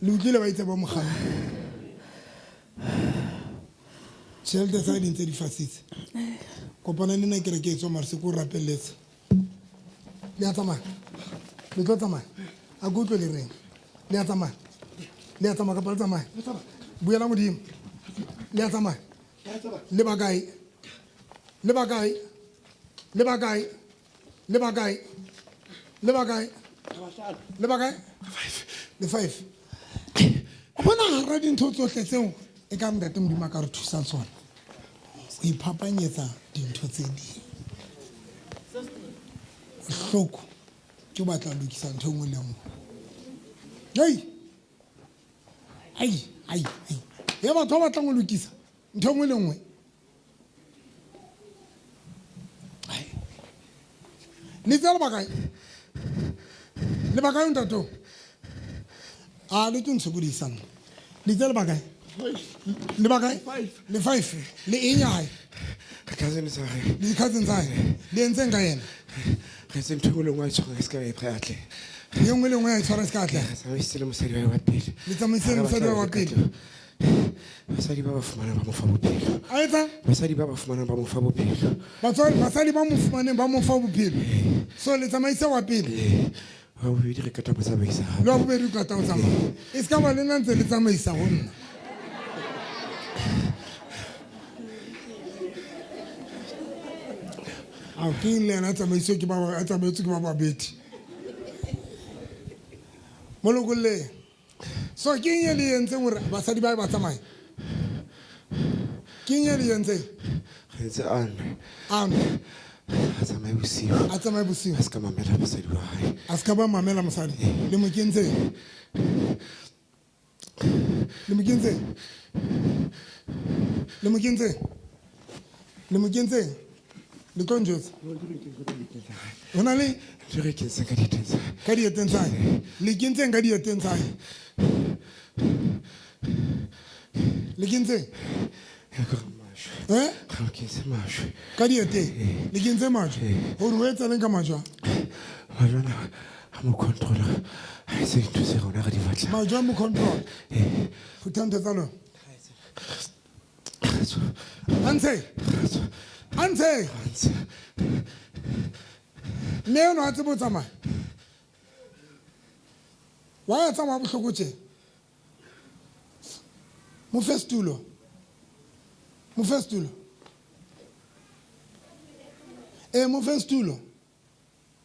Le utlwile ba itse ba mo kganna. Tjhelete tsa hae di ntse di fasitse. Kopana le nna ke re ke tswa mare se ko rapelletse. Le a tsamaya? Le tlo tsamaya? A ke utlwe le reng? Le a tsamaya? Le a tsamaya kapa le tsamaya? Buela modimo. Le a tsamaya? Le ba kae? Le ba kae? Le ba kae? Le ba kae? Le ba kae? Le ba kae? Le 5. O bona hara dintho tsohle tseo e ka ntate Modimo a ka re thusa tsona. O iphapanyetsa dintho tse ding. Bohloko ke o batla ho lokisa ntho e nngwe le e nngwe. Hei! Ai, ai, ai. Ya batho ba batlang ho lokisa ntho e nngwe le nngwe. Ai. Le tseba lebaka kae? Lebaka eng ntate o? A le tlo ntshokodisa nna. Le tseba lebaka kae? Lebaka kae? Le 5. Le eng ya hae? Cousin tsa hae. Le di-cousin tsa hae. Le entseng ka yena? Re entse ntho e nngwe le nngwe a e tshwara e se ka e atleha. E nngwe le nngwe a e tshwara e se ka atleha. Re tsamaisitse le mosadi wa hae wa pele. Le tsamaisitse le mosadi wa hae wa pele. Basadi ba ba fumanang ba mo fa bophelo. A etsang? Basadi ba ba fumanang ba mo fa bophelo. Batswadi, basadi ba mo fumaneng ba mo fa bophelo. So le tsamaise wa pele. Ee. Wa bobedi re qeta ho tsamaisa hape. Le wa bobedi o qeta ho tsamaya. E se ka ba le nna ntse le tsamaisa ho nna. Ao, ke eng le yena a tsamaiswe ke ba ba, a tsamaetswe ke ba babedi. Mo lokolleng. So ke eng e le entseng hore basadi ba ba tsamaye? Ke eng e le entseng? Re entse a nwe. A nwe. A tsamaye bosiu. A tsamaye bosiu. A se ka mamela mosadi wa hae. A se ka ba mamela mosadi. Le mo kentseng? Le mo kentseng? Le mo kentseng? Le mo kentseng? Le tlo njwetsa? Ho na le? Ntho e re kentseng ka dieteng tsa hae. Ka dieteng tsa hae. Le kentseng ka dieteng tsa hae? Le kentseng? Ya ka re majwe. Eh? Re kentse majwe. Ka dieteng? Le kentse majwe? Hore o etsa leng ka majwe a? Majwe ana a mo controla. Ha etse dintho tse rona re di batlang. Majwe a mo control? Ee. Phutha ntho tsa lona. Antshe. Antshe. Mme eno a tsebe ho tsamaya. Wa ya tsamaya bohloko tje. Mo fe setulo. Mo fe setulo. Ee, mo fe setulo.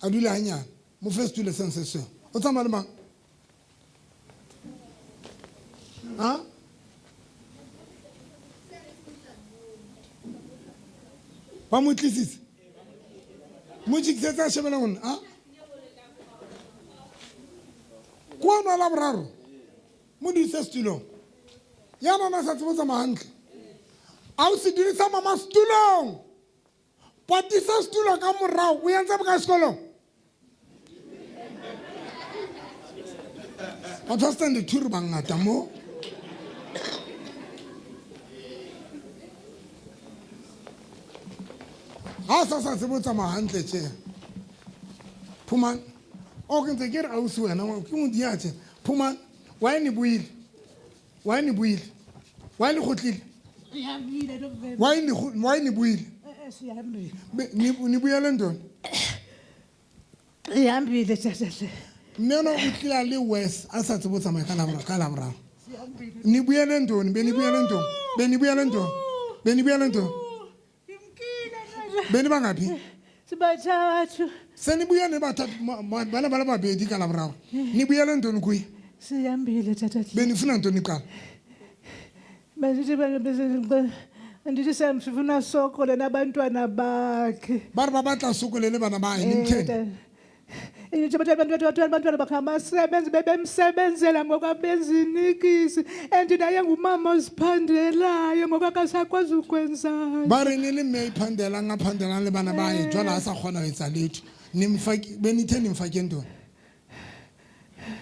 A dule hanyane. Mo fe setulo seng se seng. O tsamaya le mang? Ha? Ba mo tlisitse? Mo tlisetsa a shebela ho nna, ha? la boraro mo dise setulong ya nana sa tsebo tsamaya hantle a o se dirisa mama setulong patisa setulo ka morao o entse bokae sekolong batho ba standard two re bangata mo ga o sa sa tsebo tsamaya gantle tše phumane o ke ntse ke re ausi wena ke modia tše phumane why ne buile why ne buile why le gotlile why ne why ne buile ne buele ntoni Ihambile tata. Mme ena o tlile a le worse a sa tsebe ho tsamaya ka ka Laboraro. Ni buyele ntoni? Be ni buyele ntoni? Be ni buyele ntoni? Be ni buyele ntoni? Be ni bangaphi? Sibathathu. Senibuya ne bathathu bana ba le babedi ka Laboraro. Ni buyele ntoni kuye? Sihambile tata. Be nifuna ntoni kuqala? Besithi andithi sifuna sokole nabantwana bakhe. Ba re ba batla sokole le bana ba hae, nimtheni? Abantwana bakhe abasebenzi bebemsebenzela ngoku abenzinikisi and naye ngumama oziphandelayo ngoku akasakwazi ukwenzayo. Ba re ne le mme a iphandelang a phandelang le bana ba hae jwale ha sa kgona ho etsa letho. Nimfake benithe nimfake ntoni?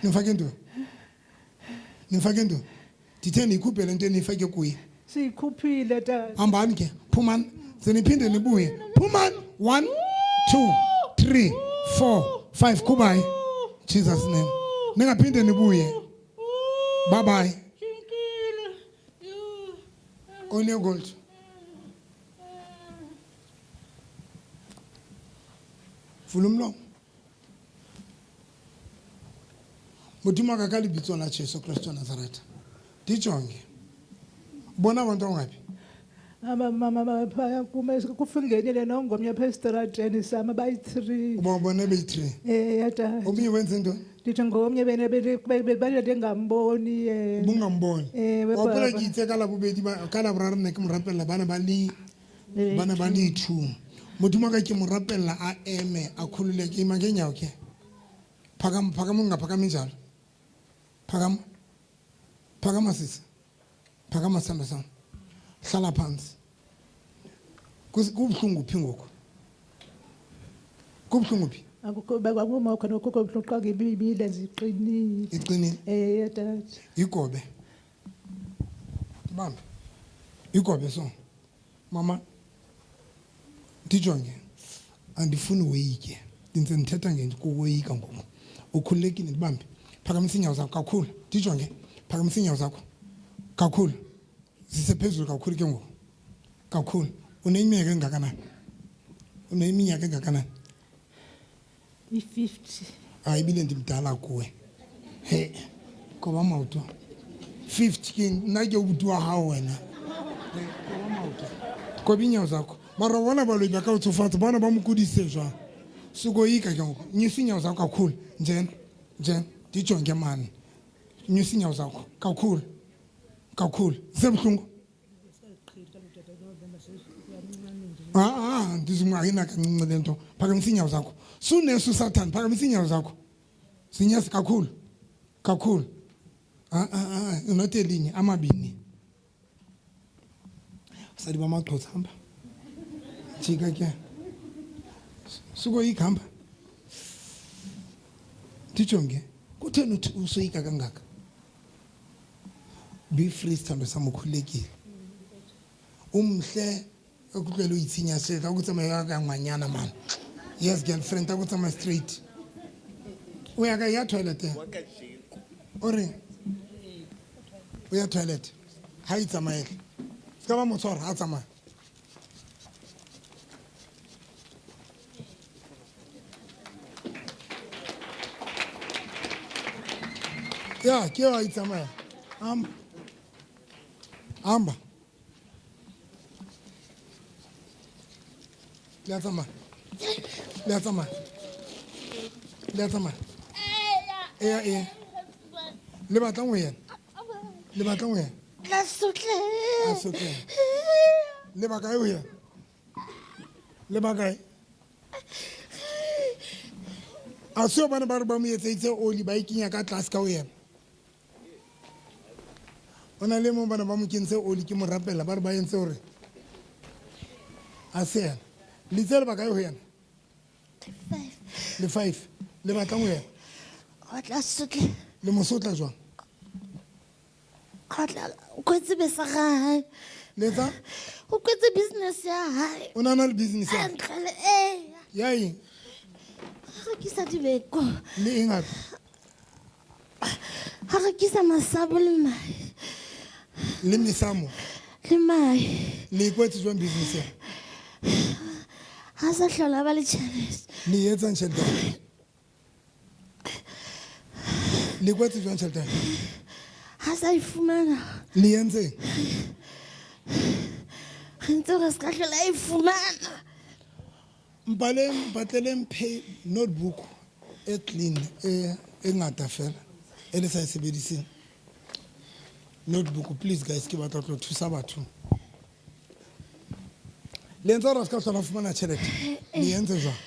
Nimfake ntoni? Nimfake ntoni? Ndithe niyikhuphe le nto eniyifake kuye. Siyikhuphile tata. Hambani ke, phumani. Ze niphinde nibuye. Phumani. 1 2 3 4 5 kubayi. Jesus name. Ningaphinde nibuye. Bye bye. Only gold. Vula umlomo. Modimo wa ka ka lebitso la Jesu Kristo wa Nazareth. Ndijonge. Ubona abantu ongaphi? Aba mama baphaya kume kufingenile nongomnye apha esitrateni sam abayi-three. Ubabone beyi-three. Eh tata. Omnye wenze ntoni? Ndithi ngomnye bene bele ndingamboni yena. Ubungamboni. Ewe, Wa hopola baba. ke itse ka Labobedi ba ka Laboraro ne ke mo rapella bana ba le bana ba le two. Modimo wa ka ke mo rapella a eme a khululeke ima ngeenyawo ke. Phakama phakama ungaphakami njalo. Phakama. Phakama sisi. Phakama sithando sami. Hlala phansi. Kubuhlungu phi ngoku? Kubuhlungu phi? Akukho akukho nokukho buhlungu xa ngibibile ziqinile. Iqinile. Eh tata. Igobe. Bambe. Igobe so. Mama ndijonge. Andifuni woyike. Ndinze ndithetha ngento kuwoyika ngoku. Ukhululekile ndibambe. Phakamisa iinyawo zakho kakhulu. Ndijonge. Phakamisa iinyawo zakho. Kakhulu. Zisephezulu kakhulu ke ngoku. Kakhulu. Uneminyaka engakanani? Uneminyaka engakanani? I-50. Hayi ibile ndimdala kuwe. He. Koba maoto. 50 ke nna ke obuti wa gago wena. Koba maoto. Koba iinyawo zakho. Mara bona baloi ba ka o tsofatsa bona ba mo kodise jwang. Sukoyika ke ngoku. Nyusa iinyawo zakho kakhulu. Njena. Njena. Ndijonge mani. Nyusa iinyawo zakho kakhulu. Kakhulu. Zisebuhlungu? Ah, ndizimngayina kancinci le nto. Phakamisa iinyawo zakho. Sunesu usathane, phakamisa iinyawo zakho. Zinyasi kakhulu. Kakhulu. Ah ah ah, not elinye, amabini. Basadi ba Maxhosa hamba. Jika ke. Sukoyika hamba. Ndijonge. Kutheni uthi usoyika kangaka? Be free sithando sami ukhululekile. Umhle okutlwele o itshinya straight, a ko tsamaya ka ngwanyana man. Yes girlfriend, a ko tsamaya straight. O ya ka ya toilet. O reng? O ya toilet. Ha itsamaele. Se ka ba mo tshwara, ha tsamaya. Ya, ke wa itsamaya. Amba. Amba. Le a tsamaya. Le a tsamaya. Le a tsamaya. Eya, eya. Le batlang ho yena? Le batlang ho yena? La sotleha. A sotleha. Le ba kae ho yena? Le ba kae? A se hobane ba re ba mo etseditse oli ba e kenya ka tlase ka ho yena. O na le mong bana ba mo kentse oli ke mo rapela ba re ba entse hore a se yena. Le itse le bakae ho yena? Le 5. Le batlang ho yena? O tla sotle. Le mo sotla jwang? O tla o kwetse besa ga hae. Le etsa? O kwetse business ya hae. O na le business ya? Ntlele eh. Ya eng? Rekisa dibeko. Le eng hape? Ha rekisa masabo le mahe. Le mesamo? Le mahe. Le ikwetse jwang business ya? Ha sa hlola ba le tjhelete. Le etsang tjhelete? Le kwetse jwang tjhelete? Ha sa e fumana. Le entse? Re ntse re ska hlola e fumana. Mpaleng batleleng pay notebook e clean e ngata fela e le sa e sebediseng. Notebook please guys, ke batla tlo thusa batho. Le entse hore ska hlola fumana tjhelete. Le entse jwang?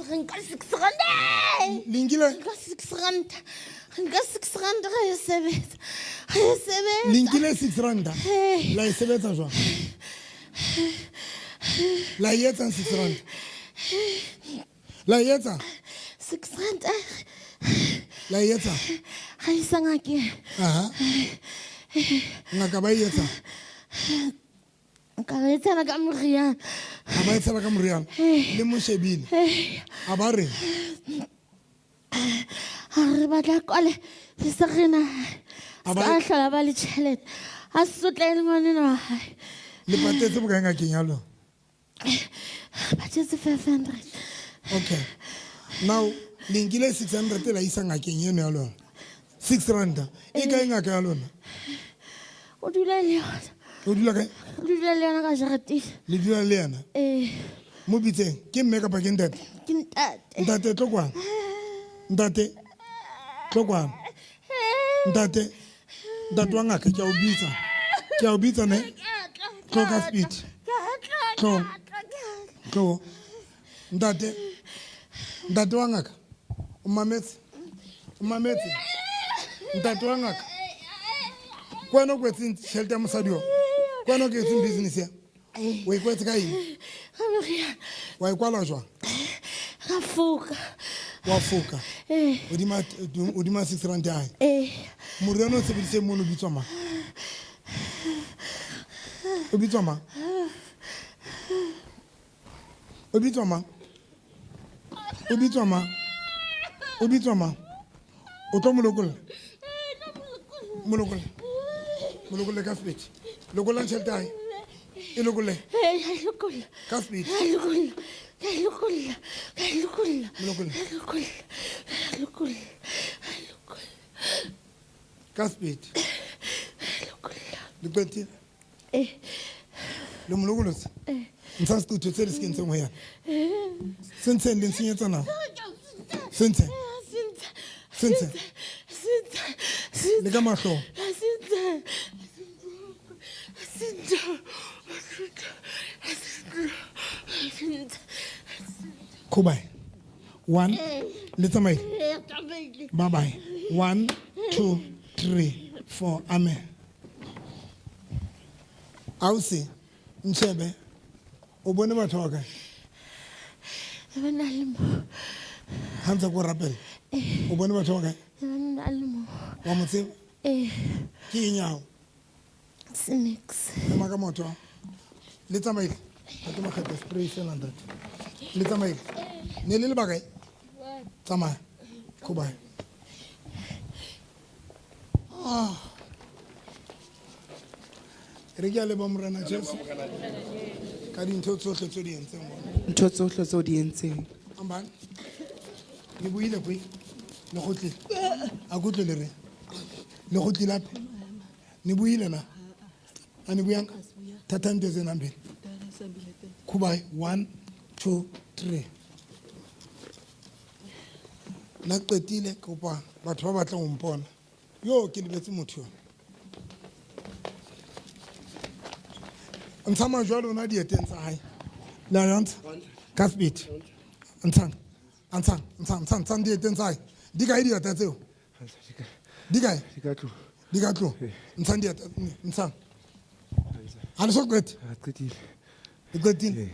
Re nka 6 rand. Le nkile? Nka 6 rand. Nka 6 rand re e sebetsa. Re e sebetsa. Le nkile 6 rand? La e sebetsa jwang? La e etsang 6 rand? La e etsa? 6 rand. La e etsa? Ga e sa ngakeng. Aha. Ngaka ba e etsa? Nka ba e tshela ka moriana. A ba e tshela ka moriana? Le mo shebile? A ba reng? A re batla kwale se se rena. A ba Ska hlola ba le tjhelete. A sotle le ngwaneno wa hae. Le patetse bokae ngakeng ya lona? Patetse 500. Okay. Now le nkile 600 la isa ngakeng eno ya lona. 6 rand. E kae ngaka ya lona? O dula le yona. O dula kae? O dula le yona ka jareteng. Le dula le yena? Eh. Mo bitseng, ke mme kapa ke ntate? Ke ntate. Ntate tlo kwano. Ntate tlo kwano. Ntate. Ntate wa ngaka ke a o bitsa. Ke a o bitsa ne? Tlo ka speed. Tlo. Tlo. Ntate. Ntate wa ngaka. O mametse. O mametse. Ntate wa ngaka. Ke wena o kwetseng tjhelete ya mosadi oo? Ke wena o kwetseng business ya? O e kwetse ka eng? Ka moriana. Wa e kwala jwang? Ka foka. Wa foka? Eh. Hodima 6 rand ya hae? Eh. Moriana o sebedisitseng mono o bitswa mang? O bitswa mang? O bitswa mang? O bitswa mang? O bitswa mang? O tlo mo lokolla? Mo lokolla. Mo lokolle ka speed. Lokollang tjhelete ya hae. E lokolle. Eh, ya lokolla. Ka speed. Ya lokolla. Ya lokolla. Ya lokolla. Mo lokolle. Ya lokolla. Ya lokolla. Ya lokolla. Ka speed. Ya lokolla. Le qetile? Eh. Le mo lokolotse? Eh. Ntsha sequtho se le se kentseng ho yena. Se ntsheng le ntshenyetsa nako. Se ntsheng. Se ntsheng. Le ka mahlong. Khubai. 1 le tsamaile. Bye bye. 1 2 3 4. Amen. Ausi Ntshebe o bone batho ba kae? Ba na le mo. Ha ntse ko rapela. O bone batho ba kae? Ba na le mo. Wa mo tseba? Eh. Ke eng ya hao? Snacks. Ema ka maoto. Le tsamaile. Ntate Makgetho spray fela ntate. Le tsamaile. Ne le le bakae? Tsamaya. Khubai. Ah. Re ke a leboha Morena Jesu ka dintho tsohle tse di entseng bona. Ntho tsohle tse o di entseng. Ambani. Le buile kwe. Le kgutlile. A kutlwe le re. Le kgutlile hape. Ne buile na? A ne buyang? Thatha ntho tsena mbili. Khubai 1 2 3. Na qetile ke kopa batho ba batlang ho mpona. Yo ke lebetse motho yo. Ntsha majwe a lona dieteng tsa hae. Le a ntsha? Ka speed. Ntshang. Ntshang, ntshang, ntshang, ntshang dieteng tsa hae. Di kae dieta tseo? Di kae? Di ka tlong. Di ka tlong. Ntshang dieta, ntshang. Ha le so qete? Re qetile. Le qetile?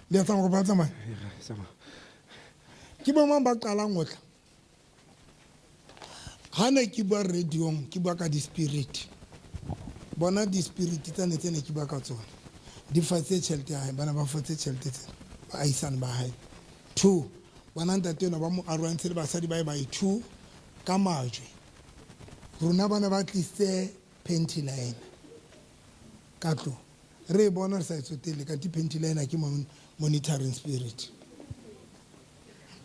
Le a tsamaya kapa ha le tsamaye? Ee, ra tsamaya. Ke bo mang ba qalang ho tla? Ha ne ke bua radio-ong, ke bua ka di-spirit. Bona di-spirit tsane tse ne ke bua ka tsona. Di fatse tjhelete ya hae, bana ba fatse tjhelete tsena, baahisane ba hae. 2, bona ntate enwa ba mo arohantse le basadi ba hae ba 2 ka majwe. Rona bana ba tlisitse panty liner ka tlung. Re e bona re sa e tsotelle, kanti panty liner ke monitoring spirit.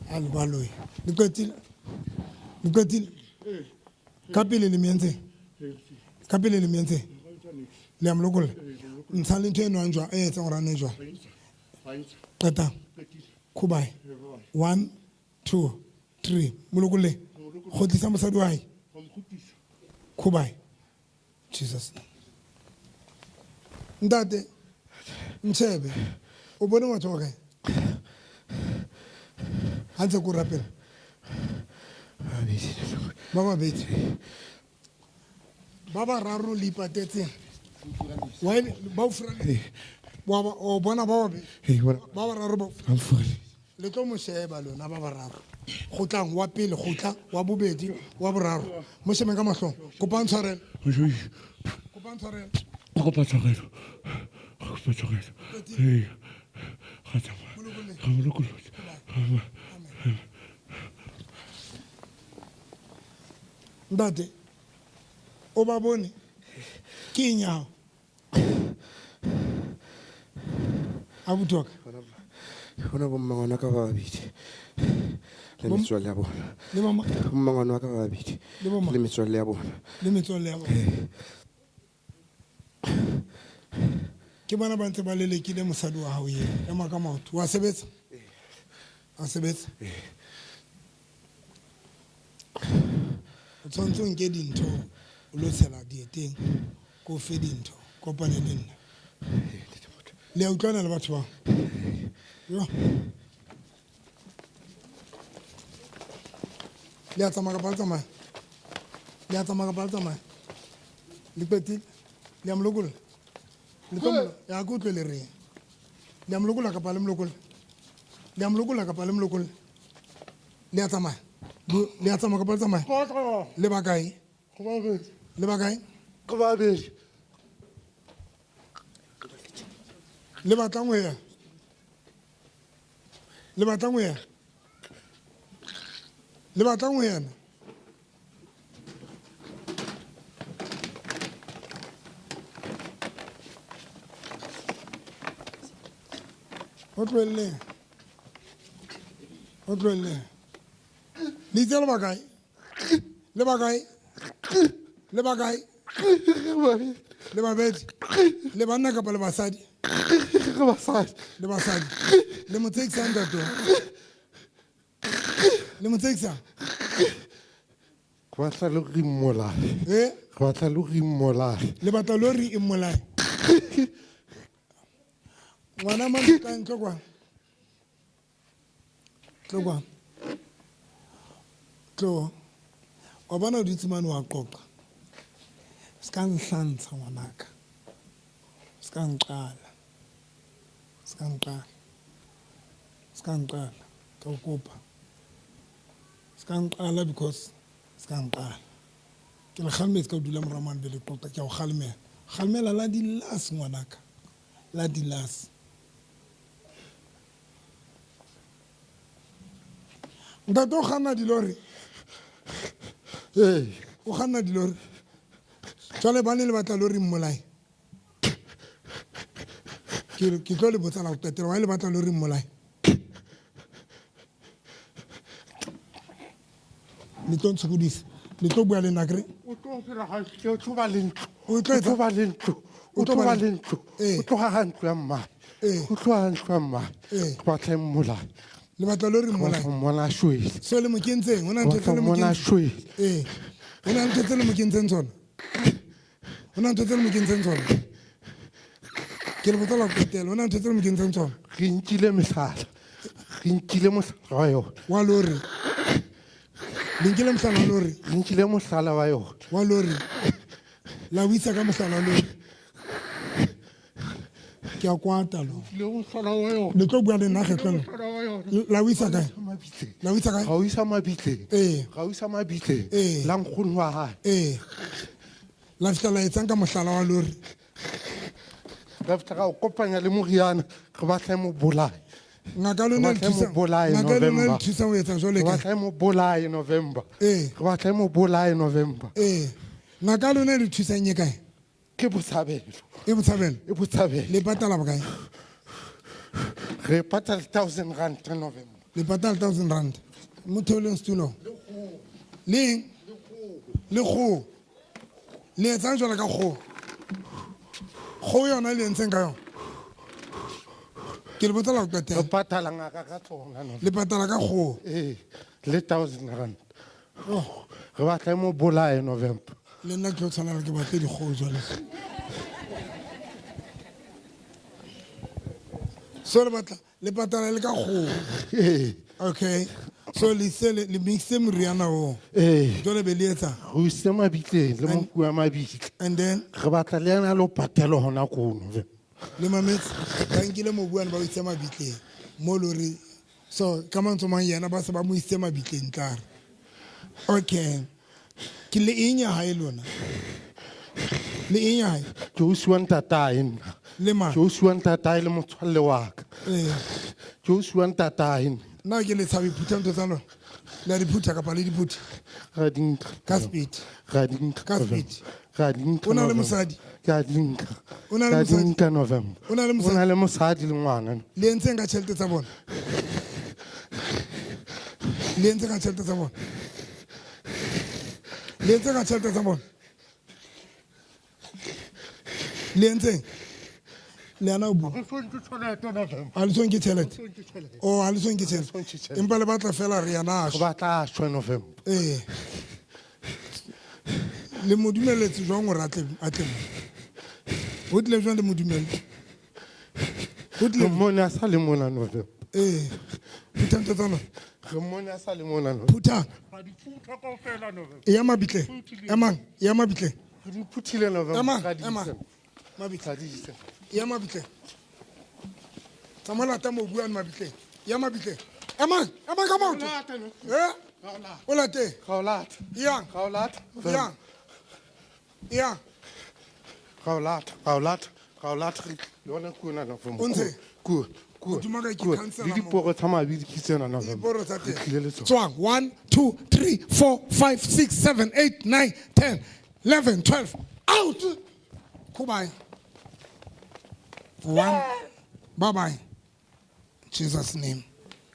A le baloyi. Le qetile? Le qetile? Ka pele le mentseng? Ka pele le mentseng? Le a mo lokolla? Ntshang le ntho e nwang jwang, e etsang hore a nwe jwang. Qetang. Khubae. 1, 2, 3. Mo lokolle. Kgutlisa mosadi wa hae. Khubae. Jesus. Ntate, ntshebe. O bone batho ba kae? Ha ntse ke o rapela. Ba babedi. Ba bararo le ipatetseng. Why ba o furaletse? Wa ba o bona ba babedi. Ba bararo ba o furaletse. Le tlo mo sheba lona ba bararo. Kgotlang wa pele, kgotla wa bobedi, wa boraro. Mo shebeng ka mahlong. Kopang tshwarelo. Kopang tshwarelo. Kopa tshwarelo. Kopa tshwarelo. Ee. Ga tsamaya. Ga mo lokolotse. Ntate, o ba bone? Ke eng ya hao? Abuti wa ka. Bona bo mmangwana ka ba babedi. Le metswalle ya bona. Le bo mang? Mmangwana wa ka ba babedi. Le bo mang? Le metswalle ya bona. Le metswalle ya bona. Ke bona ba ntse ba lelekile mosadi wa hao eo. Ema ka maoto. Wa sebetsa? A sebetsa? O tshwanetse o nke dintho o lo tshela dieteng, ko fe dintho, kopane le nna. Le a utlwana le batho bao? Yo. Le a tsamaya kapa le tsamaya? Le a tsamaya kapa le tsamaya? Le qetile? Le a mo lokolla? Le tlo mo, ya ke utlwe le reng? Le a mo lokolla kapa le mo lokolla? Le a mo lokolla kapa le mo lokolla? Le a tsamaya? Le a tsamaya kapa le tsamaya? Le ba kae? Le ba kae? Le batlang ho ya? Le batlang ho ya? Le batlang ho yana? O tlohelleng. O tlohelleng. Le itse le ba kae? Le ba kae? Le ba kae? Le babedi? Le banna kapa le basadi? Le basadi. Le mo tsekisang ntate? Le mo tsekisang? Ke batla le re mmolaye. Eh? Ke batla le re mmolaye. Le batla lo re mmolaye. Ngwana mang tlang tlo kwa? Tlo kwa. Tlo. Wa bona o dutse mane wa qoqa. Se ka nhlantsha ngwanaka. Se ka nqala. Se ka nqala. Se ka nqala. Ke o kopa. Se ka nqala because se ka nqala. Ke le kgalemetse ka ho dula mora mane be le qoqa, ke a o kgalemela. Kgalemela la dilas ngwanaka. La dilas. Ntate o kganna dilori? Ee. O kganna dilori? Jwale ba ne le batla lori mmolae? Ke tlo le botsa la ho qetela, why le batla lori mmolae? Le tlo ntshokodisa. Le tlo bua le nna akere? O tlo phela ha o tlo ba le ntlo. O tlo O tlo ba le ntlo. O tlo ba le ntlo. Ee. O tlo haha ntlo ya mmae. Ee. O tlo haha ntlo ya mmae. Ee. Ke batla e mmolaye. Le batla lori Ke mmolaye? batla mmona a shwele. So le mo kentseng? Ho na ntho Ke tse le batla mo mmona a kentseng? shwele. Ee. Ho na ntho tse le mo kentseng tsona? Ho na ntho tse le mo kentseng tsona? Ke le botsa la ho qetela, ho na ntho tse le mo kentseng tsona? Re nkile mehlala. Re nkile mohlala wa yona. Wa lori. Le nkile mohlala wa lori? Re nkile mohlala wa yona. Wa lori. La o isa ka mohlala wa lori. Ke a kwata lo. Le tlo bua le nna kgetlo lena. La o isa kae? La o isa kae? Ga o isa mabitleng. Ee. Ga o isa mabitleng. Ee. La nkgono wa hae. Ee. La fihla la etsang ka mohlala wa lori? Ra fihla ra o kopanya le moriana, re batla e mo bolaye. Ngaka lona le Re batla e mo thusa. bolaye Ngaka lona le November. thusa ho etsa jwale Re ka. batla e mo bolaye November. Ee. Re batla e mo bolaye November. Ee. Ngaka lona le thusang e kae? Ke Botshabelo. E Botshabelo? E Botshabelo. Le patala bokae? Re patala 1000 rand November. Le patala 1000 rand. Mo theoleng setulo. Le eng? Le kgoho. Le etsang jwalo ka kgoho? Kgoho yona le entseng ka yona? Ke le botsa la ho qetela. Re patala ngaka ka tsona November. Le patala ka kgoho? Ee, le 1000 rand. Re batla e mo bolaye November. Le nna ke tlo tshwanela ke batle dikgoho jwale. So le batla le patala le ka kgoho. Ee. Okay. So le se le mixe moriana oo. Ee. Jwale be le etsa. Re isitse mabitleng le mofu wa mabitle. And then Re batla le yena a lo patela hona koo November. Le mametse ba nkile mobu wane ba o isitse mabitleng mo lori. So ka mantswe mang yena ba se ba mo isitse mabitleng tlare. Okay. Ke le eng ya hae lona? Le eng ya hae? Ke ausi wa ntatae nna. Le mang? Ke ausi wa ntatae le motswalle wa ka. Ee. Ke ausi wa ntatae nna. Nna ke le tshabe phutha ntho tsa lona. Le a di phutha kapa le di phuthe? Ra di nka. Ka speed. Ra di nka. Ka speed. Ra di nka. O na le November. mosadi? Ke a di nka. O na le Ra di mosadi? nka November. O na le O mosadi? na le mosadi le ngwana. Le entseng ka tjhelete tsa bona? Le entse ka tjhelete tsa bona? Le entse ka tjhelete tsa bona? Le entseng? Le ana o bua. Ha le so nke tjhelete? Oh, ha le so nke tjhelete. Empa le batla fela re yena a Re shwe. batla a shwe November. Ee. Le mo dumelletse jwang hore a tle mo? Ho tlile jwang le mo dumelle? Ho tlile Re mmone a sa le mona November. Ee. Phutha ntho tsa lona. Re mmone a sa le mona November. Phutha. E ya mabitleng. Emang, e ya mabitleng. Re di phuthile November. Emang, Ra di emang. isa. Mabitleng. Ra di isa. E ya mabitleng. Tsamaya lata mobu wane mabitleng. E ya mabitleng. Emang, emang ka maoto. Eh? O late. Ga o lata. Yang. Ga o lata. Yang. Yang. Ga o lata. Ga o lata. Ga o lata. Le yona ke yona November. O ntse? Kua, kua, Hodima ka ke kua. councillor Le mo. diporo tsa mabidi ke tsena November. Diporo tsa Re teng. tlile le tsona. Tswang. 1 2 3 4 5 6 7 8 9 10 11 12. Out. Goodbye. 1. Bye bye. Jesus name.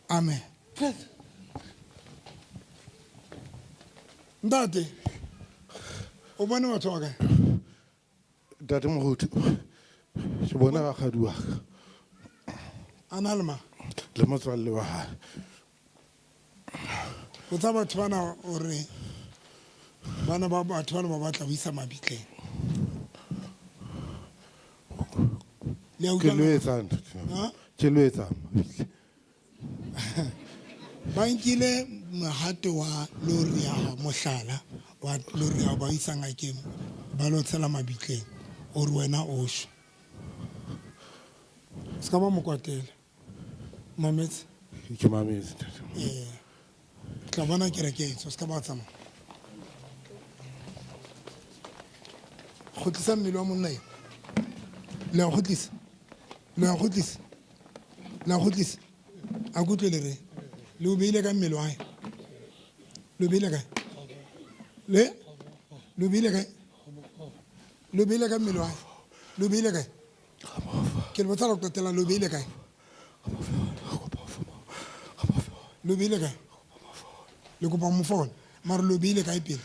Amen. Ntate. O bone batho ba kae? Ntate Moruti, ke bona rakgadi wa ka. A na le mang? Le motswalle wa hae. Botsa batho bana hore bana ba batho bana ba batla ho isa mabitleng. Le a Ke utlwa lo na? etsang, ntate? Ha? Ke lo etsang? Ba nkile mohato wa lori ya hao, mohlala wa lori ya hao ba o isa ngakeng, ba lo tshela mabitleng hore wena o shwe. Se ka ba mo kwatela. Mametse? Ke mametse, ntate. Ee. Tla bona kereke e tswa, se ka ba tsamaya. Kgutlisa mmele wa monna eo. Le a kgutlisa? Le a kgutlisa? Le a kgutlisa? A ke utlwe le reng? Le o beile ka mmele wa hae? Le o beile kae? Le? Le o beile kae? Le o beile ka mmele wa hae? Le o beile kae? Ke le botsa la ho qetela, le o beile kae? Le o beile kae? Le kopa mo fa ona. Mara le o beile kae pele?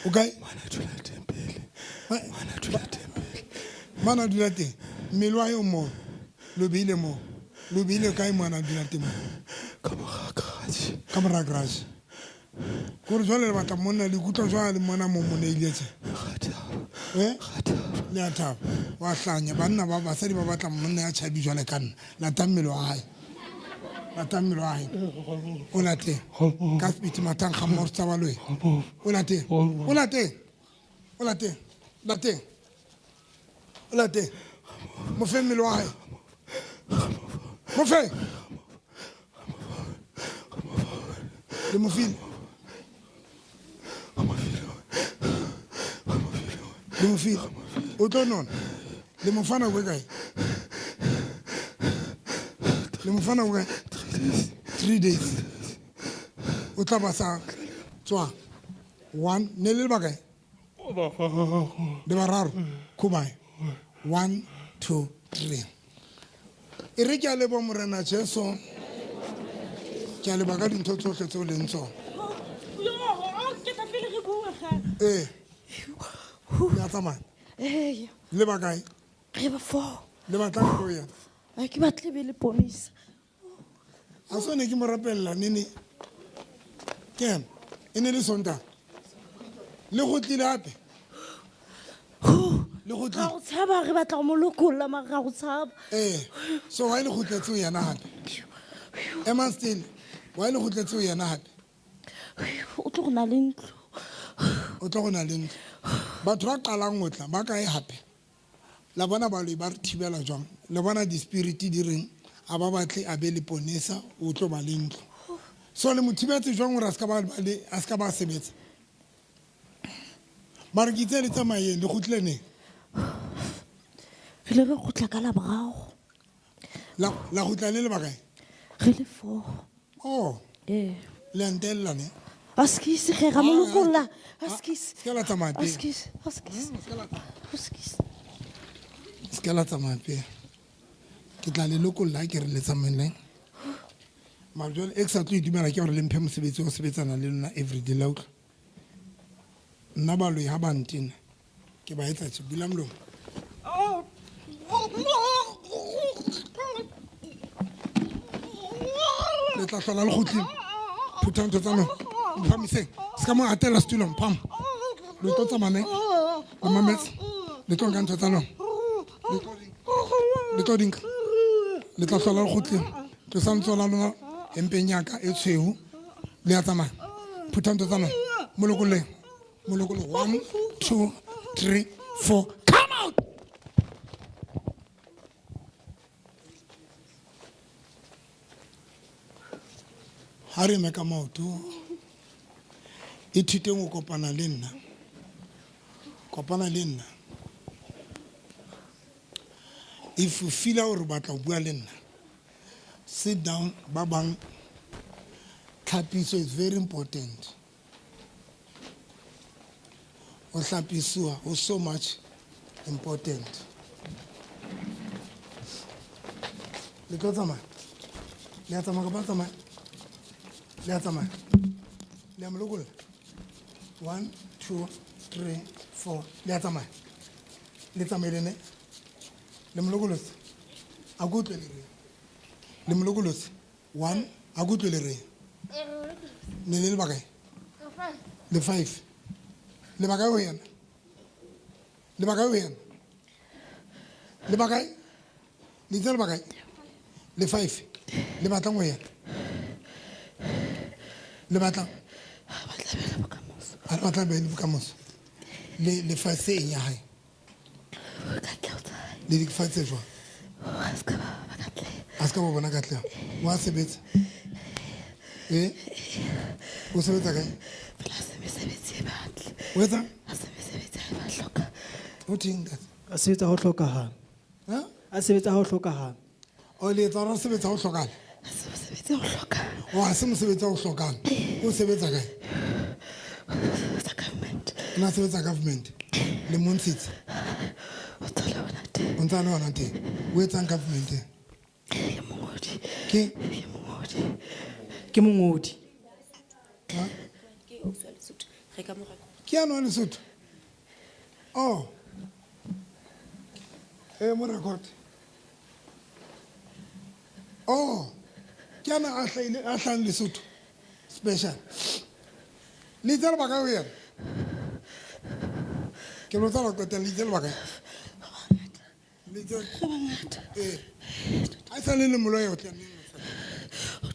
O kae? Mane a dula teng. Mmele wa hae o moo. Le o beile moo. Le o beile kae mo a dula teng moo? Ka mora garage. Kore jwale le batla monna le ikutlwa jwang le mmona mo moneile tje? Eh? Le a thaba. Wa hlanya banna ba basadi ba batla monna ya tjhabi jwale ka nna. Lata mmele wa hae. Natang mmele wa hae. O lateng. Ka sepiti matang ga mmogo tsa baloi. O lateng. O lateng. O lateng. Lateng. O lateng. Mo fe mmele wa hae. Mo fe. Le mo file. Le mo file. O tlo nona. Le mo fa nako e kae? Le mo fa nako e kae? 3 days. O tla ba sa tswa. 1 ne le ba kae? Le bararo. Khumae. 1 2 3. E re ke a leboha Morena Jesu. Ke a leboha ka dintho tsohle tseo leng tsona. Ke tla pele re bua gape. Ee. Le a tsamaya? Ee. Le ba kae? Re ba 4. Le batlang ko yena? A ke batle be le ponisa. A so ne ke mo rapella nene. Ke ena. E ne le Sontaha. Le go tlile hape? Le go tlile. Ra go tshaba, re batla go mo lokolla, mara ra go tshaba. Ee. So why le go tletse ho yena hape? Emang still. Why le go tletse ho yena hape? O tlo go na le ntlo. O tlo go na le ntlo. Batho ba qalang ho tla ba kae hape? La bona baloi ba re thibela jwang? Le bona di-spirit di reng a ba batle a be le ponesa, o tlo ba le ntlo. So le mo thibetse jwang hore a ska ba le, a ska ba sebetsa? Mara ke itse le tsamayeng, le kgutlile neng? Re ile re kgutla ka Laboraro. La kgutla le le bakae? Re le 4. Oh. Ee. Le a ntella ne? A skis, ge ra mo lokolla. A skis. Se ka la tsamaya A pele. skis, a skis. A skis. Se ka la tsamaya pele. Ke tla le lokolla ha ke re le tsamaeleng. Mara jwale e ke sa tlo e dumela ke hore le mphe mosebetsi wa ho sebetsana le lona everyday, la utlwa. Nna baloi ha ba ntena, ke ba etsa tje, bula molomo. Le tla hlola le kgutlile. Phutha ntho tsa lona. Mphamiseng. Se ka mo atela setulong, mpham. Le tlo tsamaya neng? Le mametse. Le tlo nka ntho tsa lona. Le tlo di nka. Le tla hlola le kgutlile. Tlosang letsoho la lona hempeng ya ka e tshweu. Le a tsamaya. Phutha ntho tsa lona. Mo lokolleng. Mo lokolleng. 1 2 3 4. Come out! Ha re eme ka maoto, ithuteng ho kopana le nna. Kopana le nna. If you feel hore o batla ho bua le nna, sit down, ba bang. Tlhapiso is very important. Ho hlapisiwa ho so much important. Le tlo tsamaya? Le a tsamaya kapa le tsamaya? Le a tsamaya? Le a mo lokolla? 1 2 3 4. Le a tsamaya? Le tsamaile ne? Le mo lokolotse? A ke utlwe le reng? Le mo lokolotse? 1, a ke utlwe le reng? Ne le le bakae? Le 5. Le bakae ho yena? Le bakae ho yena? Le bakae? Le itse le bakae? Le 5. Le batlang ho yena? Le batlang? Ha le batla be le bokamoso. Le fa se eng ya hae? Le di fa tse jwang? A ska ba bona katleho. Wa sebetsa? O sebetsa kae? O etsang? O teng ntate? A sebetsa ho hlokahala. Ha? A sebetsa ho hlokahala. O le etsa hore a sebetsa ho hlokahala? A sebetsa ho hlokahala. O ha se mosebetsi wa ho hlokahala. O sebetsa kae? Tsa government. O na sebetsa government. Le mo ntshitse? O ntsa le hona teng. O ntsa le hona teng. O etsang government? Ke mongodi. Ke? Ke mongodi. Ke mongodi. Ha? Ke ausi wa Lesotho. Re ka mo reka. Ke yane wa Lesotho? Oh. Mo record. Oh. Ke yana a hlahile, a hlahang Lesotho. Special. Le itse lebaka ho yena? Ke botsa la qetella, le itse lebaka? Le itse? Re bangata. Ha e sa le le moloi o tla neng? O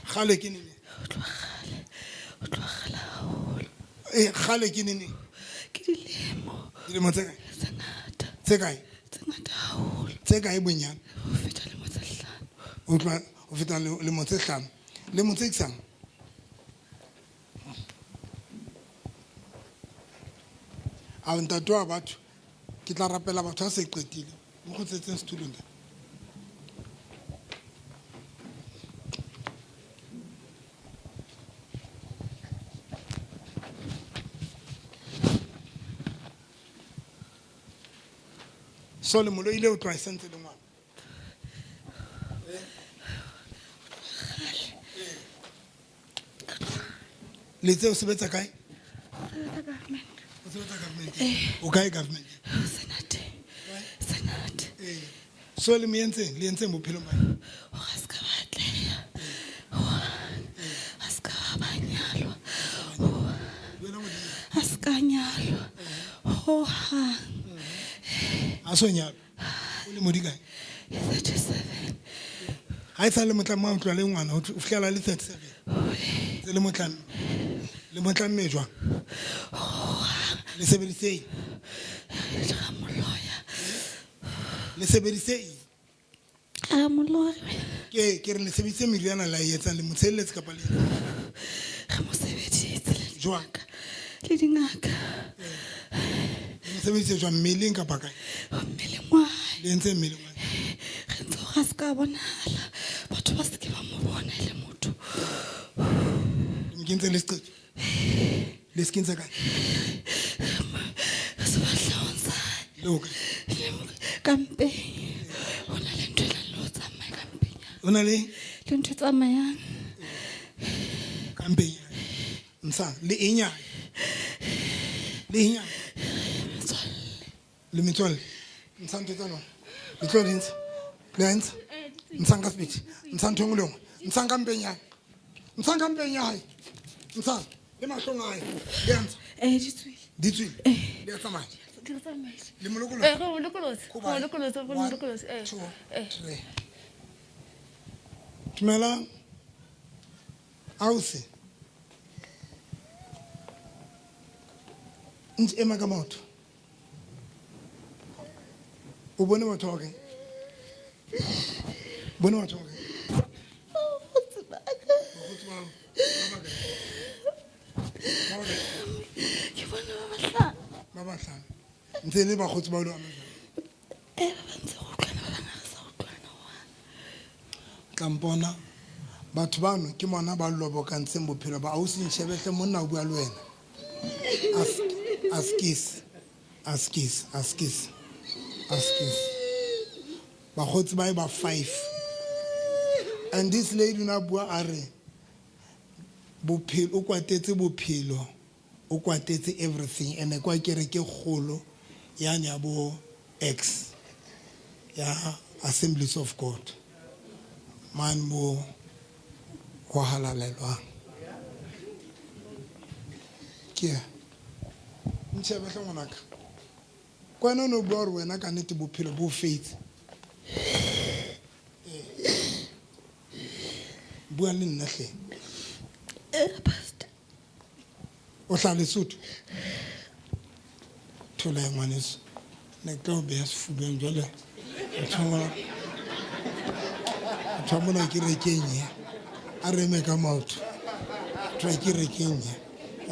Kgale ke neng? Eh, kgale ke neng? Ke dilemo. Dilemo tse kae? Tse ngata. Tse kae? Tse ngata haholo. Tse kae bonyane? Ho feta lemo tse hlano. O tloha ho feta lemo tse hlano. Lemo tse isang? A ntate wa batho, ke tla rapela batho ha se qetile. Mo kgutletseng setulong ntate. So le molo ile o tloha e sentse le ngwana. Le tse o sebetsa kae? O sebetsa government. O kae government? Senate. Senate. Eh. So le mo entseng? Le entseng bophelong ba hae? Hore a se ka ba atleha. A se ka ba nyalwa. A se ka nyalwa. Ho hang. A so nyalwa. O le modi kae? 37. Ha e sa le motlamme wa tloha le ngwana, o fihlela le 37. Tse le motlamme. Le motlamme jwang? Le sebedise eng? Le sebedise eng? A molori. Ke re le sebedise meriana la e etsang, le mo tshelletse kapa le etsang? Re mo sebeditse le Jwang? Le dingaka. Le mo sebeditse jwang, mmeleng kapa kae? Mmeleng wa hae. Le entse mmeleng wa hae? Re ntse hore a se ka bonahala. Batho ba se ke ba mo bona e le motho. Le mo kentse le seqetho? Le se kentse kae? Sefahlehong sa hae. Le ho kae? Ka mpeng. Ho na le ntho e nang le ho tsamaya ka mpeng ya. Ho na le? Le ntho e tsamayang. Ka mpeng ya. Ntsha, le eng ya? Le eng ya? Metswalle. Le metswalle. Ntsha ntho tsa lona. Le tlo di ntsha. Le a ntsha? Ntshang ka sepedi. Ntshang ntho e nngwe le nngwe. Ntshang ka mpeng ya hae. Ntshang ka mpeng ya hae. Ntshang. Le mahlong a hae. Le a ntsha? Eh, di tswile. Di tswile? Eh. Le a tsamaya? Di re tsamaile. Le mo lokolotse? Eh, re mo lokolotse. Ko Re mo ba? lokolotse, re mo One, lokolotse. Eh, two, eh. three. Dumelang. Ausi. Ntse ema ka maoto. O bone batho ba kae? Bone batho ba kae? Bakgotsi ba ka. Bakgotsi ba hao. Ba ba kae? Ba ba kae? Ke bone ba bahlano. Ba bahlano. Ntse e le bakgotsi ba o le hona jwale? Eh, ba ba ntse re utlwana, ba bang ha re sa utlwana hohang. Tla mpona. Batho bano ke mona ba lobokantseng bophelo ba ausi ntjhebehle monna o bua le wena. Askis, askis, askis, askis. Bakgotsi ba e ba 5. And this lady na bua a re bophelo o kwatetse bophelo, o kwatetse everything and kwa kereke kgolo ya ne ya bo X ya Assemblies of God. Man mo ho halalelwang. Ke ya. Ntjhebe hle ngwanaka. Kwana o no bua hore wena ka nnete bophelo bo fetse. Bua le nna hle. Eh, pastor. O hlaha Lesotho? Thola ya ngwaneso. Ne ke tla o beha sefubeng jwale. Motho wa mona ke rekeng e. A re eme ka maoto. Motho wa ke rekeng e.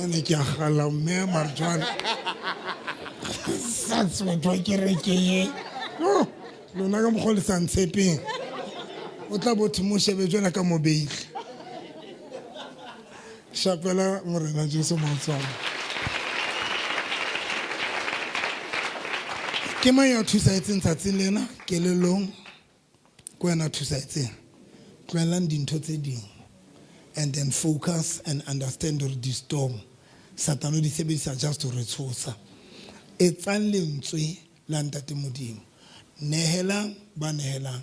Ene ke a gala mme mare jwale. Sa tsebe motho wa kerekeng e. Yo, lona ka mokgwa o le sa ntshepeng. O tla bo thwe mo shebe jwalo ka mobeile. Shapela Morena Jesu matsoho. Ke mang ya thusahetseng tsatsing lena kelellong? Ke wena thusahetseng. Tlohelang dintho tse ding and then focus and understand hore di-storm Satan o di sebedisa just ho re tshosa. Etsang lentswe la Ntate Modimo. Nehelang ba nehelang.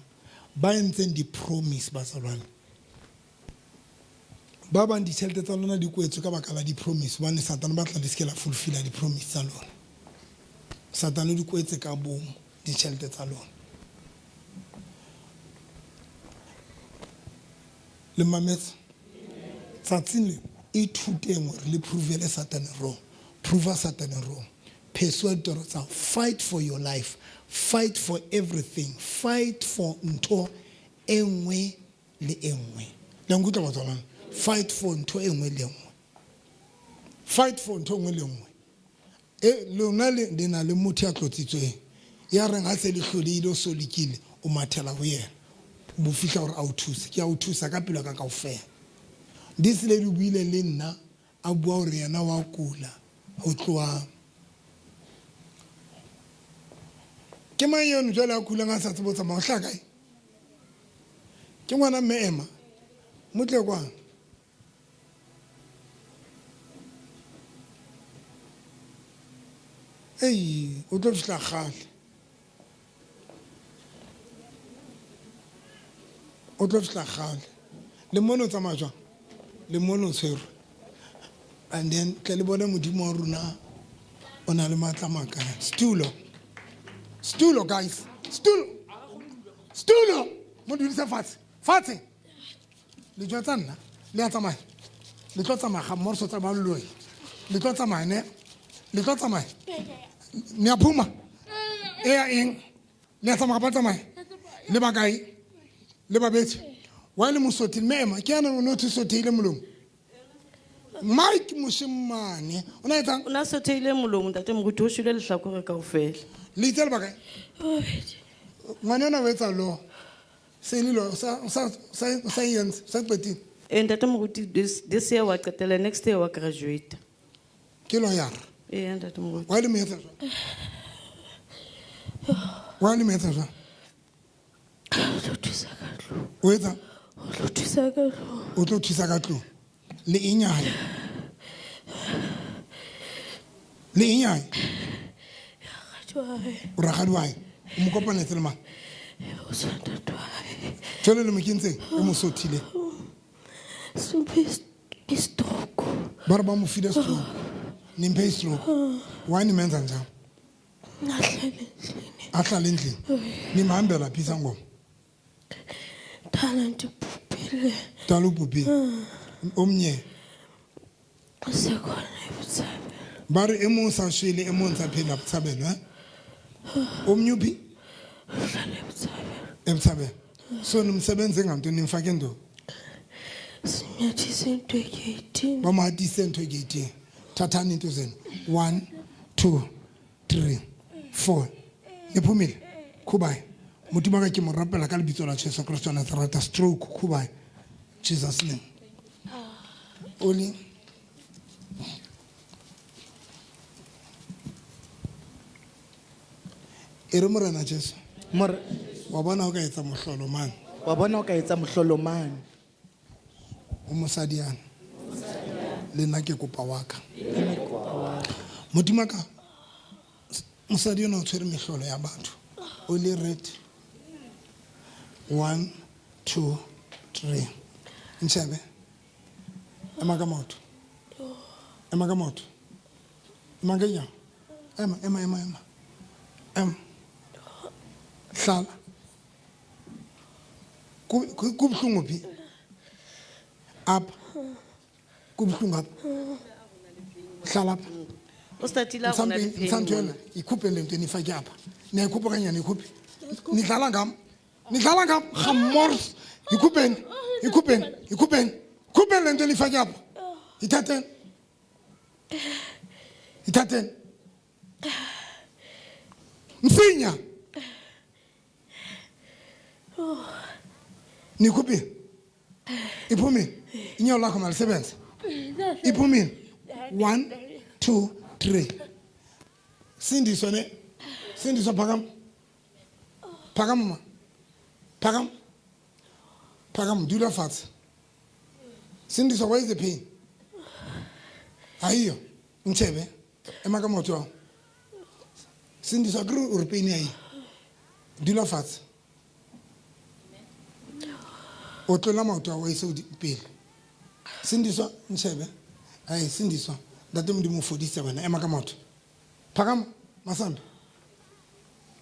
Ba entseng di-promise bazalwane. Ba bang ditjhelete tsa lona di kwetswe ka baka la di-promise hobane Satan o batla le se ke la fulfilla di-promise tsa lona. Satan o di kwetse ka bomo ditjhelete tsa lona. Le mametse. Tsatsing le ithuteng hore le provele Satane wrong. Prove Satane wrong. Pursue ditoro tsa hao. Fight for your life. Fight for everything. Fight for ntho e nngwe le e nngwe. Le nkutlwa batswalane? Fight for ntho e nngwe le e nngwe. Fight for ntho e nngwe le e nngwe. E lona le na le motho ya tlotsitsweng. Ya reng ha se le hlolehile o so lekile, o mathela ho yena. Bo fihla hore a o thuse. Ke a o thusa ka pelo ya ka kaofela. This lady o buile le nna a bua hore yena wa kula ho tloha Ke mang eno jwale a kulang a sa tsebe ho tsamaya o hlaha kae? Ke ngwana mme ema. Mo tle kwano. Ei, o tlo fihla kgale. O tlo fihla kgale. Le mone o tsamaya jwang? Le mone o tshwerwe. And then tle le bone modimo wa rona o na le matla makae. Stulo. Stulo guys. Stulo. Stulo. Mo dudise fatshe. Fatshe. Le jwetsa nna le a tsamaya. Le tlo tsamaya ga mmogo so tsamaya loi. Le tlo tsamaya ne. Le tlo tsamaya. Niyaphuma. E ya eng? Le a tsamaya kapa le tsamaya? Le bakae? Le babedi. Wa le mosotho mme ema ke yana o ne o sotheile molomo. Mike moshemane o na etsang? O na sotheile molomo ntate moruti o shwele lehlakore kaofela. Le itse le bakae? Ngwana ona o etsa law. Se le law sa sa sa sa e entse sa qetile. Eh ntate moruti this year wa qetela next year wa graduate. Ke lawyer. Eh ntate moruti. Wa le mo etsa jwang? Wa le mo etsa jwang? O tlo thusa ka tlung. O etsa? O tlo thusa ka tlung. O tlo thusa ka tlung. Le eng ya hae? Le eng ya hae? Rakgadi wa hae. O rakgadi wa hae. O mo kopanetse le mang? O sa ntate wa hae. Jwale le mo kentseng? O mo sothile. Semphe ke stroke. Ba re ba mo file stroke. Nimphe stroke. Why nimenza njalo? Ahlale endlini. Ahlale endlini. Nimhambela phi isangoma? Dala ndibhubhile. Dala ubhubhile. Omnye. Usekhona eBotshabelo. Ba re e mong o sa shwele e mong o ntsa phela Botshabelo, eh? Omnye uphi? Uhlala eBotshabelo. Ebutshabelo. So nimsebenze ngantoni nimfake ntoni? Sinyathise into egeyithini. Ba mo hatise ntho egeyithini. Thathani into zenu. 1 2 3 4. Niphumile. Khubae. Modimo wa ka ke mo rapela ka lebitso la Jesu Kristo wa Nazareta stroke khubae. Jesus name. Oli. E re Morena Jesu. Wa bona o ka etsa mohlolo mang? Wa bona o ka etsa mohlolo mang? O mosadi yana. Le nna ke kopa wa ka. Modimo wa ka, mosadi ona o tshwere mehlolo ya batho. O le red. 1 2 3. Ntshebe. Ema ka maoto. Ema ka maoto. Ema ka dinao. Ema, ema, ema, ema. Ema. Hlala. Kubuhlungu phi? Apha. Kubuhlungu apha. Hlala apha. O statile a rona le pain Msantwele, mona. ikhuphe le nto enifake apha. Niyayikhupha okanye aniyikhuphi? Nidlala ngam. Nidlala ngam. Gamors. Ikhupheni. Ikhupheni. Ikhupheni. Ikhupheni le nto enifake apha. Ithatheni. Ithatheni. Msinya. Nikhuphile. Iphumile. Inyawo lakho malisebenze. Iphumile. 1 2 3. Sindiswa ne. Sindiswa phakama. Phakama ma. Phakama. Phakama dula fatshe. Sindiswa, where is the pain? Haiyo. Ntshebe. Ema ka maoto ao. Sindiswa ke re o re pain ya eng? Dula fatshe. O tlola maoto ao a ise pele. Sindiswa ntshebe. Ai Sindiswa. Ntate Modimo o fodisitse wena. Ema ka maoto. Phakama Masamba.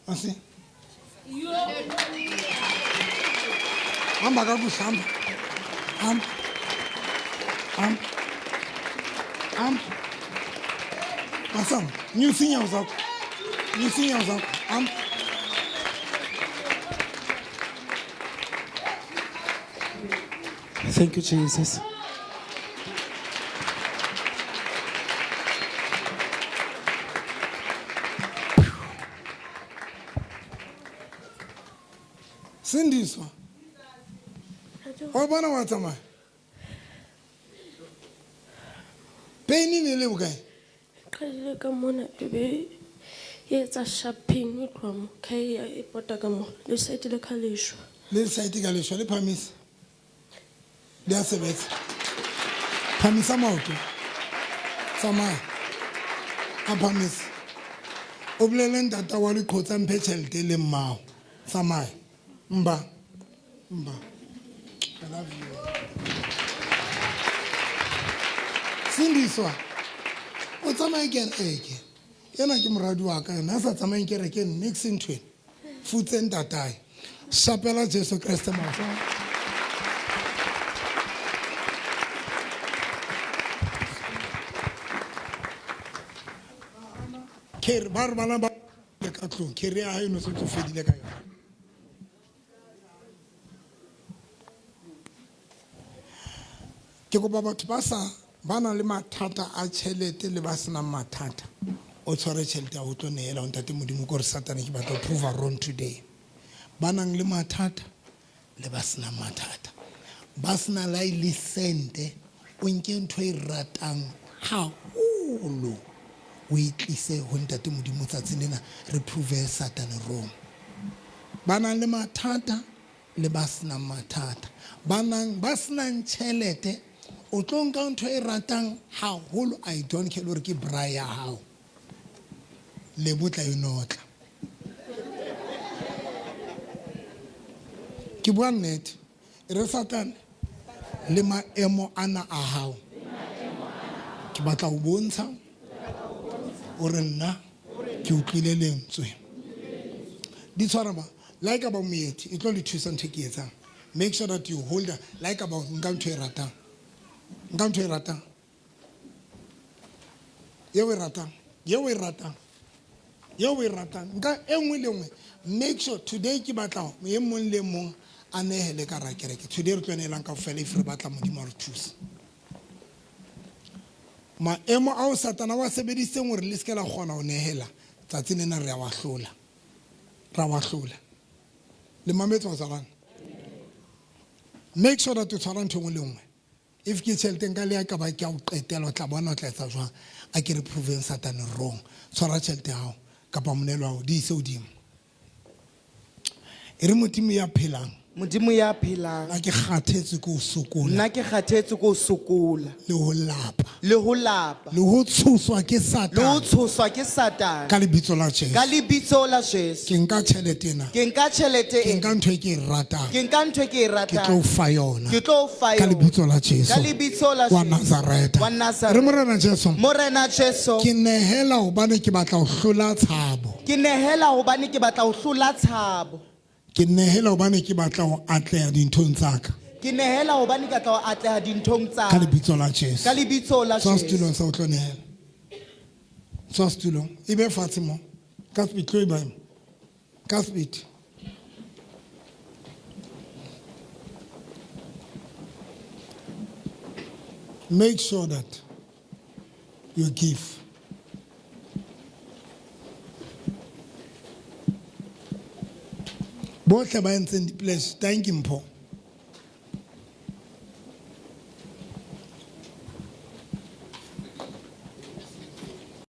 Asi. Hamba kakuhle hamba. Am. Am. Am. Masam, nyusa inyawo zakho. Nyusa inyawo zakho. Am. Thank you, Jesus. Sindiswa. Wa bona wa tsamaya. Pain e ne le bokae? Qadile ka mona e be e etsa sharp pain e tloha mo ka e ya e pota ka mo le side le ka leshwa. Le side ka leshwa le phamise. Le a sebetsa. Phamisa maoto. Tsamaya. A phamise. O bolele ntata wa leqhotsa mphe tjhelete le mmao. Tsamaya. Mba. Mba. I love you. Sindiswa. O tsamaye kereke. Ena ke moradi wa ka yena a sa tsamaye kereke nix ntho ena. Futse ntatae. Shapela Jesu Kreste mahlo. Kerry, ba re bana ba le ka tlung, Kerry ya hae no se tlo fedile ka yona. Ke kopa batho ba sa ba nang le mathata a tjhelete le ba senang mathata, o tshware tjhelete ya ho tlo nehela ho Ntate Modimo kore Satane ke batla ho prove wrong today. Ba nang le mathata le ba senang mathata, ba sena la e le sente, o nke ntho e ratang haholo o e tlise ho Ntate Modimo tsatsing lena, re prove Satane wrong. Ba nang le mathata le ba senang mathata, ba nang ba senang tjhelete, o tlo nka ntho e ratang haholo, I don't care hore ke bra ya hao, le botla e notla. Ke bua nnete, e re Satane le maemo ana a hao, ke batla ho bontsha hore nna ke utlwile lentswe. Di tshwara ba, like about moeti, e tlo le thusa ntho e ke etsang. Make sure that you hold her, like about nka ntho e ratang. Nka ntho e ratang. Eo e ratang. Eo e ratang. Eo e ratang. Nka e nngwe le nngwe. Make sure today ke batla e mong le mong a nehele ka hara kereke. Today re tlo nehelang kaofela if re batla Modimo a re thuse. Maemo ao Satana wa sebedisitseng hore le se ke la kgona ho nehela, tsatsi lena re a wa hlola. Ra wa hlola. Le mametse bazalwane? Make sure that o tshwara ntho e nngwe le nngwe. If ke tjhelete nka le ya ka ba ke a o qetela, o tla bona o tla etsa jwang. A ke re proveng Satane wrong. Tshwara tjhelete ya hao kapa monehelo wa hao, di ise hodimo. E re Modimo ya phelang. Modimo ya phelang. Nna ke kgathetse ke ho sokola. Nna ke kgathetse ke ho sokola. Le ho lapa. Le ho lapa. Le ho tshoswa ke Satane. Le ho tshoswa ke Satane. Ka lebitso la Jesu. Ka lebitso la Jesu. Ke nka tjhelete ena. Ke nka tjhelete Ke ena. nka ntho e ke e ratang. Ke nka ntho e ke e ratang. Ke tlo o fa yona. Ke tlo o fa Ka yona. lebitso la Jesu. Ka lebitso la Wa Jesu. Nazareta. Wa Nazareta. Re Morena Jesu. Morena Jesu. Ke nehela hobane ke batla ho hlola tshabo. Ke nehela hobane ke batla ho hlola tshabo. Ke nehela hobane ke batla ho atleha dinthong tsa ka. Ke nehela hobane ke batla ho atleha dinthong tsa Ka lebitso la Jesu. Ka lebitso la Tswa Jesu. setulong sa ho tlo nehela. Tswa setulong. E be fatshe mo. Ka speed, tlo e ba mo. Ka speed. Make sure that you give. Bohle ba entseng di-pledge, thank you Mpho.